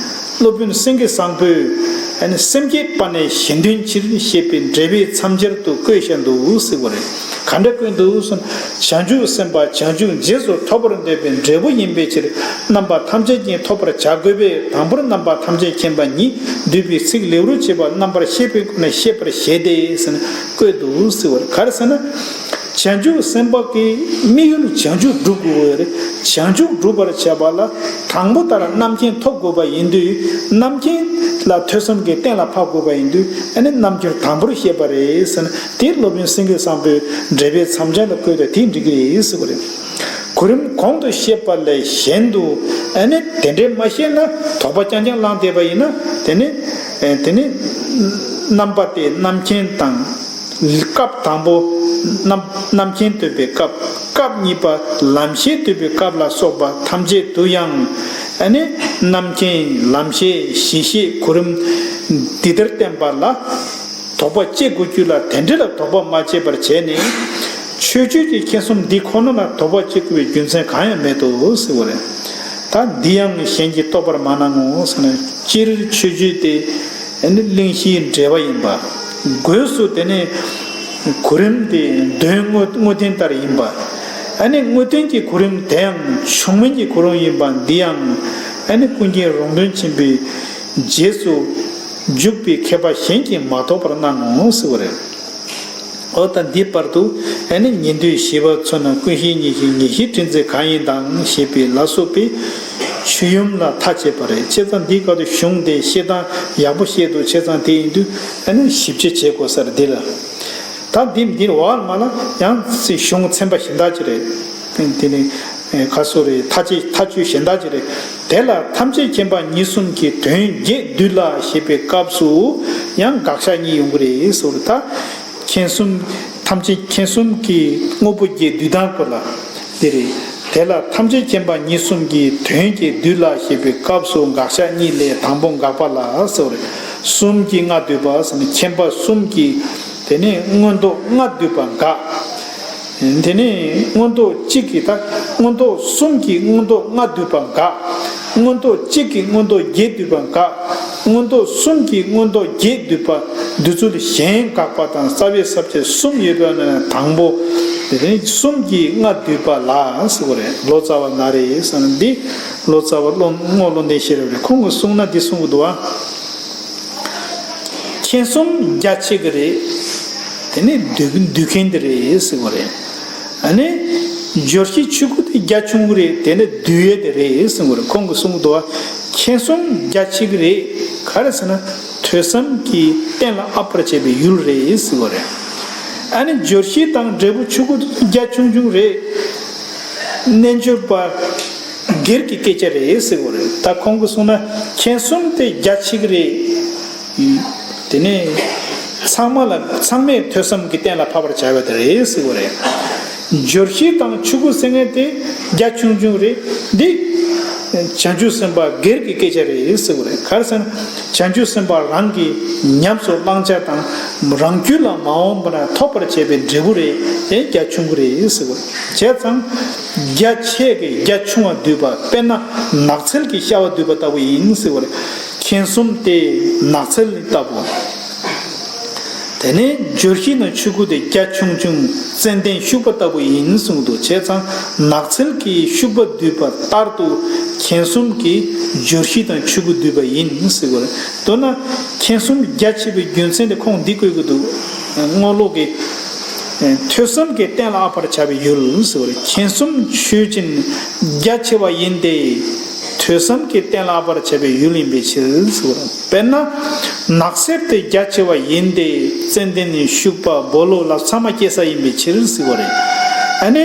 སློབ་དཔོན་སེང་གེ་བཟང་པོས་སེམས་བསྐྱེད་པ་ནས་གཞན་དོན་ཕྱིར་ཞེས་པའི་འགྲེལ་པའི་མཚམས་སྦྱར་དུ་བཀོད་བཞག་འདུག་ཟེར་བ་རེད། ག་འདྲ་བཀོད་འདུག་ཟེར་ན། བྱང་ཆུབ་སེམས་དཔའ་བྱང་ཆུབ་རྗེས་སུ་ཐོབ་པར་འདོད་པའི་འབྲས་བུ་ཡིན་པའི་ཕྱིར། རྣམ་པ་ཐམས་ཅད་ཀྱིས་ཐོབ་པར་བྱ་དགོས་པས། དང་པོར་རྣམ་པ་ཐམས་ཅད་མཁྱེན་པ་ཉིད་འདུས་པའི་ཚིག་ལེའུར་བྱས་པ་རྣམ་པར་ཤེས་པའི་སྒོ་ནས་ཤེས་པར་བཞེད་དེ་ཟེར་ནས་བཀོད་འདུག་ཟེར་བ་རེད། ག་རེ་ཟེར་ན། བྱང་ཆུབ་སེམས་དཔའ་གི་དམིགས་ཡུལ་བྱང་ཆུབ་སྒྲུབ་དགོས་པ་རེད། བྱང་ཆུབ་སྒྲུབ་པར་བྱ་བ་ལ་དང་པོ་ལྟར་རྣམ་མཁྱེན་ཐོབ་དགོས་པ་ཡིན་དུས། རྣམ་མཁྱེན་ལ་ཐོས་བསམ་གྱིས་གཏན་ལ་ཕབ་དགོས་པ་ཡིན་དུས། ཨ་ནི་རྣམ་མཁྱེན་དང་པོར་བཤད་པ་རེད་ཟེར་ན། དེ་སློབ་དཔོན་སེང་གེ་བཟང་པོའི་འགྲེལ་པའི་མཚམས་སྦྱར་ལ་བཀོད་དེ་དེ་འགྲིག་གི་རེད་ཟེར་བ་རེད། གོ་རིམ་གོང་དུ་བཤད་པ་ལས་གཞན་དུ། ཨ་ནི་དེ་འདྲའི་མ་བཤད་ན། དོགས་པ་རྐྱང་རྐྱང་ལངས་བསྡད་པ་ཡིན་ན། དེ་ནི་དེ་ནི་རྣམ་པ་དེ་རྣམ་མཁྱེན་དང་། སྐབས་དང་པོ་རྣམ་རྣམ་མཁྱེན་སྟོན་པའི་སྐབས། སྐབས་གཉིས་པ་ལམ་ཤེས་སྟོན་པའི་སྐབས་ལ་སོགས་པ་ཐམས་ཅད་དུ་ཡང་། ཨ་ནི་རྣམ་མཁྱེན། ལམ་ཤེས། གཞི་ཤེས། གོ་རིམ་འདི་ལྟར་བསྟན་པ་ལ་དོགས་པ་སྐྱེ་དགོས་རྒྱུ་ལ། དེ་འདྲ་ལ་དོགས་པ་མ་སྐྱེས་པར་བྱས་ནས། ཆོས་བརྒྱུད་ཀྱི་མཁྱེན་གསུམ་འདི་ཁོ་ན་ལ་དོགས་པ་སྐྱེ་དགོས་པའི་རྒྱུ་མཚན་གང་ཡང་མེད་དོ་ཟེར་བ་རེད། ད་འདི་ཡང་གཞན་གྱིས་རྟོགས་པར་མ་གནང་ངོ་ཟེར་ན། སྤྱིར་ཆོས་བརྒྱུད་དེ་ནི་གླེང་གཞིའི་འགྲེལ་པ་ཡིན་པ། སྒོས་སུ་དེ་ནི་གོ་རིམ་དེ་མདོའི་དངོས་དངོས་བསྟན་ལྟར་ཡིན་པ། ཨ་ནི་དངོས་བསྟན་གྱི་གོ་རིམ་དེ་ཡང་མཆོག་དམན་གྱི་གོ་རིམ་ཡིན་པ་འདི་ཡང་། ཨ་ནི་ཀུན་མཁྱེན་རོང་སྟོན་ཆེན་པོའི་རྗེས་སུ་འཇུག་པའི་མཁས་པ་གཞན་གྱིས་མ་རྟོགས་པར་སྣང་ངོ་ཟེར་བ་རེད། འོ་ད་འདི་བར་དུ། ཨ་ནི་ཉན་ཐོས་བཞི་པ་མཚོན་ན་ཀུན་ཤེས་གཉིས་བཞི། ཉེར་ཞིའི་ཕྲེང་མཛེས་གང་ཡིན་དང་ཞེས་པའི་ལ་སོགས་པའི་ཆོས་ཡུམ་ལ་མཐའ་བཅད་པ་རེད། བྱས་ཙང་འདིའི་སྐབས་དུ་གཞུང་དེ་བཤད་སྟངས་ཡག་པོ་བཤད་འདུག་བྱས་ཙང་དེ་ཡིན་དུས་ཨ་ནི་ཞིབ་དཔྱད་བྱེད་དགོས་ས་རེད་འདི་ལ། ད་འདི་འདིར་འོག་མ་ལ་ཡང་གཞུང་ཚན་པ་གཞན་དག་ཅིག་རེད། དེ་ནི་ཁ་སོ་རེད། མཐའ་དཔྱད་མཐའ་དཔྱད་གཞན་དག་ཅིག་རེད། དེ་ལ་ཐམས་ཅད་མཁྱེན་པ་ཉིད་གསུམ་གྱི་དོན་བརྒྱད་བསྡུས་ལ་ཞེས་པའི་སྐབས་སུ་ཡང་དགག་བཞག་གཉིས་ཡོང་གི་རེད་ཟེར་བ་རེད། ད་མཁྱེན་གསུམ་ཐམས་ཅད་མཁྱེན་གསུམ་གྱི་དངོས་པོ་བརྒྱད་བསྡུས་སྟངས་སྐོར་ལ་འདི་རེད། དེ་ལ་ཐམས་ཅད་མཁྱེན་པ་ཉིད་གསུམ་གྱི་དོན་བརྒྱད་བསྡུས་ལ་ཞེས་པའི་སྐབས་སུ་དགག་བཞག་གཉིས་ལས་དང་པོ་དགག་པ་ལ་ཟེར་བ་རེད། གསུམ་གྱིས་ལྔ་བསྡུས་པ་ཟེར་ནས་མཁྱེན་པ་གསུམ་གྱིས་དེ་ནས་མངོན་རྟོགས་ལྔ་བསྡུས་པ་དགག་དེ་ནས་མངོན་རྟོགས་གཅིག་གིས་ད། མངོན་རྟོགས་གསུམ་གྱིས་མངོན་རྟོགས་ལྔ་བསྡུས་པ་དགག་མངོན་རྟོགས་གཅིག་གིས་མངོན་རྟོགས་བརྒྱད་བསྡུས་པ་དགག་མངོན་རྟོགས་གསུམ་གྱིས་མངོན་རྟོགས་བརྒྱད་བསྡུས་པ། འདི་ཚུལ་གཞན་དགག་པ་དང་རྩ་བའི་ས་བཅད་གསུམ་ཡོད་པའི་ནང་ནས་དང་པོ། དེ་ནི་གསུམ་གྱིས་ལྔ་བསྡུས་པ་ལ་ཟེར་བ་རེད། ལོ་ཙཱ་བ་ན་རེ་ཟེར་ན་འདི་ལོ་ཙཱ་བ་བློ་རྔོག་བློ་ལྡན་ཤེས་རབ་རེད། ཁོང་གིས་གསུངས་ན་འདི་གསུང་གི་འདུག་བ། མཁྱེན་གསུམ་རྒྱ་ཆེ་གི་རེད། དེ་ནི་བསྡུས་བསྡུས་མཁན་དེ་རེད་ཟེར་བ་རེད། ཨ་ནི། སྦྱོར་བཤད་ཆོས་སྐུ་དེ་རྒྱ་ཆུང་གི་རེད། དེ་ནི་བསྡུས་ཡས་དེ་རེད་གསུང་གི་རེད། ཁོང་གིས་གསུང་གི་འདུག་བ། མཁྱེན་གསུམ་རྒྱ་ཆེ་གི་རེད། ག་རེ་ཟེར་ན། ཐོས་བསམ་གྱིས་གཏན་ལ་དབབ་པར་བྱེད་པའི་ཡུལ་རེད་ཟེར་བ་རེད། ཨ་ནི་སྦྱོར་བཤད་དང་འབྲས་བུ་ཆོས་སྐུ་དེ་རྒྱ་ཆུང་ཆུང་རེད། རྣལ་འབྱོར་པ་སྒེར་གྱི་སྐད་ཆ་རེད་ཟེར་བ་རེད། ད་ཁོང་གིས་གསུངས་ན་མཁྱེན་གསུམ་དེ་རྒྱ་ཆེ་གི་རེད། དེ་ནས་ཚང་མ་ལ་ཚང་མས་ཐོས་བསམ་གྱིས་གཏན་ལ་ཕབ་པར་བྱ་བ་དེ་རེད་ཟེར་བ་རེད། སྦྱོར་བཤད་དང་ཆོས་སྐུ་ཟེར་མཁན་དེ་རྒྱ་ཆུང་ཆུང་རེད། འདི་བྱང་ཆུབ་སེམས་དཔའ་སྒེར་གྱི་སྐད་ཆ་རེད་ཟེར་བ་རེད། ག་རེ་ཟེར་ན། བྱང་ཆུབ་སེམས་དཔའ་རང་གིས་ཉམས་སུ་བླང་བྱ་དང་རང་རྒྱུད་ལ་མ་འོངས་པ་ན་ཐོབ་པར་བྱེད་པའི་འབྲས་བུ་རེད། དེ་རྒྱ་ཆུང་གི་རེད་ཟེར་བ་རེད། བྱས་ཙང་། རྒྱ་ཆེ་གི་རྒྱ་ཆུང་བ་བསྡུས་པ། དཔེར་ན་ནགས་ཚལ་གྱི་ཤ་བ་བསྡུས་པ་ལྟ་བུ་ཡིན་ཟེར་བ་རེད། མཁྱེན་གསུམ་སྟེ་ནགས་ཚལ་ལྟ་བུ། དེ་ནས་སྦྱོར་བཤད་དང་ཆོས་སྐུ་དེ་རྒྱ་ཆུང་ཆུང་ཙན་དན་ཤུག་པ་ལྟ་བུ་ཡིན་གསུངས་འདུག་བྱས་ཙང་ནགས་ཚལ་གྱི་ཤུག་པ་བསྡུས་པ་ལྟར་དུ་མཁྱེན་གསུམ་གྱིས་སྦྱོར་བཤད་དང་ཆོས་སྐུ་བསྡུས་པ་ཡིན་ཟེར་བ་རེད། མདོར་ན་མཁྱེན་གསུམ་རྒྱ་ཆེ་བའི་རྒྱུ་མཚན་དེ་ཁོང་འདི་བཀོད་ཀྱི་འདུག་རྔོག་ལུགས་ཀྱི། ཐོས་བསམ་གྱིས་གཏན་ལ་དབབ་པར་བྱ་བའི་ཡུལ་ཟེར་བ་རེད། མཁྱེན་གསུམ་ཆོས་ཅན་རྒྱ་ཆེ་བ་ཡིན་ཏེ། ཐོས་བསམ་གྱིས་གཏན་ལ་དབབ་པར་བྱ་བའི་ཡུལ་ཡིན་པའི་ཕྱིར་ཟེར་བ་རེད། དཔེར་ན། ནགས་གསེབ་དེ་རྒྱ་ཆེ་བ་ཡིན་ཏེ། ཙན་དན་ནི་ཤུག་པ་སྦོ་ལོགས་ལ་ཚང་མ་སྐྱེ་ས་ཡིན་པའི་ཕྱིར་ཟེར་བ་རེད། ཨ་ནི།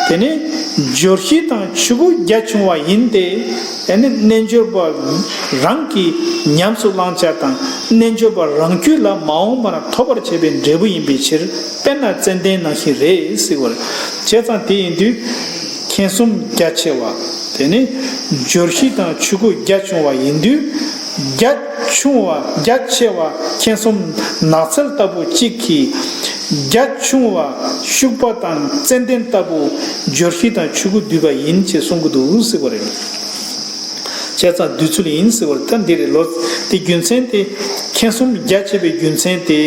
དེ་ནི། སྦྱོར་བཤད་དང་ཆོས་སྐུ་རྒྱ་ཆུང་བ་ཡིན་ཏེ། ཨ་ནི་རྣལ་འབྱོར་པ་རང་གིས་ཉམས་སུ་བླང་བྱ་དང་རྣལ་འབྱོར་པ་རང་རྒྱུད་ལ་མ་འོངས་པ་ན་ཐོབ་པར་བྱེད་པའི་འབྲས་བུ་ཡིན་པའི་ཕྱིར། དཔེར་ན་ཙན་དན་ནང་བཞིན་རེད་ཟེར་བ་རེད། བྱས་ཙང་དེ་ཡིན་དུས། མཁྱེན་གསུམ་རྒྱ་ཆེ་བ། དེ་ནི་སྦྱོར་བཤད་དང་ཆོས་སྐུ་རྒྱ་ཆུང་བ་ཡིན་དུས། རྒྱ་ཆུང་བ་རྒྱ་ཆེ་བ་མཁྱེན་གསུམ་ནགས་ཚལ་ལྟ་བུ་གཅིག་གིས། རྒྱ་ཆུང་བ་ཤུག་པ་དང་ཙན་དན་ལྟ་བུ་སྦྱོར་བཤད་དང་ཆོས་སྐུ་བསྡུས་པ་ཡིན་ཅེས་གསུང་གི་འདུག་ཟེར་བ་རེད། བྱས་ཙང་བསྡུས་ཚུལ་ཡིན་ཟེར་བ་རེད། ད་འདི་རེད་ལོ། དེ་རྒྱུ་མཚན་དེ། མཁྱེན་གསུམ་རྒྱ་ཆེ་བའི་རྒྱུ་མཚན་དེ།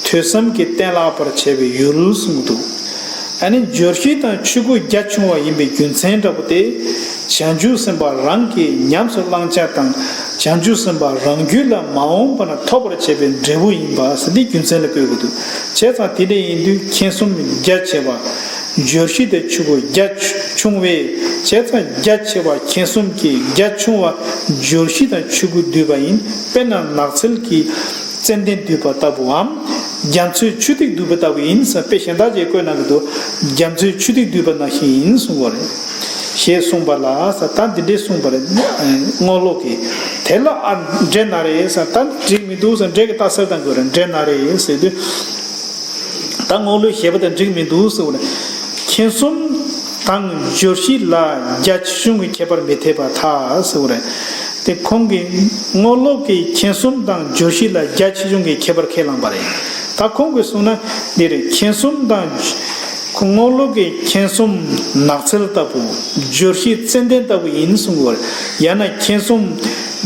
ཐོས་བསམ་གྱིས་གཏན་ལ་དབབ་པར་བྱ་བའི་ཡུལ་གསུངས་འདུག་ཨ་ནི་སྦྱོར་བཤད་དང་ཆོས་སྐུ་རྒྱ་ཆུང་བ་ཡིན་པའི་རྒྱུ་མཚན་འདྲ་པོ་དེ། བྱང་ཆུབ་སེམས་དཔའ་རང་གིས་ཉམས་སུ་བླང་བྱ་དང་། བྱང་ཆུབ་སེམས་དཔའ་རང་རྒྱུད་ལ་མ་འོངས་པ་ན་ཐོབ་པར་བྱེད་པའི་འབྲས་བུ་ཡིན་པ་ཟེར་འདི་རྒྱུ་མཚན་ལ་བཀོད་དགོས་འདུག་བྱས་ཙང་དེ་འདྲ་ཡིན་དུས་མཁྱེན་གསུམ་རྒྱ་ཆེ་བ། སྦྱོར་བཤད་དང་ཆོས་སྐུ་རྒྱ་ཆུང་བས། བྱས་ཙང་རྒྱ་ཆེ་བ་མཁྱེན་གསུམ་གྱིས་རྒྱ་ཆུང་བ་སྦྱོར་བཤད་དང་ཆོས་སྐུ་བསྡུས་པ་ཡིན། དཔེར་ན་ནགས་ཚལ་གྱི་ཙན་དན་བསྡུས་པ་ལྟ་བུའམ། རྒྱ་མཚོའི་ཆུ་ཐིགས་བསྡུས་པ་ལྟ་བུ་ཡིན་ཟེར་དཔེ་གཞན་དག་ཅིག་བཀོད་གནང་གི་འདུག་རྒྱ་མཚོའི་ཆུ་ཐིགས་བསྡུས་པ་ནང་བཞིན་ཡིན་གསུང་བ་རེད། ཞེས་གསུངས་པ་ལ་ཟེར་ད་འདི་འདྲས་གསུངས་པ་རེད། རྔོག་ལུགས་ཀྱིས། དེ་ལ་ཨ་འགྲེ་ན་རེ་ཟེར་ད་འགྲིག་མི་འདུག་ཟེར་འགྲེ་གི་རྟགས་གསལ་བཏང་དགོས་རེད། འགྲེ་ན་རེ་ཟེར་དུས། ད་རྔོག་ལུགས་ཞེས་པ་དང་འགྲིག་མི་འདུག་ཟེར་བ་ལ། མཁྱེན་གསུམ་དང་སྦྱོར་བཤད་ལ་རྒྱ་ཆེ་ཆུང་གི་ཁྱད་པར་མི་འཐད་པར་ཐལ་ཟེར་བ་རེད། དེ་ཁོང་གིས་རྔོག་ལུགས་ཀྱིས་མཁྱེན་གསུམ་དང་སྦྱོར་བཤད་ལ་རྒྱ་ཆེ་ཆུང་གི་ཁྱད་པར་ཁས་བླངས་པ་རེད། ད་ཁོང་གིས་གསུངས་ན་འདི་རེད། མཁྱེན་གསུམ་དང་། རྔོག་ལུགས་ཀྱིས་མཁྱེན་གསུམ་ནགས་ཚལ་ལྟ་བུ། སྦྱོར་བཤད་ཙན་དན་ལྟ་བུ་ཡིན་གསུང་གི་རེད། ཡང་ན་མཁྱེན་གསུམ་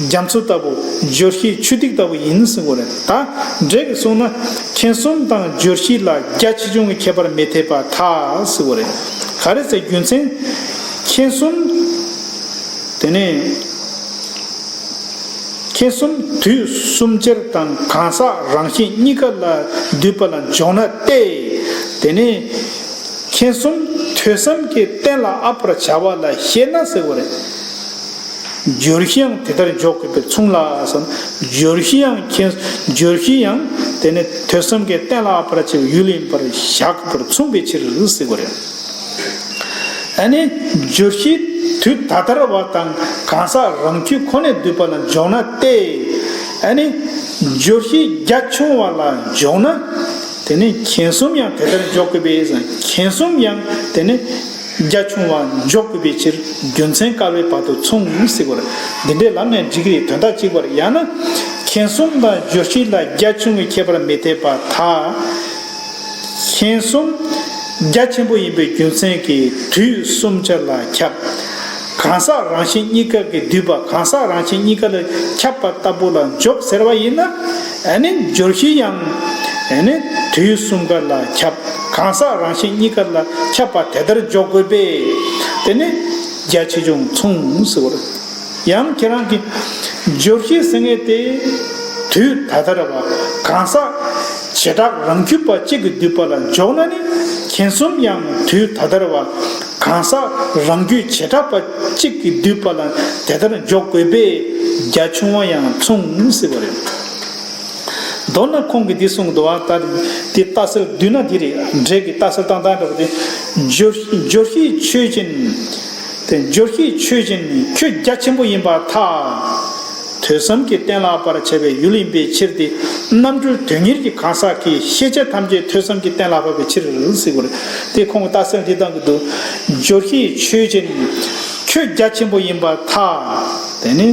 རྒྱ་མཚོ་ལྟ་བུ། སྦྱོར་བཤད་ཆུ་ཐིགས་ལྟ་བུ་ཡིན་གསུང་གི་རེད། ད་འགྲེ་གིས་གསུངས་ན་མཁྱེན་གསུམ་དང་སྦྱོར་བཤད་ལ་རྒྱ་ཆེ་ཆུང་གི་ཁྱད་པར་མི་འཐད་པར་ཐལ་ཟེར་བ་རེད། ག་རེ་ཟེར་རྒྱུ་མཚན། མཁྱེན་གསུམ། དེ་ནས་མཁྱེན་གསུམ་དུས་གསུམ་ཆར་དང་གང་ཟག་རང་བཞིན་གཉིས་ཀ་ལ་འདུས་པ་ལ་འཇོག་ན་སྟེ། དེ་ནས་མཁྱེན་གསུམ་ཐོས་བསམ་གྱིས་གཏན་ལ་དབབ་པར་བྱ་བ་ལ་ཞེན་ན་ཟེར་བ་རེད། སྦྱོར་བཤད་ཡང་དེ་ལྟར་འཇོག་དགོས་པས་མཚུངས་ལ་ཟེར། སྦྱོར་བཤད་ཡང་མཁྱེན། སྦྱོར་བཤད་ཡང་དེ་ནི་ཐོས་བསམ་གྱིས་གཏན་ལ་དབབ་པར་བྱ་བའི་ཡུལ་ཡིན་པར་བཞག་པར་མཚུངས་པའི་ཕྱིར་ཟེར་བ་རེད། ཨ་ནི་སྦྱོར་བཤད་དུས་ད་ལྟར་བ་དང་གང་ཟག་རང་རྒྱུད་ཁོ་ནས་བསྡུས་པ་ལ་འཇོག་ན་སྟེ། ཨ་ནི་སྦྱོར་བཤད་རྒྱ་ཆུང་བ་ལ་འཇོག་ན། དེ་ནི་མཁྱེན་གསུམ་ཡང་དེ་ལྟར་འཇོག་དགོས་པས། མཁྱེན་གསུམ་ཡང་དེ་ནི་རྒྱ་ཆུང་བ་འཇོག་དགོས་པའི་ཕྱིར་རྒྱུ་མཚན་བཀལ་བའི་བར་དུ་མཚུངས་ཟེར་བར། འདི་འདྲའི་ལམ་ནས་འགྲིག་གི་རེད། དོན་དག་གཅིག་པར། ཡང་ན་མཁྱེན་གསུམ་དང་སྦྱོར་བཤད་ལ་རྒྱ་ཆུང་གི་ཁྱད་པར་མི་འཐད་པར་ཐལ། མཁྱེན་གསུམ་རྒྱ་ཆེན་པོ་ཡིན་པའི་རྒྱུ་མཚན་གྱིས་དུས་གསུམ་ཆར་ལ་ཁྱབ། གང་ཟག་རང་གཞན་གཉིས་ཀ་གིས་བསྡུས་པ། གང་ཟག་རང་གཞན་གཉིས་ཀ་ལ་ཁྱབ་པ་ལྟ་བུ་ལ་འཇོག་ཟེར་བ་ཡིན་ན། ཨ་ནི་སྦྱོར་བཞི་ཡང་ཨ་ནི་དུས་གསུམ་ཀ་ལ་ཁྱབ། གང་ཟག་རང་གཞན་གཉིས་ཀ་ལ་ཁྱབ་པ་དེ་ལྟར་འཇོག་དགོས་པས། དེ་ནི་རྒྱ་ཆེ་ཆུང་མཚུངས་ཟེར་བ་རེད། ཡང་ཁྱེད་རང་གིས་སྦྱོར་བཞི་ཟེར་མཁན་དེ་དུས་ད་ལྟར་བ་གང་ཟག་བྱེ་བྲག་རང་རྒྱུད་པ་གཅིག་གིས་བསྡུས་པ་ལ་འཇོག་ན་ནི། མཁྱེན་གསུམ་ཡང་དུས་ད་ལྟར་བ་གང་ཟག་རང་རྒྱུད་བྱེ་བྲག་པ་གཅིག་གིས་བསྡུས་པ་ལ་དེ་ལྟར་འཇོག་དགོས་པས། རྒྱ་ཆུང་བ་ཡང་མཚུངས་ཟེར་བ་རེད། མདོར་ན་ཁོང་གིས་འདི་གསུངས་འདུག་བ། ད་འདི་རྟགས་གསལ་བསྡུས་ན་འདི་རེད། འགྲེལ་གྱི་རྟགས་གསལ་བཏང་སྟངས་འདྲ་པོ་དེ། སྦྱོར་སྦྱོར་བཞི་ཆོས་ཅན། དེ་སྦྱོར་བཞི་ཆོས་ཅན་ཁྱོད་རྒྱ་ཆེན་པོ་ཡིན་པར་ཐལ། ཐོས་བསམ་གྱིས་གཏན་ལ་དབབ་པར་བྱ་བའི་ཡུལ་ཡིན་པའི་ཕྱིར་ཏེ། རྣམ་གྲོལ་དོན་གཉེར་གྱི་གང་ཟག་གིས་ཤེས་བྱ་ཐམས་ཅད་ཐོས་བསམ་གྱིས་གཏན་ལ་དབབ་པའི་ཕྱིར་ཟེར་དགོས་རེད། དེ་ཁོང་གིས་རྟགས་གསལ་འདི་བཏང་གི་འདུག། སྦྱོར་བཞི་ཆོས་ཅན། ཁྱོད་རྒྱ་ཆེན་པོ་ཡིན་པར་ཐལ། དེ་ནི་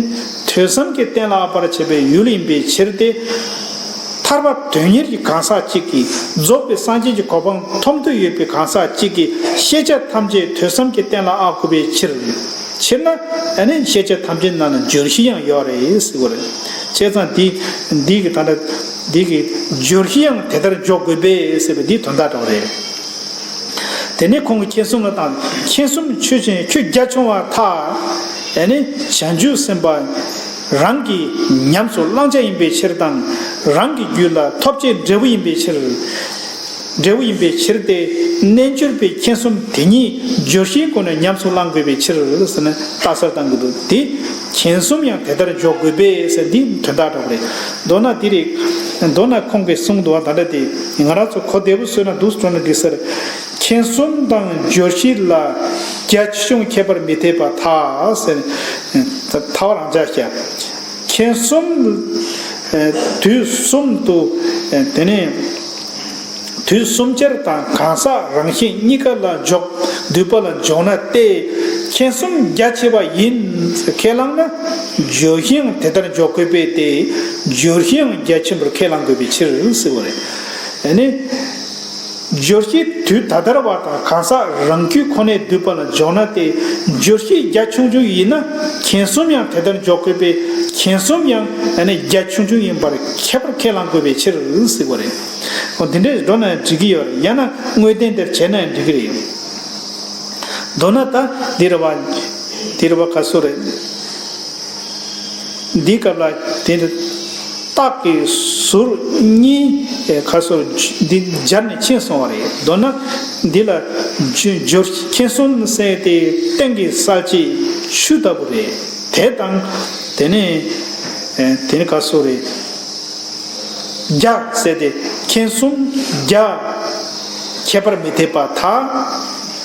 ཐོས་བསམ་གྱིས་གཏན་ལ་དབབ་པར་བྱ་བའི་ཡུལ་ཡིན་པའི་ཕྱིར་ཏེ། ཐར་པ་དོན་གཉེར་གྱི་གང་ཟག་གཅིག་གིས་རྫོགས་པའི་སངས་རྒྱས་ཀྱི་གོ་འཕང་ཐོབ་འདོད་ཡོད་པའི་གང་ཟག་གཅིག་གིས་ཤེས་བྱ་ཐམས་ཅད་ཐོས་བསམ་གྱིས་གཏན་ལ་དབབ་དགོས་པའི་ཕྱིར། ཕྱིར་ན་ཨ་ནི་ཤེས་བྱ་ཐམས་ཅད་ནང་ན་སྦྱོར་བཞི་ཡང་ཡོད་རེད་ཟེར་བ་རེད། བྱས་ཙང་འདི་འདི་གི་ད་ལྟ་འདི་གི་སྦྱོར་བཞི་ཡང་དེ་ལྟར་འཇོག་དགོས་པས་ཟེར་བའི་འདིའི་དོན་དག་འདྲ་བ་རེད། དེ་ནས་ཁོང་གིས་མཁྱེན་གསུམ་ལ་བཏང་། མཁྱེན་གསུམ་ཆོས་ཅན་ཁྱོད་རྒྱ་ཆུང་བར་ཐལ། ཨ་ནི་བྱང་ཆུབ་སེམས་དཔའ་རང་གིས་ཉམས་སུ་བླང་བྱ་ཡིན་པའི་ཕྱིར་དང་། རང་གི་རྒྱུད་ལ་ཐོབ་བྱའི་འབྲས་བུ་ཡིན་པའི་ཕྱིར། འབྲས་བུ་ཡིན་པའི་ཕྱིར་ཏེ། རྣལ་འབྱོར་པས་མཁྱེན་གསུམ་དེ་ཉིད་སྦྱོར་བཞིའི་སྒོ་ནས་ཉམས་སུ་བླང་དགོས་པའི་ཕྱིར་ཟེར་ནས་རྟགས་གསལ་བཏང་གི་འདུག། དེ་མཁྱེན་གསུམ་ཡང་དེ་ལྟར་འཇོག་དགོས་པས་ཟེར་འདི་དོན་དག་འདྲ་བ་རེད། མདོར་ན་འདི་རེད། མདོར་ན་ཁོང་གིས་གསུངས་འདུག་བ། ད་ལྟ་དེ་ང་རང་ཚོ་གོ་བདེ་པོ་བཟོས་ན་འདུག་སྤྲོ་ན་འགྲིག་ས་རེད། མཁྱེན་གསུམ་དང་སྦྱོར་བཞི་ལ་རྒྱ་ཆེ་ཆུང་ཁྱད་པར་མི་འཐད་པར་ཐལ་ཟེར། ཐལ་བ་རང་འཇགས་བྱ། མཁྱེན་གསུམ་དུས་གསུམ་དུ་དེ་ནས་དུས་གསུམ་ཆར་དང་གང་ཟག་རང་གཞན་གཉིས་ཀ་ལ་འཇོག་བསྡུས་པ་ལ་འཇོག་ན་སྟེ། མཁྱེན་གསུམ་རྒྱ་ཆེ་བ་ཡིན་ཁས་བླངས་ན། སྦྱོར་བཞིའང་དེ་ལྟར་འཇོག་དགོས་པས་ཏེ། སྦྱོར་བཞིའང་རྒྱ་ཆེན་པོར་ཁས་བླང་དགོས་པའི་ཕྱིར་ཟེར་བ་རེད། ཨ་ནི། སྦྱོར་བཞི་དུས་ད་ལྟར་བ་དང་གང་ཟག་རང་རྒྱུད་ཁོ་ནས་བསྡུས་པ་ལ་འཇོག་ན་སྟེ། སྦྱོར་བཞི་རྒྱ་ཆུང་ཆུང་ཡིན་ན། མཁྱེན་གསུམ་ཡང་དེ་ལྟར་འཇོག་དགོས་པས། མཁྱེན་གསུམ་ཡང་ཨ་ནི་རྒྱ་ཆུང་ཆུང་ཡིན་པར་ཁྱད་པར་ཁས་བླང་དགོས་པའི་ཕྱིར་ཟེར་བ་རེད། འོ་འདི་འདྲས་འགྲོ་ན་འགྲིག་གི་ཡོད་རེད། ཡང་ན་དངོས་བསྟན་དེར་བྱས་ན་ཡང་འགྲིག་གི་རེད། མདོར་ན་ད་འདི་རེད་བ། འདི་རེད་བ་ག་སུ་རེད། འདིའི་སྐབས་ལ་དེ་འདྲ་རྟགས་ཀྱི་ཟུར་གཉིས་ཁ་སོར་འདི་སྦྱར་ནས་ཕྱིན་སོང་བ་རེད། མདོར་ན་འདི་ལ་སྦྱོར་མཁྱེན་གསུམ་ཟེར་ཏེ་གཏན་གྱི་གསལ་བྱེད་ཆུ་ལྟ་བུ་རེད། དེ་དང་དེ་ནས་དེ་ནས་ག་སོ་རེད། རྒྱ་ཟེར་ཏེ་མཁྱེན་གསུམ་རྒྱ་ཁྱད་པར་མི་འཐད་པར་ཐལ།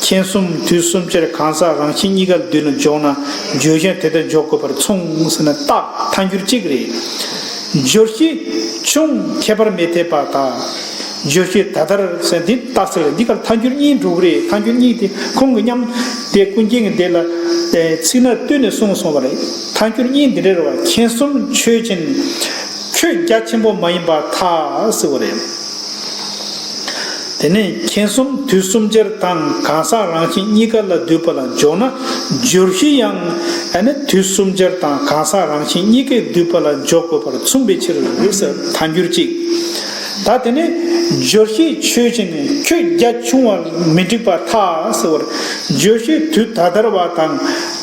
མཁྱེན་གསུམ་དུས་གསུམ་ཆར་གང་ཟག་རང་གཞན་གཉིས་ཀ་ལ་བསྡུས་ལ་འཇོག་ན་སྦྱོར་བཞིའང་དེ་ལྟར་འཇོག་དགོས་པར་མཚུངས་ཟེར་ན་རྟགས་ཐལ་འགྱུར་གཅིག་རེད། སྦྱོར་བཞི་ཆུང་ཁྱད་པར་མི་འཐད་པར་ཐལ། སྦྱོར་བཞི་ད་ལྟར་ཟེར་འདི་རྟགས་གསལ་རེད། འདི་གར་ཐལ་འགྱུར་གཉིས་འགྲོ་གི་རེད། ཐལ་འགྱུར་གཉིས་དེ་ཁོང་གི་མཉམ་དེ་ཀུན་མཁྱེན་གྱི་དེ་ལ་ཚིག་སྣ་བསྟུན་ནས་གསུངས་སོང་བ་རེད། ཐལ་འགྱུར་གཉིས་འདི་འདྲ་རེད་བ། མཁྱེན་གསུམ་ཆོས་ཅན། ཁྱོད་རྒྱ་ཆེན་པོ་མ་ཡིན་པར་ཐལ་ཟེར་བ་རེད། དེ་ནས་མཁྱེན་གསུམ་དུས་གསུམ་ཆར་དང་གང་ཟག་རང་གཞན་གཉིས་ཀ་ལ་བསྡུས་པ་ལ་འཇོག་ན། སྦྱོར་བཞི་ཡང་ཨ་ནི་དུས་གསུམ་ཆར་དང་གང་ཟག་རང་གཞན་གཉིས་ཀས་བསྡུས་པ་ལ་འཇོག་དགོས་པར་མཚུངས་པའི་ཕྱིར་ཟེར་ཐལ་འགྱུར་གཅིག། ད་དེ་ནས་སྦྱོར་བཞི་ཆོས་ཅན། ཁྱོད་རྒྱ་ཆུང་བ་མི་འགྲིག་པར་ཐལ་ཟེར་བར། སྦྱོར་བཞི་དུས་ད་ལྟར་བ་དང་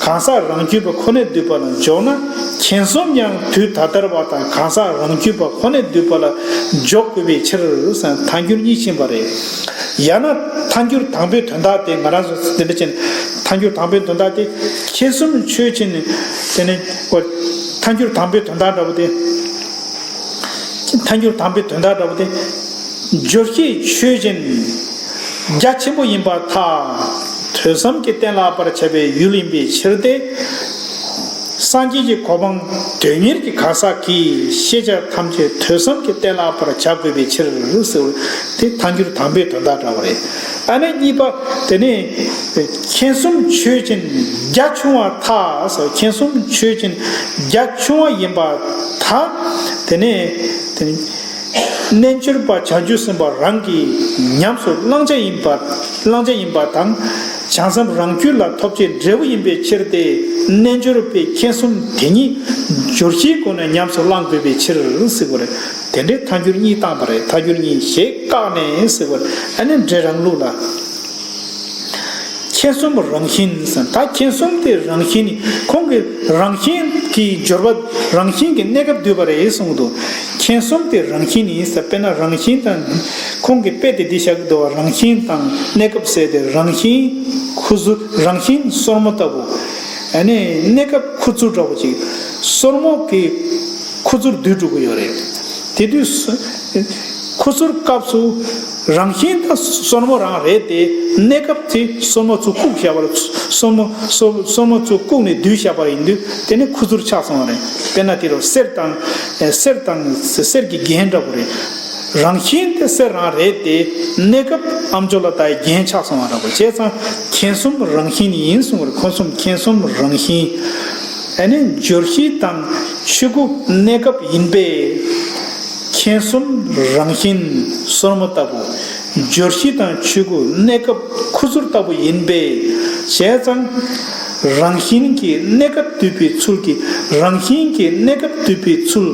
གང་ཟག་རང་རྒྱུད་པ་ཁོ་ནས་བསྡུས་པ་ལ་འཇོག་ན། མཁྱེན་གསུམ་ཡང་དུས་ད་ལྟར་བ་དང་གང་ཟག་རང་རྒྱུད་པ་ཁོ་ནས་བསྡུས་པ་ལ་འཇོག་དགོས་པའི་ཕྱིར་ཟེར་ཐལ་འགྱུར་གཉིས་ཕྱིན་པ་རེད། ཡང་ན་ཐལ་འགྱུར་དང་པོའི་དོན་དག་དེ་ང་རང་ཚོ་འདི་འདྲ་ཅན། ཐལ་འགྱུར་དང་པོའི་དོན་དག་དེ་མཁྱེན་གསུམ་ཆོས་ཅན། དེ་ནས་ཐལ་འགྱུར་དང་པོའི་དོན་དག་འདྲ་བོ་དེ། ཐལ་འགྱུར་དང་པོའི་དོན་དག་འདྲ་བོ་དེ། སྦྱོར་བཞི་ཆོས་ཅན། རྒྱ་ཆེན་པོ་ཡིན་པར་ཐལ། ཐོས་བསམ་གྱིས་གཏན་ལ་དབབ་པར་བྱ་བའི་ཡུལ་ཡིན་པའི་ཕྱིར་ཏེ། སངས་རྒྱས་ཀྱི་གོ་འཕང་དོན་གཉེར་གྱི་གང་ཟག་གིས་ཤེས་བྱ་ཐམས་ཅད་ཐོས་བསམ་གྱིས་གཏན་ལ་དབབ་པར་བྱ་དགོས་པའི་ཕྱིར་ཟེར་བ་དེ་ཐལ་འགྱུར་དང་པོའི་དོན་དག་འདྲ་བ་རེད། ཨ་ནི་གཉིས་པ་དེ་ནི་མཁྱེན་གསུམ་ཆོས་ཅན། རྒྱ་ཆུང་བར་ཐལ་ཟེར། མཁྱེན་གསུམ་ཆོས་ཅན། རྒྱ་ཆུང་བ་ཡིན་པར་ཐལ། དེ་ནས་དེ་ནས་རྣལ་འབྱོར་པ་བྱང་ཆུབ་སེམས་དཔའ་རང་གིས་ཉམས་སུ་བླང་བྱ་ཡིན་པ། བླང་བྱ་ཡིན་པ་དང་། བྱང་སེམས་རང་རྒྱུད་ལ་ཐོབ་བྱའི་འབྲས་བུ་ཡིན་པའི་ཕྱིར་ཏེ། རྣལ་འབྱོར་པས་མཁྱེན་གསུམ་དེ་ཉིད་སྦྱོར་བཞིའི་སྒོ་ནས་ཉམས་སུ་བླང་དགོས་པའི་ཕྱིར་ཟེར་གྱི་ཡོད་རེད། དེ་འདྲའི་ཐལ་འགྱུར་གཉིས་བཏང་པ་རེད། ཐལ་འགྱུར་གཉིས་ཞེས་བཀག་ནས་ཟེར་གྱི་ཡོད་རེད། ཨ་ནི་འགྲེལ་རང་ལུགས་ལ། མཁྱེན་གསུམ་རང་བཞིན་ཟེར། ད་མཁྱེན་གསུམ་དེ་རང་བཞིན་ནི་ཁོང་གི་རང་བཞིན་གྱི་སྦྱོར་བ། རང་བཞིན་གྱི་གནས་སྐབས་བསྡུས་པ་རེད་གསུངས་འདུག་མཁྱེན་གསུམ་དེ་རང་བཞིན་ཡིན་ཟེར། དཔེར་ན་རང་བཞིན་དང་། ཁོང་གི་དཔེ་དེ་འདི་བཞག་གི་འདུག་བ། རང་བཞིན་དང་གནས་སྐབས་ཟེར་ཏེ། རང་བཞིན་ཁུ་ཚུར། རང་བཞིན་སོར་མོ་ལྟ་བུ། ཨ་ནི་གནས་སྐབས་ཁུ་ཚུར་འདྲ་བོ་ཅིག་སོར་མོ་གི་ཁུ་ཚུར་བསྡུས་འགྲོ་གི་ཡོད་རེད། དེ་དུས་སུ། ཁུ་ཚུར་སྐབས་སུ་རང་བཞིན་དང་སོར་མོ་རང་རེད་དེ། གནས་སྐབས་དེ་སོར་མོ་ཚུར་བཀུག་བཞག་པ་རེད། སོར་མོ་སོར་སོར་མོ་ཚུར་བཀུག་ནས་བསྡུས་བཞག་པ་ཡིན་དུས། དེ་ནི་ཁུ་ཚུར་ཆགས་སོང་བ་རེད། དཔེར་ན་དེ་རུ་གསེར་དང་། གསེར་དང་གསེར་གྱི་རྒྱན་འདྲ་པོ་རེད། རང་བཞིན་དེ་གསེར་རང་རེད་དེ། གནས་སྐབས་ཨ་མཆོག་ལ་ད་རྒྱན་ཆགས་སོང་བ་འདྲ་པོ། བྱས་ཙང་མཁྱེན་གསུམ་རང་བཞིན་ཡིན་གསུངས་པ་རེད། ཁོང་གསུམ་མཁྱེན་གསུམ་རང་བཞིན། ཨ་ནི་སྦྱོར་བཞི་དང་ཆོས་སྐུ་གནས་སྐབས་ཡིན་པས། མཁྱེན་གསུམ་རང་བཞིན་སོར་མོ་ལྟ་བུ། སྦྱོར་བཞི་དང་ཆོས་སྐུ་གནས་སྐབས་ཁུ་ཚུར་ལྟ་བུ་ཡིན་པས། བྱས་ཙང་རང་བཞིན་གྱི་གནས་སྐབས་བསྡུས་པའི་ཚུལ་གྱིས། རང་བཞིན་གྱི་གནས་སྐབས་བསྡུས་པའི་ཚུལ།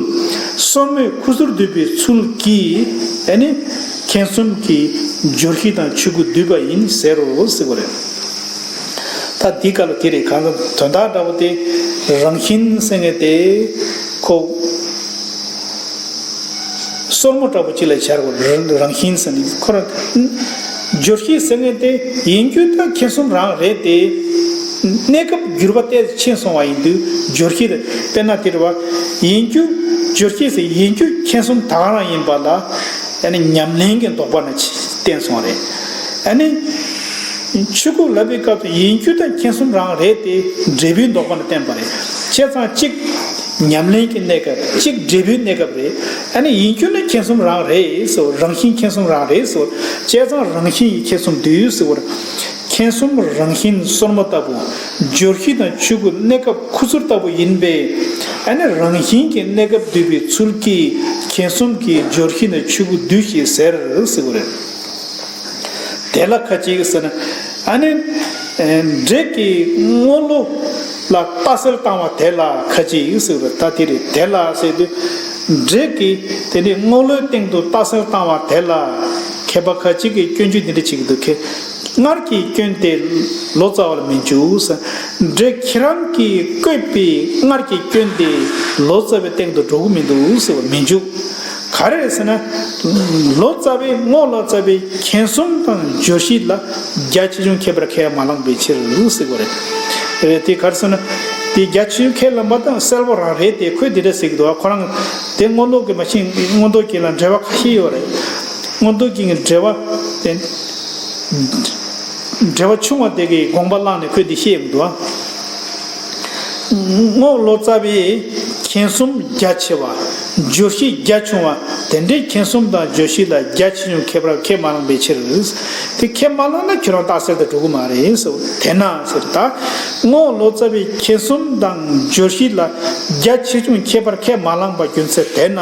སོར་མོས་ཁུ་ཚུར་བསྡུས་པའི་ཚུལ་གྱིས། ཨ་ནི་མཁྱེན་གསུམ་གྱི་སྦྱོར་བཞི་དང་ཆོས་སྐུ་བསྡུས་པ་ཡིན་ཟེར་རོ་ཟེར་བ་རེད། ད་འདི་ག་ལ་དེ་རེད། གང་ལྟར་དོན་དག་འདྲ་པོ་དེ། རང་བཞིན་ཟེར་མཁན་དེ་ཁོ་སོར་མོ་འདྲ་པོ་གཅིག་ལ་སྦྱར་དགོས། རང་བཞིན་ཟེར་ནས་ཁོ་རང་། སྦྱོར་བཞི་ཟེར་མཁན་དེ་ཡིན་རྒྱུ་དང་མཁྱེན་གསུམ་རང་རེད་དེ། གནས་སྐབས་གྱུར་པ་ཏོག་ཙམ་ཕྱིན་སོང་བ་ཡིན་དུས་སྦྱོར་བཞི་རེད། དཔེར་ན་དེ་རེད་བ། ཡིན་རྒྱུ། སྦྱོར་བཞི་ཟེར་ཡིན་རྒྱུ་མཁྱེན་གསུམ་ད་ག་རང་ཡིན་པ་ལ། ཨ་ནི་ཉམས་ལེན་གྱི་དོགས་པ་ནི་བསྟན་སོང་བ་རེད། ཨ་ནི། ཆོས་སྐུ་ལབ་པའི་སྐབས་སུ་ཡིན་རྒྱུ་དང་མཁྱེན་གསུམ་རང་རེད་དེ། འབྲས་བུའི་དོགས་པ་ནི་བསྟན་པ་རེད། བྱས་ཙང་གཅིག་ཉམས་ལེན་གྱི་གནས་སྐབས། གཅིག་འབྲས་བུའི་གནས་སྐབས་རེད། ཨ་ནི་ཡིན་རྒྱུ་ནི་མཁྱེན་གསུམ་རང་རེད་ཟེར། རང་བཞིན་མཁྱེན་གསུམ་རང་རེད་ཟེར། བྱས་ཙང་རང་བཞིན་ཡིན་མཁྱེན་གསུམ་འདུས་ཟེར། མཁྱེན་གསུམ་རང་བཞིན་སོར་མོ་ལྟ་བུ། སྦྱོར་བཞི་དང་ཆོས་སྐུ་གནས་སྐབས་ཁུ་ཚུར་ལྟ་བུ་ཡིན་པས། ཨ་ནི་རང་བཞིན་གྱི་གནས་སྐབས་བསྡུས་པའི་ཚུལ་གྱིས་མཁྱེན་གསུམ་གྱི་སྦྱོར་བཞི་དང་ཆོས་སྐུ་འདུས་ཞེས་ཟེར་ཟེར་བ་རེད། དེ་ལ་ཁ་ཅིག་ཟེར་ན། ཨ་ནི། འབྲས་ཀྱི་རྔོག་ལོ་ལ་རྟགས་གསལ་བཏང་བ་དེ་ལ་ཁ་ཅིག་ཟེར་བ། ད་དེ་རེད། དེ་ལ་ཟེར་དུས། འབྲས་ཀྱི་དེ་ནི་རྔོག་ལོའི་སྟེང་དུ་རྟགས་གསལ་བཏང་བ་དེ་ལ་མཁས་པ་ཁ་ཅིག་གིས་སྐྱོན་བརྗོད་འདི་འདྲ་བྱེད་ཀྱི་འདུག་གས། སྔར་གྱི་སྐྱོན་དེ་ལོ་ཙཱ་བར་མི་འཇུག་ཟེར། འབྲས་ཁྱེད་རང་གིས་བཀོད་པའི་སྔར་གྱི་སྐྱོན་དེ་ལོ་ཙཱ་བའི་སྟེང་དུ་འགྲོ་གི་མི་འདུག་ཟེར་བ། མི་འཇུག་ག་རེ་རེད་ཟེར་ན། ལོ་ཙཱ་བས། རྔོག་ལོ་ཙཱ་བས་མཁྱེན་གསུམ་དང་སྦྱོར་བཞི་ལ་རྒྱ་ཆེ་ཆུང་ཁྱད་པར་ཁས་མ་བླངས་པའི་ཕྱིར་ཟེར་གྱི་ཡོད་རེད། རེད་དེ་ག་རེ་ཟེར་ན། དེ་རྒྱ་ཆེ་ཆུང་ཁས་བླངས་པ་དང་གསལ་པོ་རང་རེད་དེ། ཁོས་འདི་འདྲ་ཟེར་གྱི་འདུག་ཁོ་རང་དེ་རྔོག་ལོ་གིས་མ་ཤེས། མངོན་རྟོགས་རྒྱན་ལ་འགྲེལ་པ་ཁ་ཤས་ཡོད་རེད། མངོན་རྟོགས་རྒྱན་གྱི་འགྲེལ་པ་དེ། འགྲེལ་པ་ཆུང་བ་དེ་གི་དགོངས་པ་བླངས་ནས་ཁོས་འདི་བཤད་ཡོང་གི་འདུག་རྔོག་ལོ་ཙཱ་བས་མཁྱེན་གསུམ་རྒྱ་ཆེ་བ། སྦྱོར་བཞི་རྒྱ་ཆུང་བ། དེ་འདྲའི་མཁྱེན་གསུམ་དང་སྦྱོར་བཞི་ལ་རྒྱ་ཆེ་ཆུང་ཁྱད་པར་ཁས་མ་བླངས་པའི་ཕྱིར། དེ་ཁས་མ་བླངས་ན་ཁྱོད་རང་རྟགས་གསལ་དུ་འགྲོ་གི་མ་རེད་ཟེར། དེས་ན་ཟེར། ད་རྔོག་ལོ་ཙཱ་བས་མཁྱེན་གསུམ་དང་སྦྱོར་བཞི་ལ་རྒྱ་ཆེ་ཆུང་ཁྱད་པར་ཁས་མ་བླངས་པ་རྒྱུ་མཚན་དེས་ན།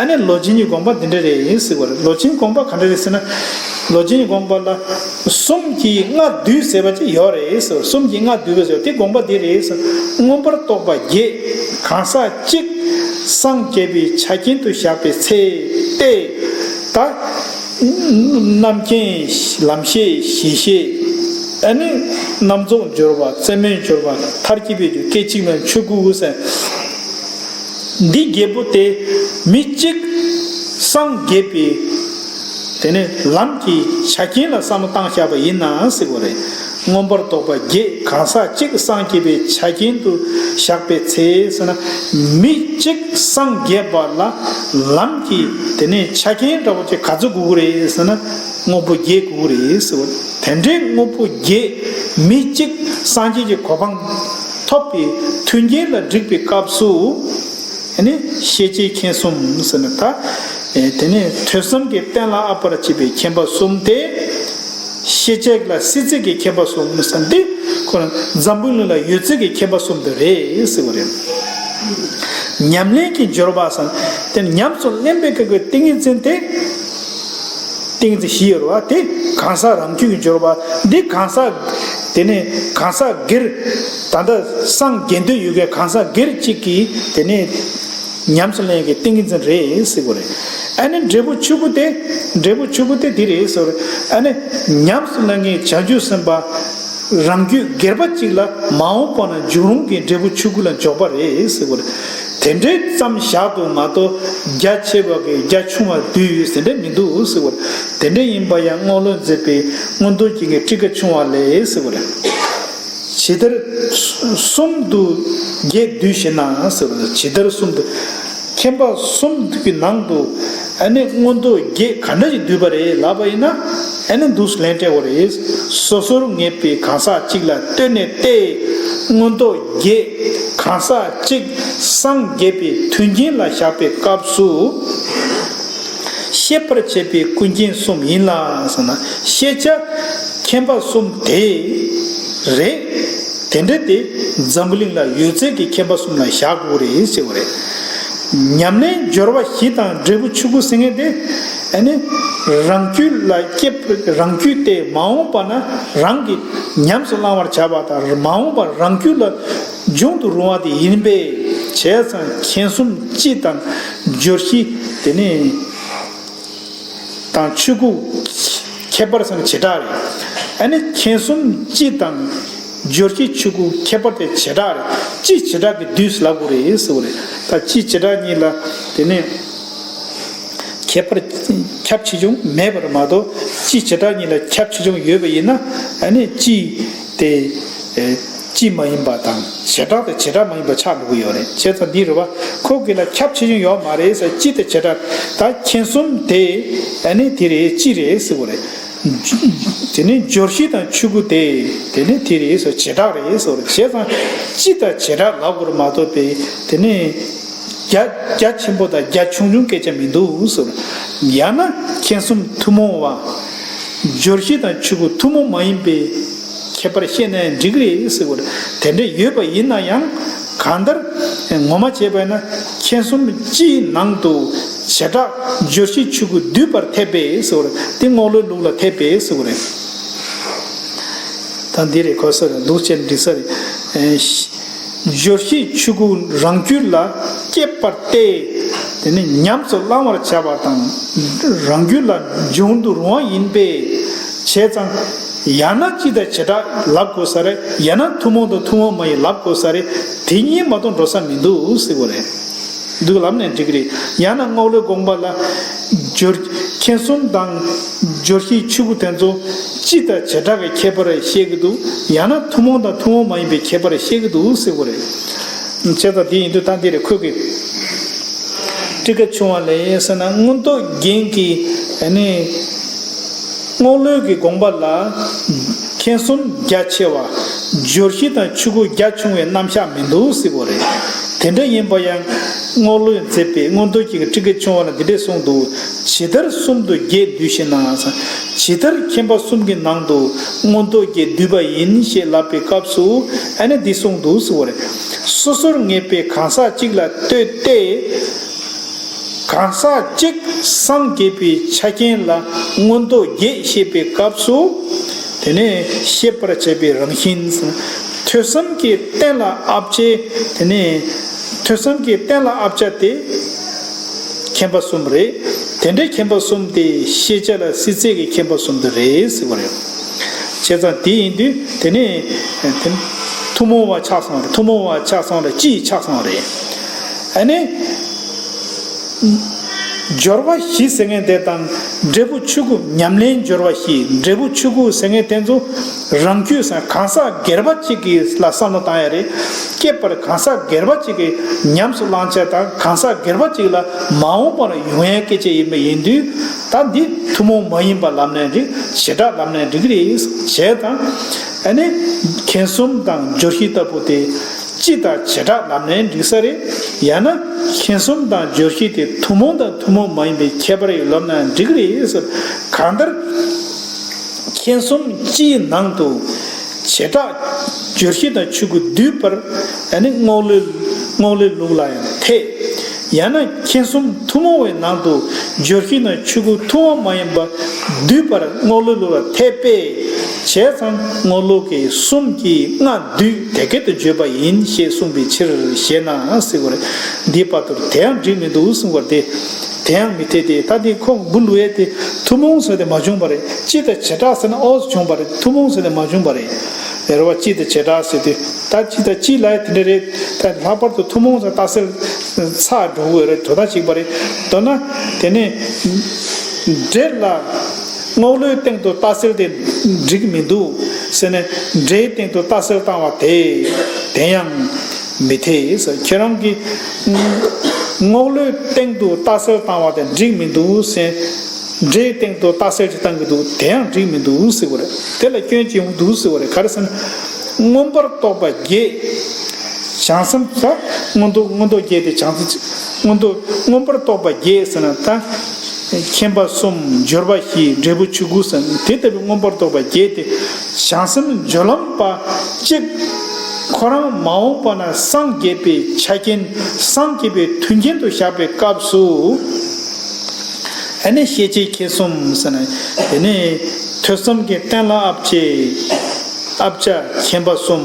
ཨ་ནི་ལོ་ཆེན་གྱི་དགོངས་པ་འདི་འདྲ་རེད་ཟེར་བ་རེད། ལོ་ཆེན་དགོངས་པ་ག་འདྲ་རེད་ཟེར་ན། ལོ་ཆེན་དགོངས་པ་ལ་གསུམ་གྱིས་ལྔ་བསྡུས་ཟེར་བ་ཅིག་ཡོད་རེད་ཟེར། གསུམ་གྱིས་ལྔ་བསྡུས་པ་ཟེར་བ་དེ་དགོངས་པ་འདི་རེད་ཟེར། མངོན་པར་རྟོགས་པ་བརྒྱད། གང་ཟག་གཅིག་སངས་རྒྱས་པའི་ཆ་རྐྱེན་དུ་བཞག་པའི་ཚེ་སྟེ། ད་རྣམ་མཁྱེན། ལམ་ཤེས། གཞི་ཤེས། ཨ་ནི་རྣམ་རྫོགས་སྦྱོར་བ། རྩེ་མོའི་སྦྱོར་བ། མཐར་གྱིས་པའི་སྦྱོར། སྐད་ཅིག་མའི་ཆོས་སྐུ་ཟེར། འདི་བརྒྱད་པོ་དེ་མི་གཅིག་སངས་རྒྱས་པའི་དེ་ནས་ལམ་གྱི་ཆ་རྐྱེན་ལ་བསམ་བློ་བཏང་བཞག་པ་ཡིན་ན་ཟེར་བ་རེད། མངོན་པར་རྟོགས་པ་བརྒྱད། གང་ཟག་གཅིག་སངས་རྒྱས་པའི་ཆ་རྐྱེན་དུ་བཞག་པའི་ཚེ་ཟེར་ན། མི་གཅིག་སངས་རྒྱས་པ་ལ་ལམ་གྱི་དེ་ནས་ཆ་རྐྱེན་འདྲ་བོ་ཅིག་ག་ཚོད་དགོས་ཀྱི་རེད་ཟེར་ན། དངོས་པོ་བརྒྱད་དགོས་ཀྱི་རེད་ཟེར་བ། དེ་འདྲའི་དངོས་པོ་བརྒྱད་མི་གཅིག་སངས་རྒྱས་ཀྱི་གོ་འཕང་ཐོབ་པའི་མཐུན་རྐྱེན་ལ་འགྲིག་པའི་སྐབས་སུ། ཨ་ནི་ཤེས་བྱའི་མཁྱེན་གསུམ་ཟེར་ན་ད། ཨེ་དེ་ནས་ཐོས་བསམ་གྱིས་གཏན་ལ་དབབ་པར་བྱེད་པའི་མཁྱེན་པ་གསུམ་སྟེ། ཤེས་བྱ་ལ་སྲིད་རྩེ་གི་མཁྱེན་པ་གསུམ་ཟེར་འདི་ཁོ་ན་འཛམ་བུ་གླིང་ལ་ཡོད་ཚད་ཀྱི་མཁྱེན་པ་གསུམ་དེ་རེད་ཟེར་བ་རེད། ཉམས་ལེན་གྱི་སྦྱོར་བ་ཟེར་དེ་ཉམས་སུ་ལེན་པའི་སྐབས་ཀྱི་ཏིང་ངེ་འཛིན་དེ། ཏིང་འཛིན་བཞི་ཡོད་རེད་བ། དེ་གང་ཟག་རང་རྒྱུད་ཀྱི་སྦྱོར་བ་འདི་གང་ཟག་ དེ་ནས་གང་ཟག་སྒེར། ད་ལྟ་སངས་རྒྱས་འདོད་ཡོད་མཁན་གང་ཟག་སྒེར་གཅིག་གིས་དེ་ནས་ཉམས་སུ་ལེན་མཁན་གྱི་ཏིང་ངེ་འཛིན་རེད་ཟེར་བ་རེད། ཨ་ནི་འབྲས་བུ་ཆོས་སྐུ་དེ། འབྲས་བུ་ཆོས་སྐུ་དེ་འདི་རེད་ཟེར་བ་རེད། ཨ་ནི་ཉམས་སུ་ལེན་མཁན་བྱང་ཆུབ་སེམས་དཔའ་རང་རྒྱུད་སྒེར་པ་གཅིག་ལ་མ་འོངས་པ་ན་འབྱུང་རུང་གི་འབྲས་བུ་ཆོས་སྐུ་ལ་འཇོག་པ་རེད་ཟེར་བ་རེད། དེ་འདྲའི་ཙམ་བཞག་ཏུ་མ་གཏོགས་རྒྱ་ཆེ་བ་གི་རྒྱ་ཆུང་བ་བསྡུས་ཡོད་ཟེར་འདྲ་མི་འདུག་ཟེར་བ་རེད། དེ་འདྲ་ཡིན་པ་ཡང་རྔོག་ལོས་མཛད་པའི་མངོན་རྟོགས་རྒྱན་གྱི་ཊཱི་ཀ་ཆུང་བ་ལས་ཟེར་བ་རེད། ཇི་ལྟར་གསུམ་དུ་བརྒྱད་བསྡུས་ཞེ་ན་ཟེར་བ་རེད། ཇི་ལྟར་གསུམ་དུ། མཁྱེན་པ་གསུམ་གྱི་ནང་དུ་ཨ་ནི་མངོན་རྟོགས་བརྒྱད་ག་འདྲ་ཞིག་བསྡུས་པ་རེད་ལབ་པ་ཡིན་ན། ཨ་ནི་འདུག་སེ་ལན་སྤྲད་པ་རེད། སོ་སོར་ངེས་པའི་གང་ཟག་གཅིག་ལ་ལྟོས་ནས་ཏེ། མངོན་རྟོགས་བརྒྱད་གང་ཟག་གཅིག་སངས་རྒྱས་པའི་མཐུན་རྐྱེན་ལ་བཞག་པའི་སྐབས་སུ་ཤེས་པར་བྱེད་པའི་ཀུན་མཁྱེན་གསུམ་ཡིན་ལ་ཟེར་ན། ཤེས་བྱ་མཁྱེན་པ་གསུམ་དེ་རེད། དེ་འདྲ་དེ་འཛམ་བུ་གླིང་ལ་ཡོད་ཚད་ཀྱི་མཁྱེན་པ་གསུམ་ལ་བཞག་དགོས་རེད་ཟེར་བ་རེད། ཉམས་ལེན་སྦྱོར་བ་བཞི་དང་འབྲས་བུ་ཆོས་སྐུ་ཟེར་མཁན་དེ། ཨ་ནི་རང་རྒྱུད་ལ་སྐྱེས། རང་རྒྱུད་དེ་མ་འོངས་པ་ན་རང་གིས་ཉམས་སུ་བླང་བར་བྱ་བ་དང་། མ་འོངས་པར་རང་རྒྱུད་ལ་འབྱུང་དུ་རུང་བ་དེ་ཡིན་པས། བྱས་ཙང་མཁྱེན་གསུམ་སྤྱི་དང་སྦྱོར་བཞི་དེ་ནི། དང་ཆོས་སྐུ་ཁྱད་པར་སམ་བྱེ་བྲག་རེད། ཨ་ནི་མཁྱེན་གསུམ་སྤྱི་དང་སྦྱོར་བཞི་ཆོས་སྐུ་ཁྱད་པར་དེ་བྱེ་བྲག་རེད། སྤྱི་བྱེ་བྲག་གི་བསྡུས་ལབ་དགོས་རེད་ཟེར་བ་རེད། ད་སྤྱི་བྱེ་བྲག་གཉིས་ལ་དེ་ནས་ཁྱད་པར་ཁྱབ་ཆེ་ཆུང་མེད་པར་མ་གཏོགས། སྤྱི་བྱེ་བྲག་གཉིས་ལ་ཁྱབ་ཆེ་ཆུང་ཡོད་པ་ཡིན་ན། ཨ་ནི་སྤྱི་དེ་ཨེ་སྤྱི་མ་ཡིན་པ་དང་བྱེ་བྲག་དང་བྱེ་བྲག་མ་ཡིན་པ་ཆགས་འགྲོ་གི་ཡོད་རེད། བྱས་ཙང་འདི་རེད་བ། ཁོ་གི་ལ་ཁྱབ་ཆེ་ཆུང་ཡོད་མ་རེད་ཟེར། སྤྱི་དང་བྱེ་བྲག་ད་མཁྱེན་གསུམ་དེ་ཨ་ནི་དེ་རེད། སྤྱི་རེད་ཟེར་བ་རེད། དེ་ནས་སྦྱོར་བཞི་དང་ཆོས་སྐུ་དེ། དེ་ནས་དེ་རེད་ཟེར། བྱེ་བྲག་རེད་ཟེར་བ་རེད། བྱས་ཙང་སྤྱི་དང་བྱེ་བྲག་ལབ་དགོས་རེད་མ་གཏོགས་པའི་དེ་ནས་རྒྱ་རྒྱ་ཆེན་པོ་དང་རྒྱ་ཆུང་ཆུང་སྐད་ཆ་མི་འདུག་ཟེར། ཡང་ན་མཁྱེན་གསུམ་ཐུན་མོང་བ། སྦྱོར་བཞི་དང་ཆོས་སྐུ་ཐུན་མོང་མ་ཡིན་པའི་ཁྱད་པར་བཤད་ནའང་འགྲིག་གི་རེད་ཟེར་བ་རེད། དེ་འདྲ་ཡོད་པ་ཡིན་ན་ཡང་། གང་ལྟར་ངོ་མ་བྱས་པ་ཡིན་ན། མཁྱེན་གསུམ་སྤྱིའི་ནང་དུ་བྱེ་བྲག་སྦྱོར་བཞི་ཆོས་སྐུ་འདུས་པར་འཐད་པས་ཟེར་བ་རེད། དེ་རྔོག་ལོའི་ལུགས་ལ་འཐད་པས་ཟེར་བ་རེད། ད་འདི་རེད། གོ་ས་རེད། འདུག་བྱས་འགྲིག་ས་རེད། ཨེ། སྦྱོར་བཞི་ཆོས་སྐུ་རང་རྒྱུད་ལ་སྐྱེས་པ་སྟེ། དེ་ནི་ཉམས་སུ་བླང་བར་བྱ་བ་དང་། རང་རྒྱུད་ལ་འབྱུང་དུ་རུང་བ་ཡིན་པས། བྱས་ཙང་ཡང་ན་སྤྱི་དང་བྱེ་བྲག་ལབ་དགོས་ས་རེད། ཡང་ན་ཐུན་མོང་དང་ཐུན་མོང་མ་ཡིན་ལབ་དགོས་ས་རེད། དེ་གཉིས་མ་གཏོགས་འགྲོ་ས་མི་འདུག་ཟེར་བ་རེད། འདུག་ལབ་ནའང་འགྲིག་གི་རེད། ཡང་ན་རྔོག་ལོའི་དགོངས་པ་ལ། སྦྱོར་མཁྱེན་གསུམ་དང་སྦྱོར་བཞི་ཆོས་སྐུ་དེ་ཚོ་སྤྱི་དང་བྱེ་བྲག་གི་ཁྱད་པར་བཤད་ཀྱི་འདུག་ཡང་ན་ཐུན་མོང་དང་ཐུན་མོང་མ་ཡིན་པའི་ཁྱད་པར་བཤད་ཀྱི་འདུག་ཟེར་བ་རེད། བྱས་ཙང་དེ་ཡིན་དུས་ད་འདི་རེད། ཁོས་ཀྱི་ཊཱི་ཀ་ཆུང་བ་ལས་ཟེར་ན། མངོན་རྟོགས་རྒྱན་གྱི་ཨ་ནི་རྔོག་ལོའི་གི་དགོངས་པ་ལ། མཁྱེན་གསུམ་རྒྱ་ཆེ་བ། སྦྱོར་བཞི་དང་ཆོས་སྐུ་རྒྱ་ཆུང་བའི་རྣམ་གཞག་མི་འདུག་ཟེར་བ་རེད། དེ་འདྲ་ཡིན་པ་ཡང་རྔོག་ལོས་མཛད་པའི་མངོན་རྟོགས་རྒྱན་གྱི་ཊཱི་ཀ་ཆུང་བ་ལ་འདི་འདྲས་གསུངས་འདུག་ཇི་ལྟར་གསུམ་དུ་བརྒྱད་བསྡུས་ཞེ་ན། ཇི་ལྟར་མཁྱེན་པ་གསུམ་གྱི་ནང་དུ་མངོན་རྟོགས་བརྒྱད་བསྡུས་པ་ཡིན་ཞེས་ལབ་པའི་སྐབས་སུ། ཨ་ནི་འདི་གསུངས་འདུག་ཟེར་བ་རེད། སོ་སོར་ངེས་པའི་གང་ཟག་གཅིག་ལ་ལྟོས་ཏེ། གང་ཟག་གཅིག་སངས་རྒྱས་པའི་ཆ་རྐྱེན་ལ་མངོན་རྟོགས་བརྒྱད་བཤད་པའི་སྐབས་སུ། དེ་ནས་ཤེས་པར་བྱེད་པའི་རང་བཞིན། ཐོས་བསམ་གྱི་རྟེན་ལ་ཨ་བྱས། དེ་ནས་ཐོས་བསམ་གྱི་རྟེན་ལ་ཨ་བྱས་དེ་མཁྱེན་པ་གསུམ་རེད། དེ་འདྲའི་མཁྱེན་པ་གསུམ་དེ་ཤེས་བྱ་ལ་སྲིད་རྩེ་གི་མཁྱེན་པ་གསུམ་དེ་རེད་ཟེར་བ་རེད། བྱས་ཙང་དེ་ཡིན་དུས་དེ་ནས་དེ་ཐུན་མོང་བ་ཆགས་སོང་རེད། ཐུན་མོང་བ་ཆགས་སོང་རེད། སྤྱི་ཆགས་སོང་རེད། ཨ་ནི། སྦྱོར་བ་བཞི་ཟེར་མཁན་དེ་དང་། འབྲས་བུ་ཆོས་སྐུ་ཉམས་ལེན་སྦྱོར་བ་བཞི། འབྲས་བུ་ཆོས་སྐུ་ཟེར་མཁན་དེ་ཚོ་རང་རྒྱུད་སམ་གང་ཟག་སྒེར་པ་གཅིག་གི་ལ་བསམ་བློ་བཏང་ཡ་རེད། སྐྱེས་པར་གང་ཟག་སྒེར་པ་གཅིག་གིས་ཉམས་སུ་བླང་བྱ་དང་། གང་ཟག་སྒེར་པ་གཅིག་ལ་མ་འོངས་པར་ཡོང་ཡའི་སྐད་ཆ་ཡིན་པ་ཡིན་དུས། ད་འདི་ཐུན་མོང་མ་ཡིན་པ་ལབ་ནའང་འགྲིག་བྱེ་བྲག་ལབ་ནའང་འགྲིག་གི་རེད། བྱས་ཙང་ཨ་ནི་མཁྱེན་གསུམ་དང་སྦྱོར་བཞི་ལྟ་བུ་དེ། སྤྱི་དང་བྱེ་བྲག་ལབ་ནའང་འགྲིག་ས་རེད། ཡང་ན་མཁྱེན་གསུམ་དང་སྦྱོར་བཞི་དེ་ཐུན་མོང་དང་ཐུན་མོང་མ་ཡིན་པའི་ཁྱད་པར་ཡོད་ལབ་ནའང་འགྲིག་གི་རེད་ཟེར། གང་ལྟར་མཁྱེན་གསུམ་སྤྱིའི་ནང་དུ་བྱེ་བྲག་སྦྱོར་བཞི་དང་ཆོས་སྐུ་འདུས་པར། ཨ་ནི་རྔོག་ལོའི་རྔོག་ལོའི་ལུགས་ལ་ཡང་འཐད། ཡང་ན་མཁྱེན་གསུམ་ཐུན་མོང་བའི་ནང་དུ་སྦྱོར་བཞི་དང་ཆོས་སྐུ་ཐུན་མོང་མ་ཡིན་པ་འདུས་པར་རྔོག་ལོའི་ལུགས་ལ་འཐད་པས། བྱས་ཙང་རྔོག་ལོག་གི་གསུམ་གྱིས་ལྔ་བསྡུས་དེ་སྐད་དུ་བརྗོད་པ་ཡིན་ཞེས་གསུངས་པའི་ཕྱིར་ཞེ་ན་ཟེར་བ་རེད། འདིའི་བར་དུ་དེ་ཡང་འགྲིག་མི་འདུག་གསུངས་པ་རེད་དེ། དེ་ཡང་མི་འཐད་དེ། ད་དེ་ཁོ་འབུ་ལུ་ཡས་དེ་ཐུན་མོང་ཟེར་དེ་མ་བྱུང་བ་རེད། སྤྱི་དང་བྱེ་བྲག་ཟེར་ན་ཨོ་བྱུང་བ་རེད། ཐུན་མོང་ཟེར་དེ་མ་བྱུང་བ་རེད། རེད་བ། སྤྱི་དང་བྱེ་བྲག་ཟེར་དུས་ད་སྤྱི་དང་སྤྱི་ལ་ཡ་དེ་འདྲ་རེད། ད་ལྷག་པར་དུ་ཐུན་མོང་ཟེར་རྟགས་གསལ་ཚར་འགྲོ་གི་རེད། དོ་ད་གཅིག་པ་རེད། མདོར་ན་དེ་ནས་འབྲས་ལ་རྔོག་ལོའི་སྟེང་དུ་རྟགས་གསལ་དེ་འགྲིག་མི་འདུག་ཟེར་ནས་འབྲས་སྟེང་དུ་རྟགས་གསལ་བཏང་བ་དེ་དེ་ཡང་མི་འཐད་ཟེར། ཁྱེད་རང་གིས་རྔོག་ལོའི་སྟེང་དུ་རྟགས་གསལ་བཏང་བ་དེ་འགྲིག་མི་འདུག་ཟེར། འབྲས་སྟེང་དུ་རྟགས་གསལ་གྱི་སྟེང་གི་འདུག་དེ་ཡང་འགྲིག་མི་འདུག་ཟེར་བ་རེད། དེ་ལ་སྐྱོན་ཅི་ཡོང་འདུག་ཟེར་བ་རེད། ག་རེ་ཟེར་ན། མངོན་པར་རྟོགས་པ་བརྒྱད། བྱང་སེམས་ཟེར། མངོན་རྟོགས། མངོན་རྟོགས་བརྒྱད་དེ་བྱང་སེམས། མངོན་རྟོགས། མངོན་པར་རྟོགས་པ་བརྒྱད་ཟེར་ན་ད། མཁྱེན་པ་གསུམ། སྦྱོར་བ་བཞི། འབྲས་བུ་ཆོས་སྐུ་ཟེར་ན་དེ་ལྟ་བུའི་མངོན་པར་རྟོགས་པ་བརྒྱད་དེ་བྱང་སེམས་སྦྱོར་ལམ་པ་གཅིག་ཁོ་རང་མ་འོངས་པ་ན་སངས་རྒྱས་པའི་ཆ་རྐྱེན། སངས་རྒྱས་པའི་མཐུན་རྐྱེན་དུ་བཞག་པའི་སྐབས་སུ། ཨ་ནི་ཤེས་བྱའི་མཁྱེན་གསུམ་ཟེར་ན། དེ་ནི་ཐོས་བསམ་གྱི་རྟེན་ལ་ཨ་བྱས། ཨ་བྱ་མཁྱེན་པ་གསུམ།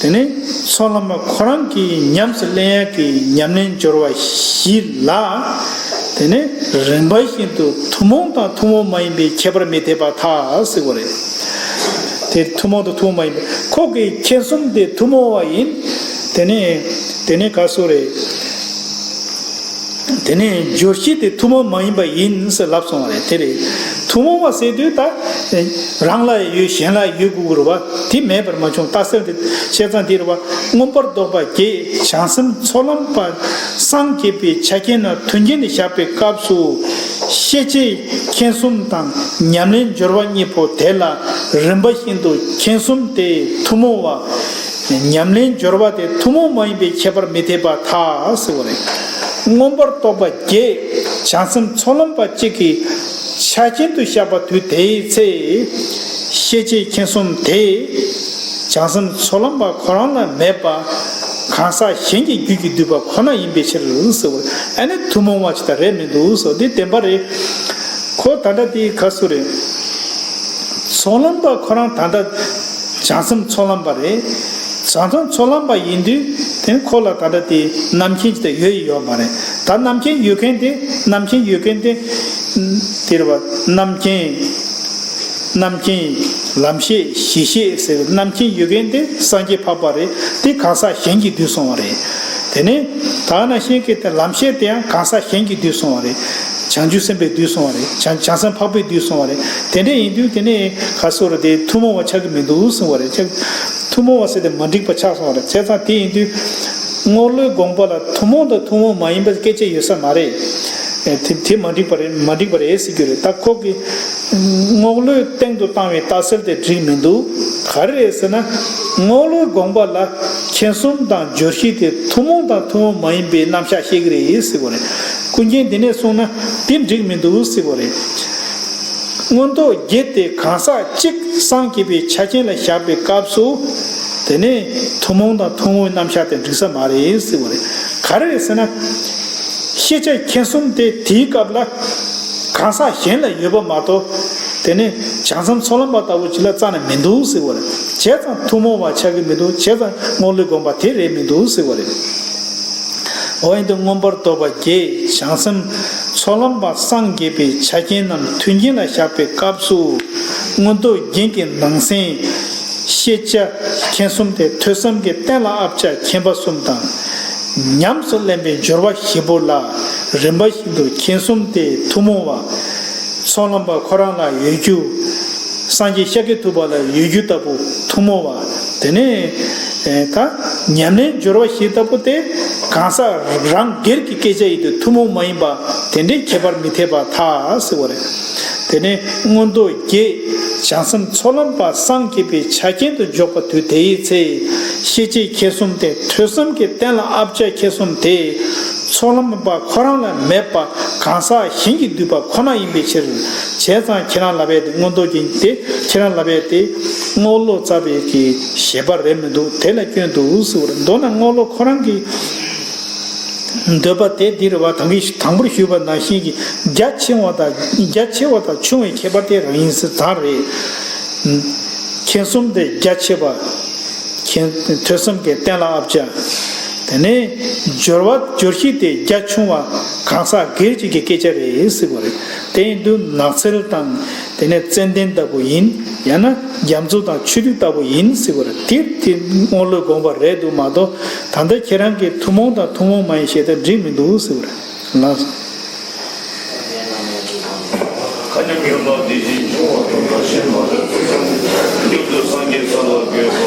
དེ་ནི་ཚོགས་ལམ་པ་ཁོ་རང་གིས་ཉམས་སུ་ལེན་ཡག་གི་ཉམས་ལེན་སྦྱོར་བ་བཞི་ལ། དེ་ནི་རིམ་པ་བཞིན་དུ་ཐུན་མོང་དང་ཐུན་མོང་མ་ཡིན་པའི་ཁྱད་པར་མི་འཐད་པར་ཐལ་ཟེར་བ་རེད། དེ་ཐུན་མོང་དང་ཐུན་མོང་མ་ཡིན་པའི་ཁོ་གི་མཁྱེན་གསུམ་དེ་ཐུན་མོང་བ་ཡིན། དེ་ནི་དེ་ནི་ག་སོ་རེད། དེ་ནས་སྦྱོར་བཞི་དེ་ཐུན་མོང་མ་ཡིན་པ་ཡིན་ཟེར་ལབ་སོང་བ་རེད། དེ་རེད། ཐུན་མོང་བ་ཟེར་དུས་ད་རང་ལ་ཡོད་གཞན་ལ་ཡོད་དགོས་ཀྱི་རེད་བ། དེ་མེད་པར་མ་བྱུང་། རྟགས་གསལ་དེ་བཤད་ཙང་དེ་རེད་བ། མངོན་པར་རྟོགས་པ་བརྒྱད། བྱང་སེམས་ཚོགས་ལམ་པ་སངས་རྒྱས་པའི་ཆ་རྐྱེན་ལ་མཐུན་རྐྱེན་དུ་བཞག་པའི་སྐབས་སུ། ཤེས་བྱའི་མཁྱེན་གསུམ་དང་ཉམས་ལེན་སྦྱོར་བ་གཉིས་པོ་དེ་ལ་རིམ་པ་བཞིན་དུ་མཁྱེན་གསུམ་དེ་ཐུན་མོང་བ། ཉམས་ལེན་སྦྱོར་བ་དེ་ཐུན་མོང་མ་ཡིན་པའི་ཁྱད་པར་མི་འཐད་པར་ཐལ་ཟེར་བ་རེད། མངོན་པར་རྟོགས་པ་བརྒྱད། བྱང་སེམས་ཚོགས་ལམ་པ་གཅིག་གི་ཆ་རྐྱེན་དུ་བཞག་པ་དུས་དེའི་ཚེ། ཤེས་བྱའི་མཁྱེན་གསུམ་དེ་བྱང་སེམས་ཚོགས་ལམ་པ་ཁོ་རང་ལ་མེད་པ་གང་ཟག་གཞན་གྱི་རྒྱུད་ཀྱིས་བསྡུས་པ་ཁོ་ན་ཡིན་པའི་ཕྱིར་ཟེར་བ་རེད། ཨ་ནི་ཐུན་མོང་བ་ཅིག་ད་རེད་མི་འདུག་ཟེར། འདི་བདེན་པ་རེད། ཁོ་ད་ལྟ་དེའི་ཁ་སུ་རེད། ཚོགས་ལམ་པ་ཁོ་རང་ད་ལྟ་བྱང་སེམས་ཚོགས་ལམ་པ་རེད། བྱང་སེམས་ཚོགས་ལམ་པ་ཡིན་དུས་དེ་ཁོ་ལ་ད་ལྟ་དེ་རྣམ་མཁྱེན་ཅིག་ད་ཡོད་ཡོད་མ་རེད། ད་རྣམ་མཁྱེན་ཡོད་མཁན་དེ་རྣམ་མཁྱེན་ཡོད་མཁན་དེ་དེ་རེད་བ། རྣམ་མཁྱེན། རྣམ་མཁྱེན། ལམ་ཤེས། གཞི་ཤེས་ཟེར་བའི་རྣམ་མཁྱེན་ཡོད་མཁན་དེ་སངས་རྒྱས་འཕགས་པ་རེད། དེ་གང་ཟག་གཞན་གྱིས་བསྡུས་སོང་བ་རེད། དེ་ནས་ད་ནང་བཞིན་གྱི་དེ་ལམ་ཤེས་དེ་ཡང་གང་ཟག་གཞན་གྱིས་བསྡུས་སོང་བ་རེད། བྱང་ཆུབ་སེམས་དཔས་བསྡུས་སོང་བ་རེད། བྱང་བྱང་སེམས་འཕགས་པས་བསྡུས་སོང་བ་རེད། དེ་འདྲ་ཡིན་དུས་དེ་ནས་ག་སོ་ར་དེ་ཐུན་མོང་བ་ཆགས་ཀྱི་མི་འདུག་གསུང་བ་རེད། ཆགས། ཐུན་མོང་བ་ཟེར་དེ་མ་འགྲིག་པ་ཆགས་སོང་བ་རེད། བྱས་ཙང་དེ་ཡིན་དུས་རྔོག་ལོའི་དགོངས་པ་ལ་ཐུན་མོང་དང་ཐུན་མོང་མ་ཡིན་པའི་སྐད་ཆ་ཡོད་ས་མ་རེད། ཨེ། དེ་དེ་མ་འགྲིག་པ་རེད། མ་འགྲིག་པ་རེད་ཟེར་རྒྱུ་རེད། ད་ཁོ་གི་རྔོག་ལོའི་སྟེང་དུ་བཏང་བའི་རྟགས་གསལ་དེ་འགྲིག་མི་འདུག་ག་རེ་རེད་ཟེར་ན། རྔོག་ལོའི་དགོངས་པ་ལ་མཁྱེན་གསུམ་དང་སྦྱོར་བཞི་དེ་ཐུན་མོང་དང་ཐུན་མོང་མ་ཡིན་པའི་རྣམ་གཞག་བཤད་ཀྱི་རེད་ཟེར་བ་རེད། ཀུན་མཁྱེན་འདི་ནས་གསུངས་ན་དེ་འགྲིག་མི་འདུག་ཟེར་བ་རེད། མངོན་རྟོགས་བརྒྱད་དེ་གང་ཟག་གཅིག་སངས་རྒྱས་པའི་ཆ་རྐྱེན་ལ་བཞག་པའི་སྐབས་སུ། དེ་ནས་ཐུན་མོང་དང་ཐུན་མོང་རྣམ་གཞག་དེ་འགྲིག་ས་མ་རེད་ཟེར་བ་རེད། ག་རེ་རེད་ཟེར་ན། ཤེས་བྱ་མཁྱེན་གསུམ་དེ་དེའི་སྐབས་ལ་གང་ཟག་གཞན་ལ་ཡོད་པ་མ་གཏོགས། དེ་ནས་བྱང་སེམས་ཚོགས་ལམ་པ་ལྟ་བུ་ཅིག་ལ་རྩ་ནས་མི་འདུག་ཟེར་བ་རེད། བྱས་ཙང་ཐུན་མོང་བ་ཆགས་ཀྱི་མི་འདུག་བྱས་ཙང་རྔོག་ལོའི་དགོངས་པ་དེ་རེད་མི་འདུག་ཟེར་བ་རེད། འོ་ཡིན་དུས་མངོན་པར་རྟོགས་པ་བརྒྱད། བྱང་སེམས་ཚོགས་ལམ་པ་སངས་རྒྱས་པའི་ཆ་རྐྱེན་རྣམས་མཐུན་རྐྱེན་ལ་བཞག་པའི་སྐབས་སུ། མངོན་རྟོགས་རྒྱན་གྱི་ནང་གསེས་ཤེས་བྱ་མཁྱེན་གསུམ་སྟེ་ཐོས་བསམ་གྱི་རྟེན་ལ་ཨ་བྱ་མཁྱེན་པ་གསུམ་དང་། ཉམས་སུ་ལེན་པའི་སྦྱོར་བ་བཞི་པོ་ལ་རིམ་པ་བཞིན་དུ་མཁྱེན་གསུམ་སྟེ་ཐུན་མོང་བ། ཚོགས་ལམ་པ་ཁོ་རང་ལ་ཡོད་རྒྱུ། སངས་རྒྱས་ཤཱཀྱ་ཐུབ་པ་ལ་ཡོད་རྒྱུ་ལྟ་བུ་ཐུན་མོང་བ། དེ་ནས་ད་ཉམས་ལེན་སྦྱོར་བ་བཞི་ལྟ་བུ་དེ་གང་ཟག་རང་སྒེར་གྱི་སྐད་ཆ་ཡིན་དུས་ཐུན་མོང་མ་ཡིན་པ་དེ་འདྲའི་ཁྱད་པར་མི་འཐད་པར་ཐལ་ཟེར་བ་རེད། དེ་ནས་མངོན་རྟོགས་བརྒྱད། བྱང་སེམས་ཚོགས་ལམ་པ་སངས་རྒྱས་པའི་ཆ་རྐྱེན་དུ་འཇོག་པ་དུས་དེའི་ཚེ། ཤེས་བྱའི་མཁྱེན་གསུམ་སྟེ་ཐོས་བསམ་གྱི་རྟེན་ལ་ཨ་བྱ་མཁྱེན་གསུམ་དེ། ཚོགས་ལམ་པ་ཁོ་རང་ལ་མེད་པ་གང་ཟག་གཞན་གྱིས་བསྡུས་པ་ཁོ་ན་ཡིན་པའི་ཕྱིར། བྱས་ཙང་ཁྱེད་རང་ལབ་ཡས་དེ་མངོན་རྟོགས་ཀྱི་དེ་ཁྱེད་རང་ལབ་ཡས་དེ་རྔོག་ལོ་ཙ་པའི་གི་བཞེད་པ་རེད་མི་འདུག་དེ་ལ་སྐྱོན་འདུག་ཟེར་བ་རེད། མདོར་ན་རྔོག་ལོ་ཁོ་རང་གི་འདོད་པ་དེ་འདི་རེད་བ། དང་གི་དང་པོར་ཞུས་པ་ནང་བཞིན་གྱི་རྒྱ་ཆེ་བ་དང་རྒྱ་ཆེ་བ་དང་ཆུང་བའི་ཁྱད་པར་དེ་རང་ཡིན་ཟེར་ཙང་རེད། མཁྱེན་གསུམ་དེ་རྒྱ་ཆེ་བ། མཁྱེན་ཐོས་བསམ་གྱི་གཏན་ལ་དབབ་བྱ། དེ་ནས་སྦྱོར་བ་སྦྱོར་གཞི་དེ་རྒྱ་ཆུང་བ། གང་ཟག་སྒེར་གཅིག་གི་སྐད་ཆ་རེད་ཟེར་བ་རེད། དེ་ཡིན་དུས་ནགས་ཚལ་དང་དེ་ནས་ཙན་དན་ལྟ་བུ་ཡིན། ཡང་ན་རྒྱ་མཚོ་དང་ཆུ་ཐིགས་ལྟ་བུ་ཡིན་ཟེར་བ་རེད། དེ་དེ་རྔོག་ལོའི་དགོངས་པ་རེད་འདུག་མ་གཏོགས། ད་ལྟ་ཁྱེད་རང་གིས་ཐུན་མོང་དང་ཐུན་མོང་མ་ཡིན་ཞེས་དེ་འགྲིག་མི་འདུག་ཟེར་བ་རེད། ལགས་སོ། མཁའ་མཉམ་ཡོད་པ་དེ་བཞིན་འབྱུང་བ་དང་བདག་གཞན་མ་ལུས་ཚུལ་ཙམ། མྱུར་དུ་སངས་རྒྱས་ས་ལ་འགོད།